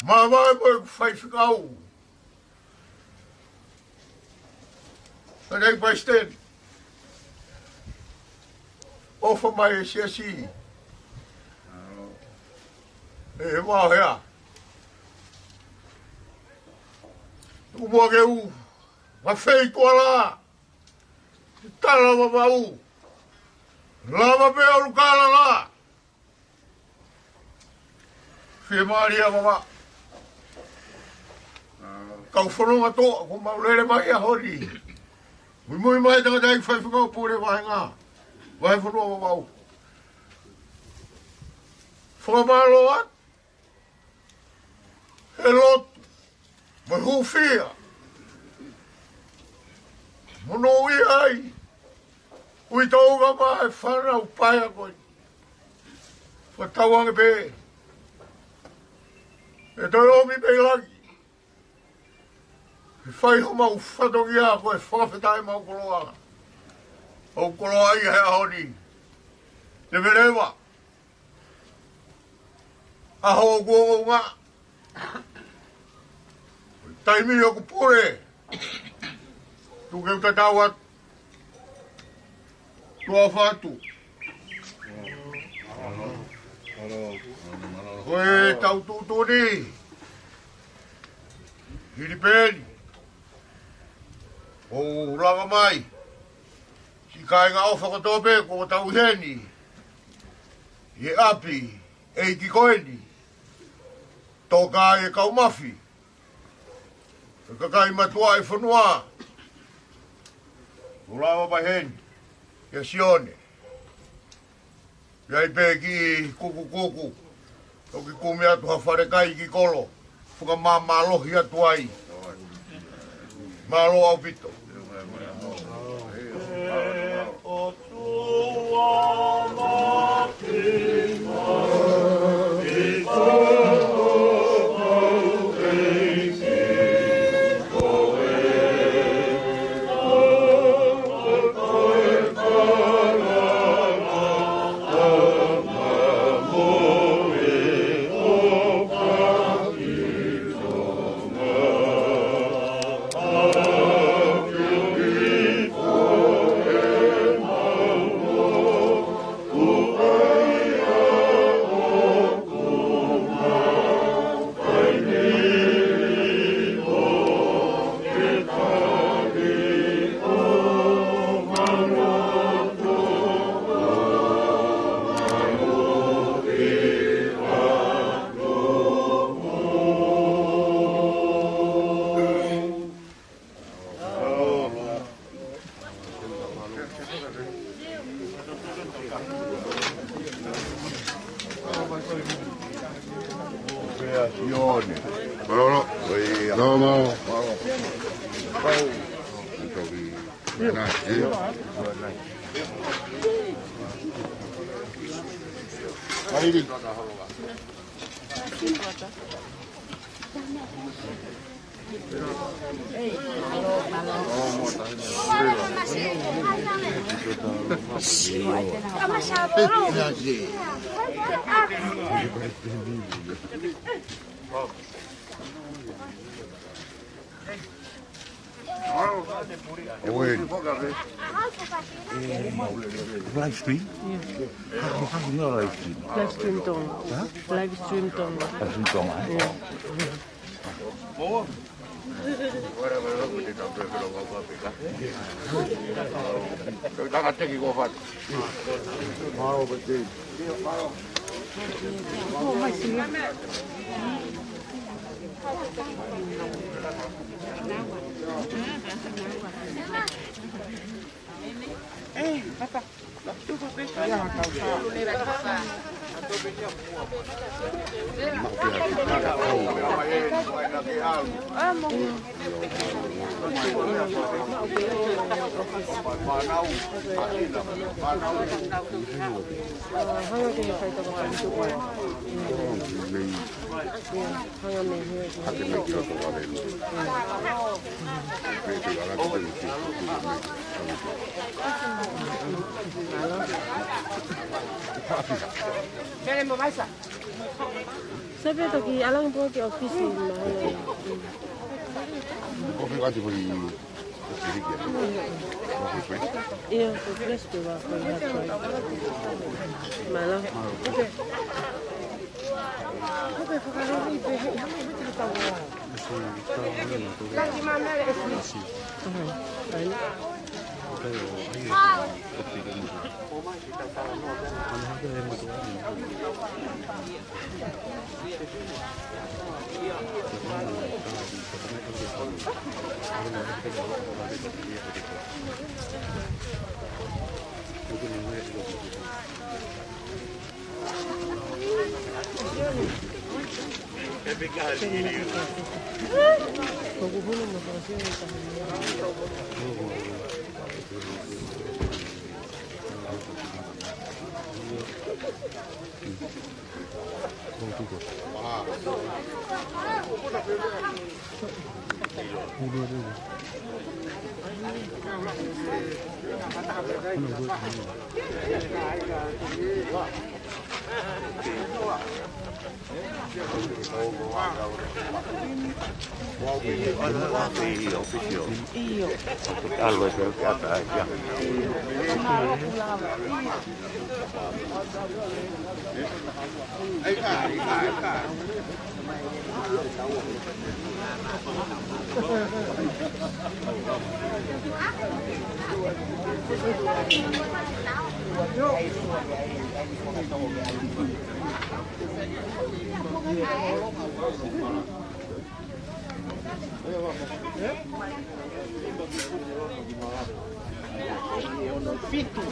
Māvae mo e faifekau. Tangataʻeiki Palesiteni, ʻofa mai e siasi. ʻE, ʻe vahea. Tuku muʻa ke u mafei tuala. Tala Vavaʻu. Lava pē ʻo ʻalu kalala. Fiemālie Vavaʻu. Kau fononga toʻa, ko mau lele mai ʻaho ni. Muimui mai tangataʻeiki Faifekau Pule Vahenga, Vahefonua Vavaʻu. Fakamālō atu he lotu mo e hūfia, monūʻia ai, ui tau ka ma e fānau paea ko eni. Fakatauange pē ʻe toe ʻomi pē langi. Ke fai homau fatongia ko e fakafetaʻi mo e koloa. ʻOku koloaʻia he ʻaho ni. Leveleva. ʻAho ʻoku ongoongo. Taimi ʻoku pule. Tuku ke u tatau atu. Tuʻa ʻofa atu. Ko e tau tuʻutuʻuni hili pē eni, ʻoku lava mai siʻi kāinga ʻofa kotoa pē kuo tau ʻi heni ʻi he ʻapi ʻeiki ko eni, toka e kau mafi, e kakai mātuʻa e fonua, ʻo lava mai heni, ʻia Sione. ʻI ai pē kiʻi kukukuku, toki kumi atu ha falekai ki kolo. Fakamāmālohi atu ai. Mālō ʻaupito. Sione. Mālō, mālō. Mālō, mālō. Mālō. Oi. Eh, live stream? How, how you know live stream? Live stream Tonga. Huh? Live stream Tonga. Live stream Tonga, eh? Yeah. Sai pē toki ʻalu ange pē ki he ʻōfisi mai. ʻIo, ko Gillespie wa ko ia ko. Mālō. Fitu.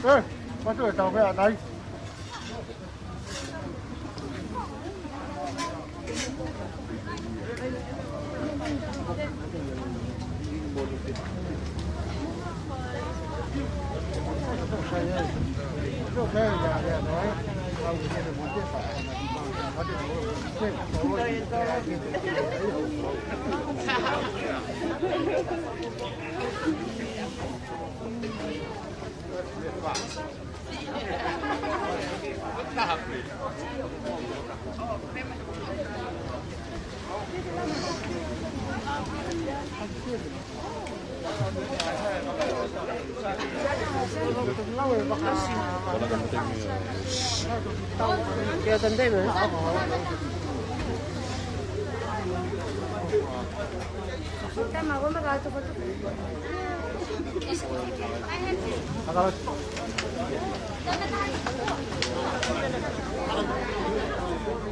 Eh, patu e tau pea nai.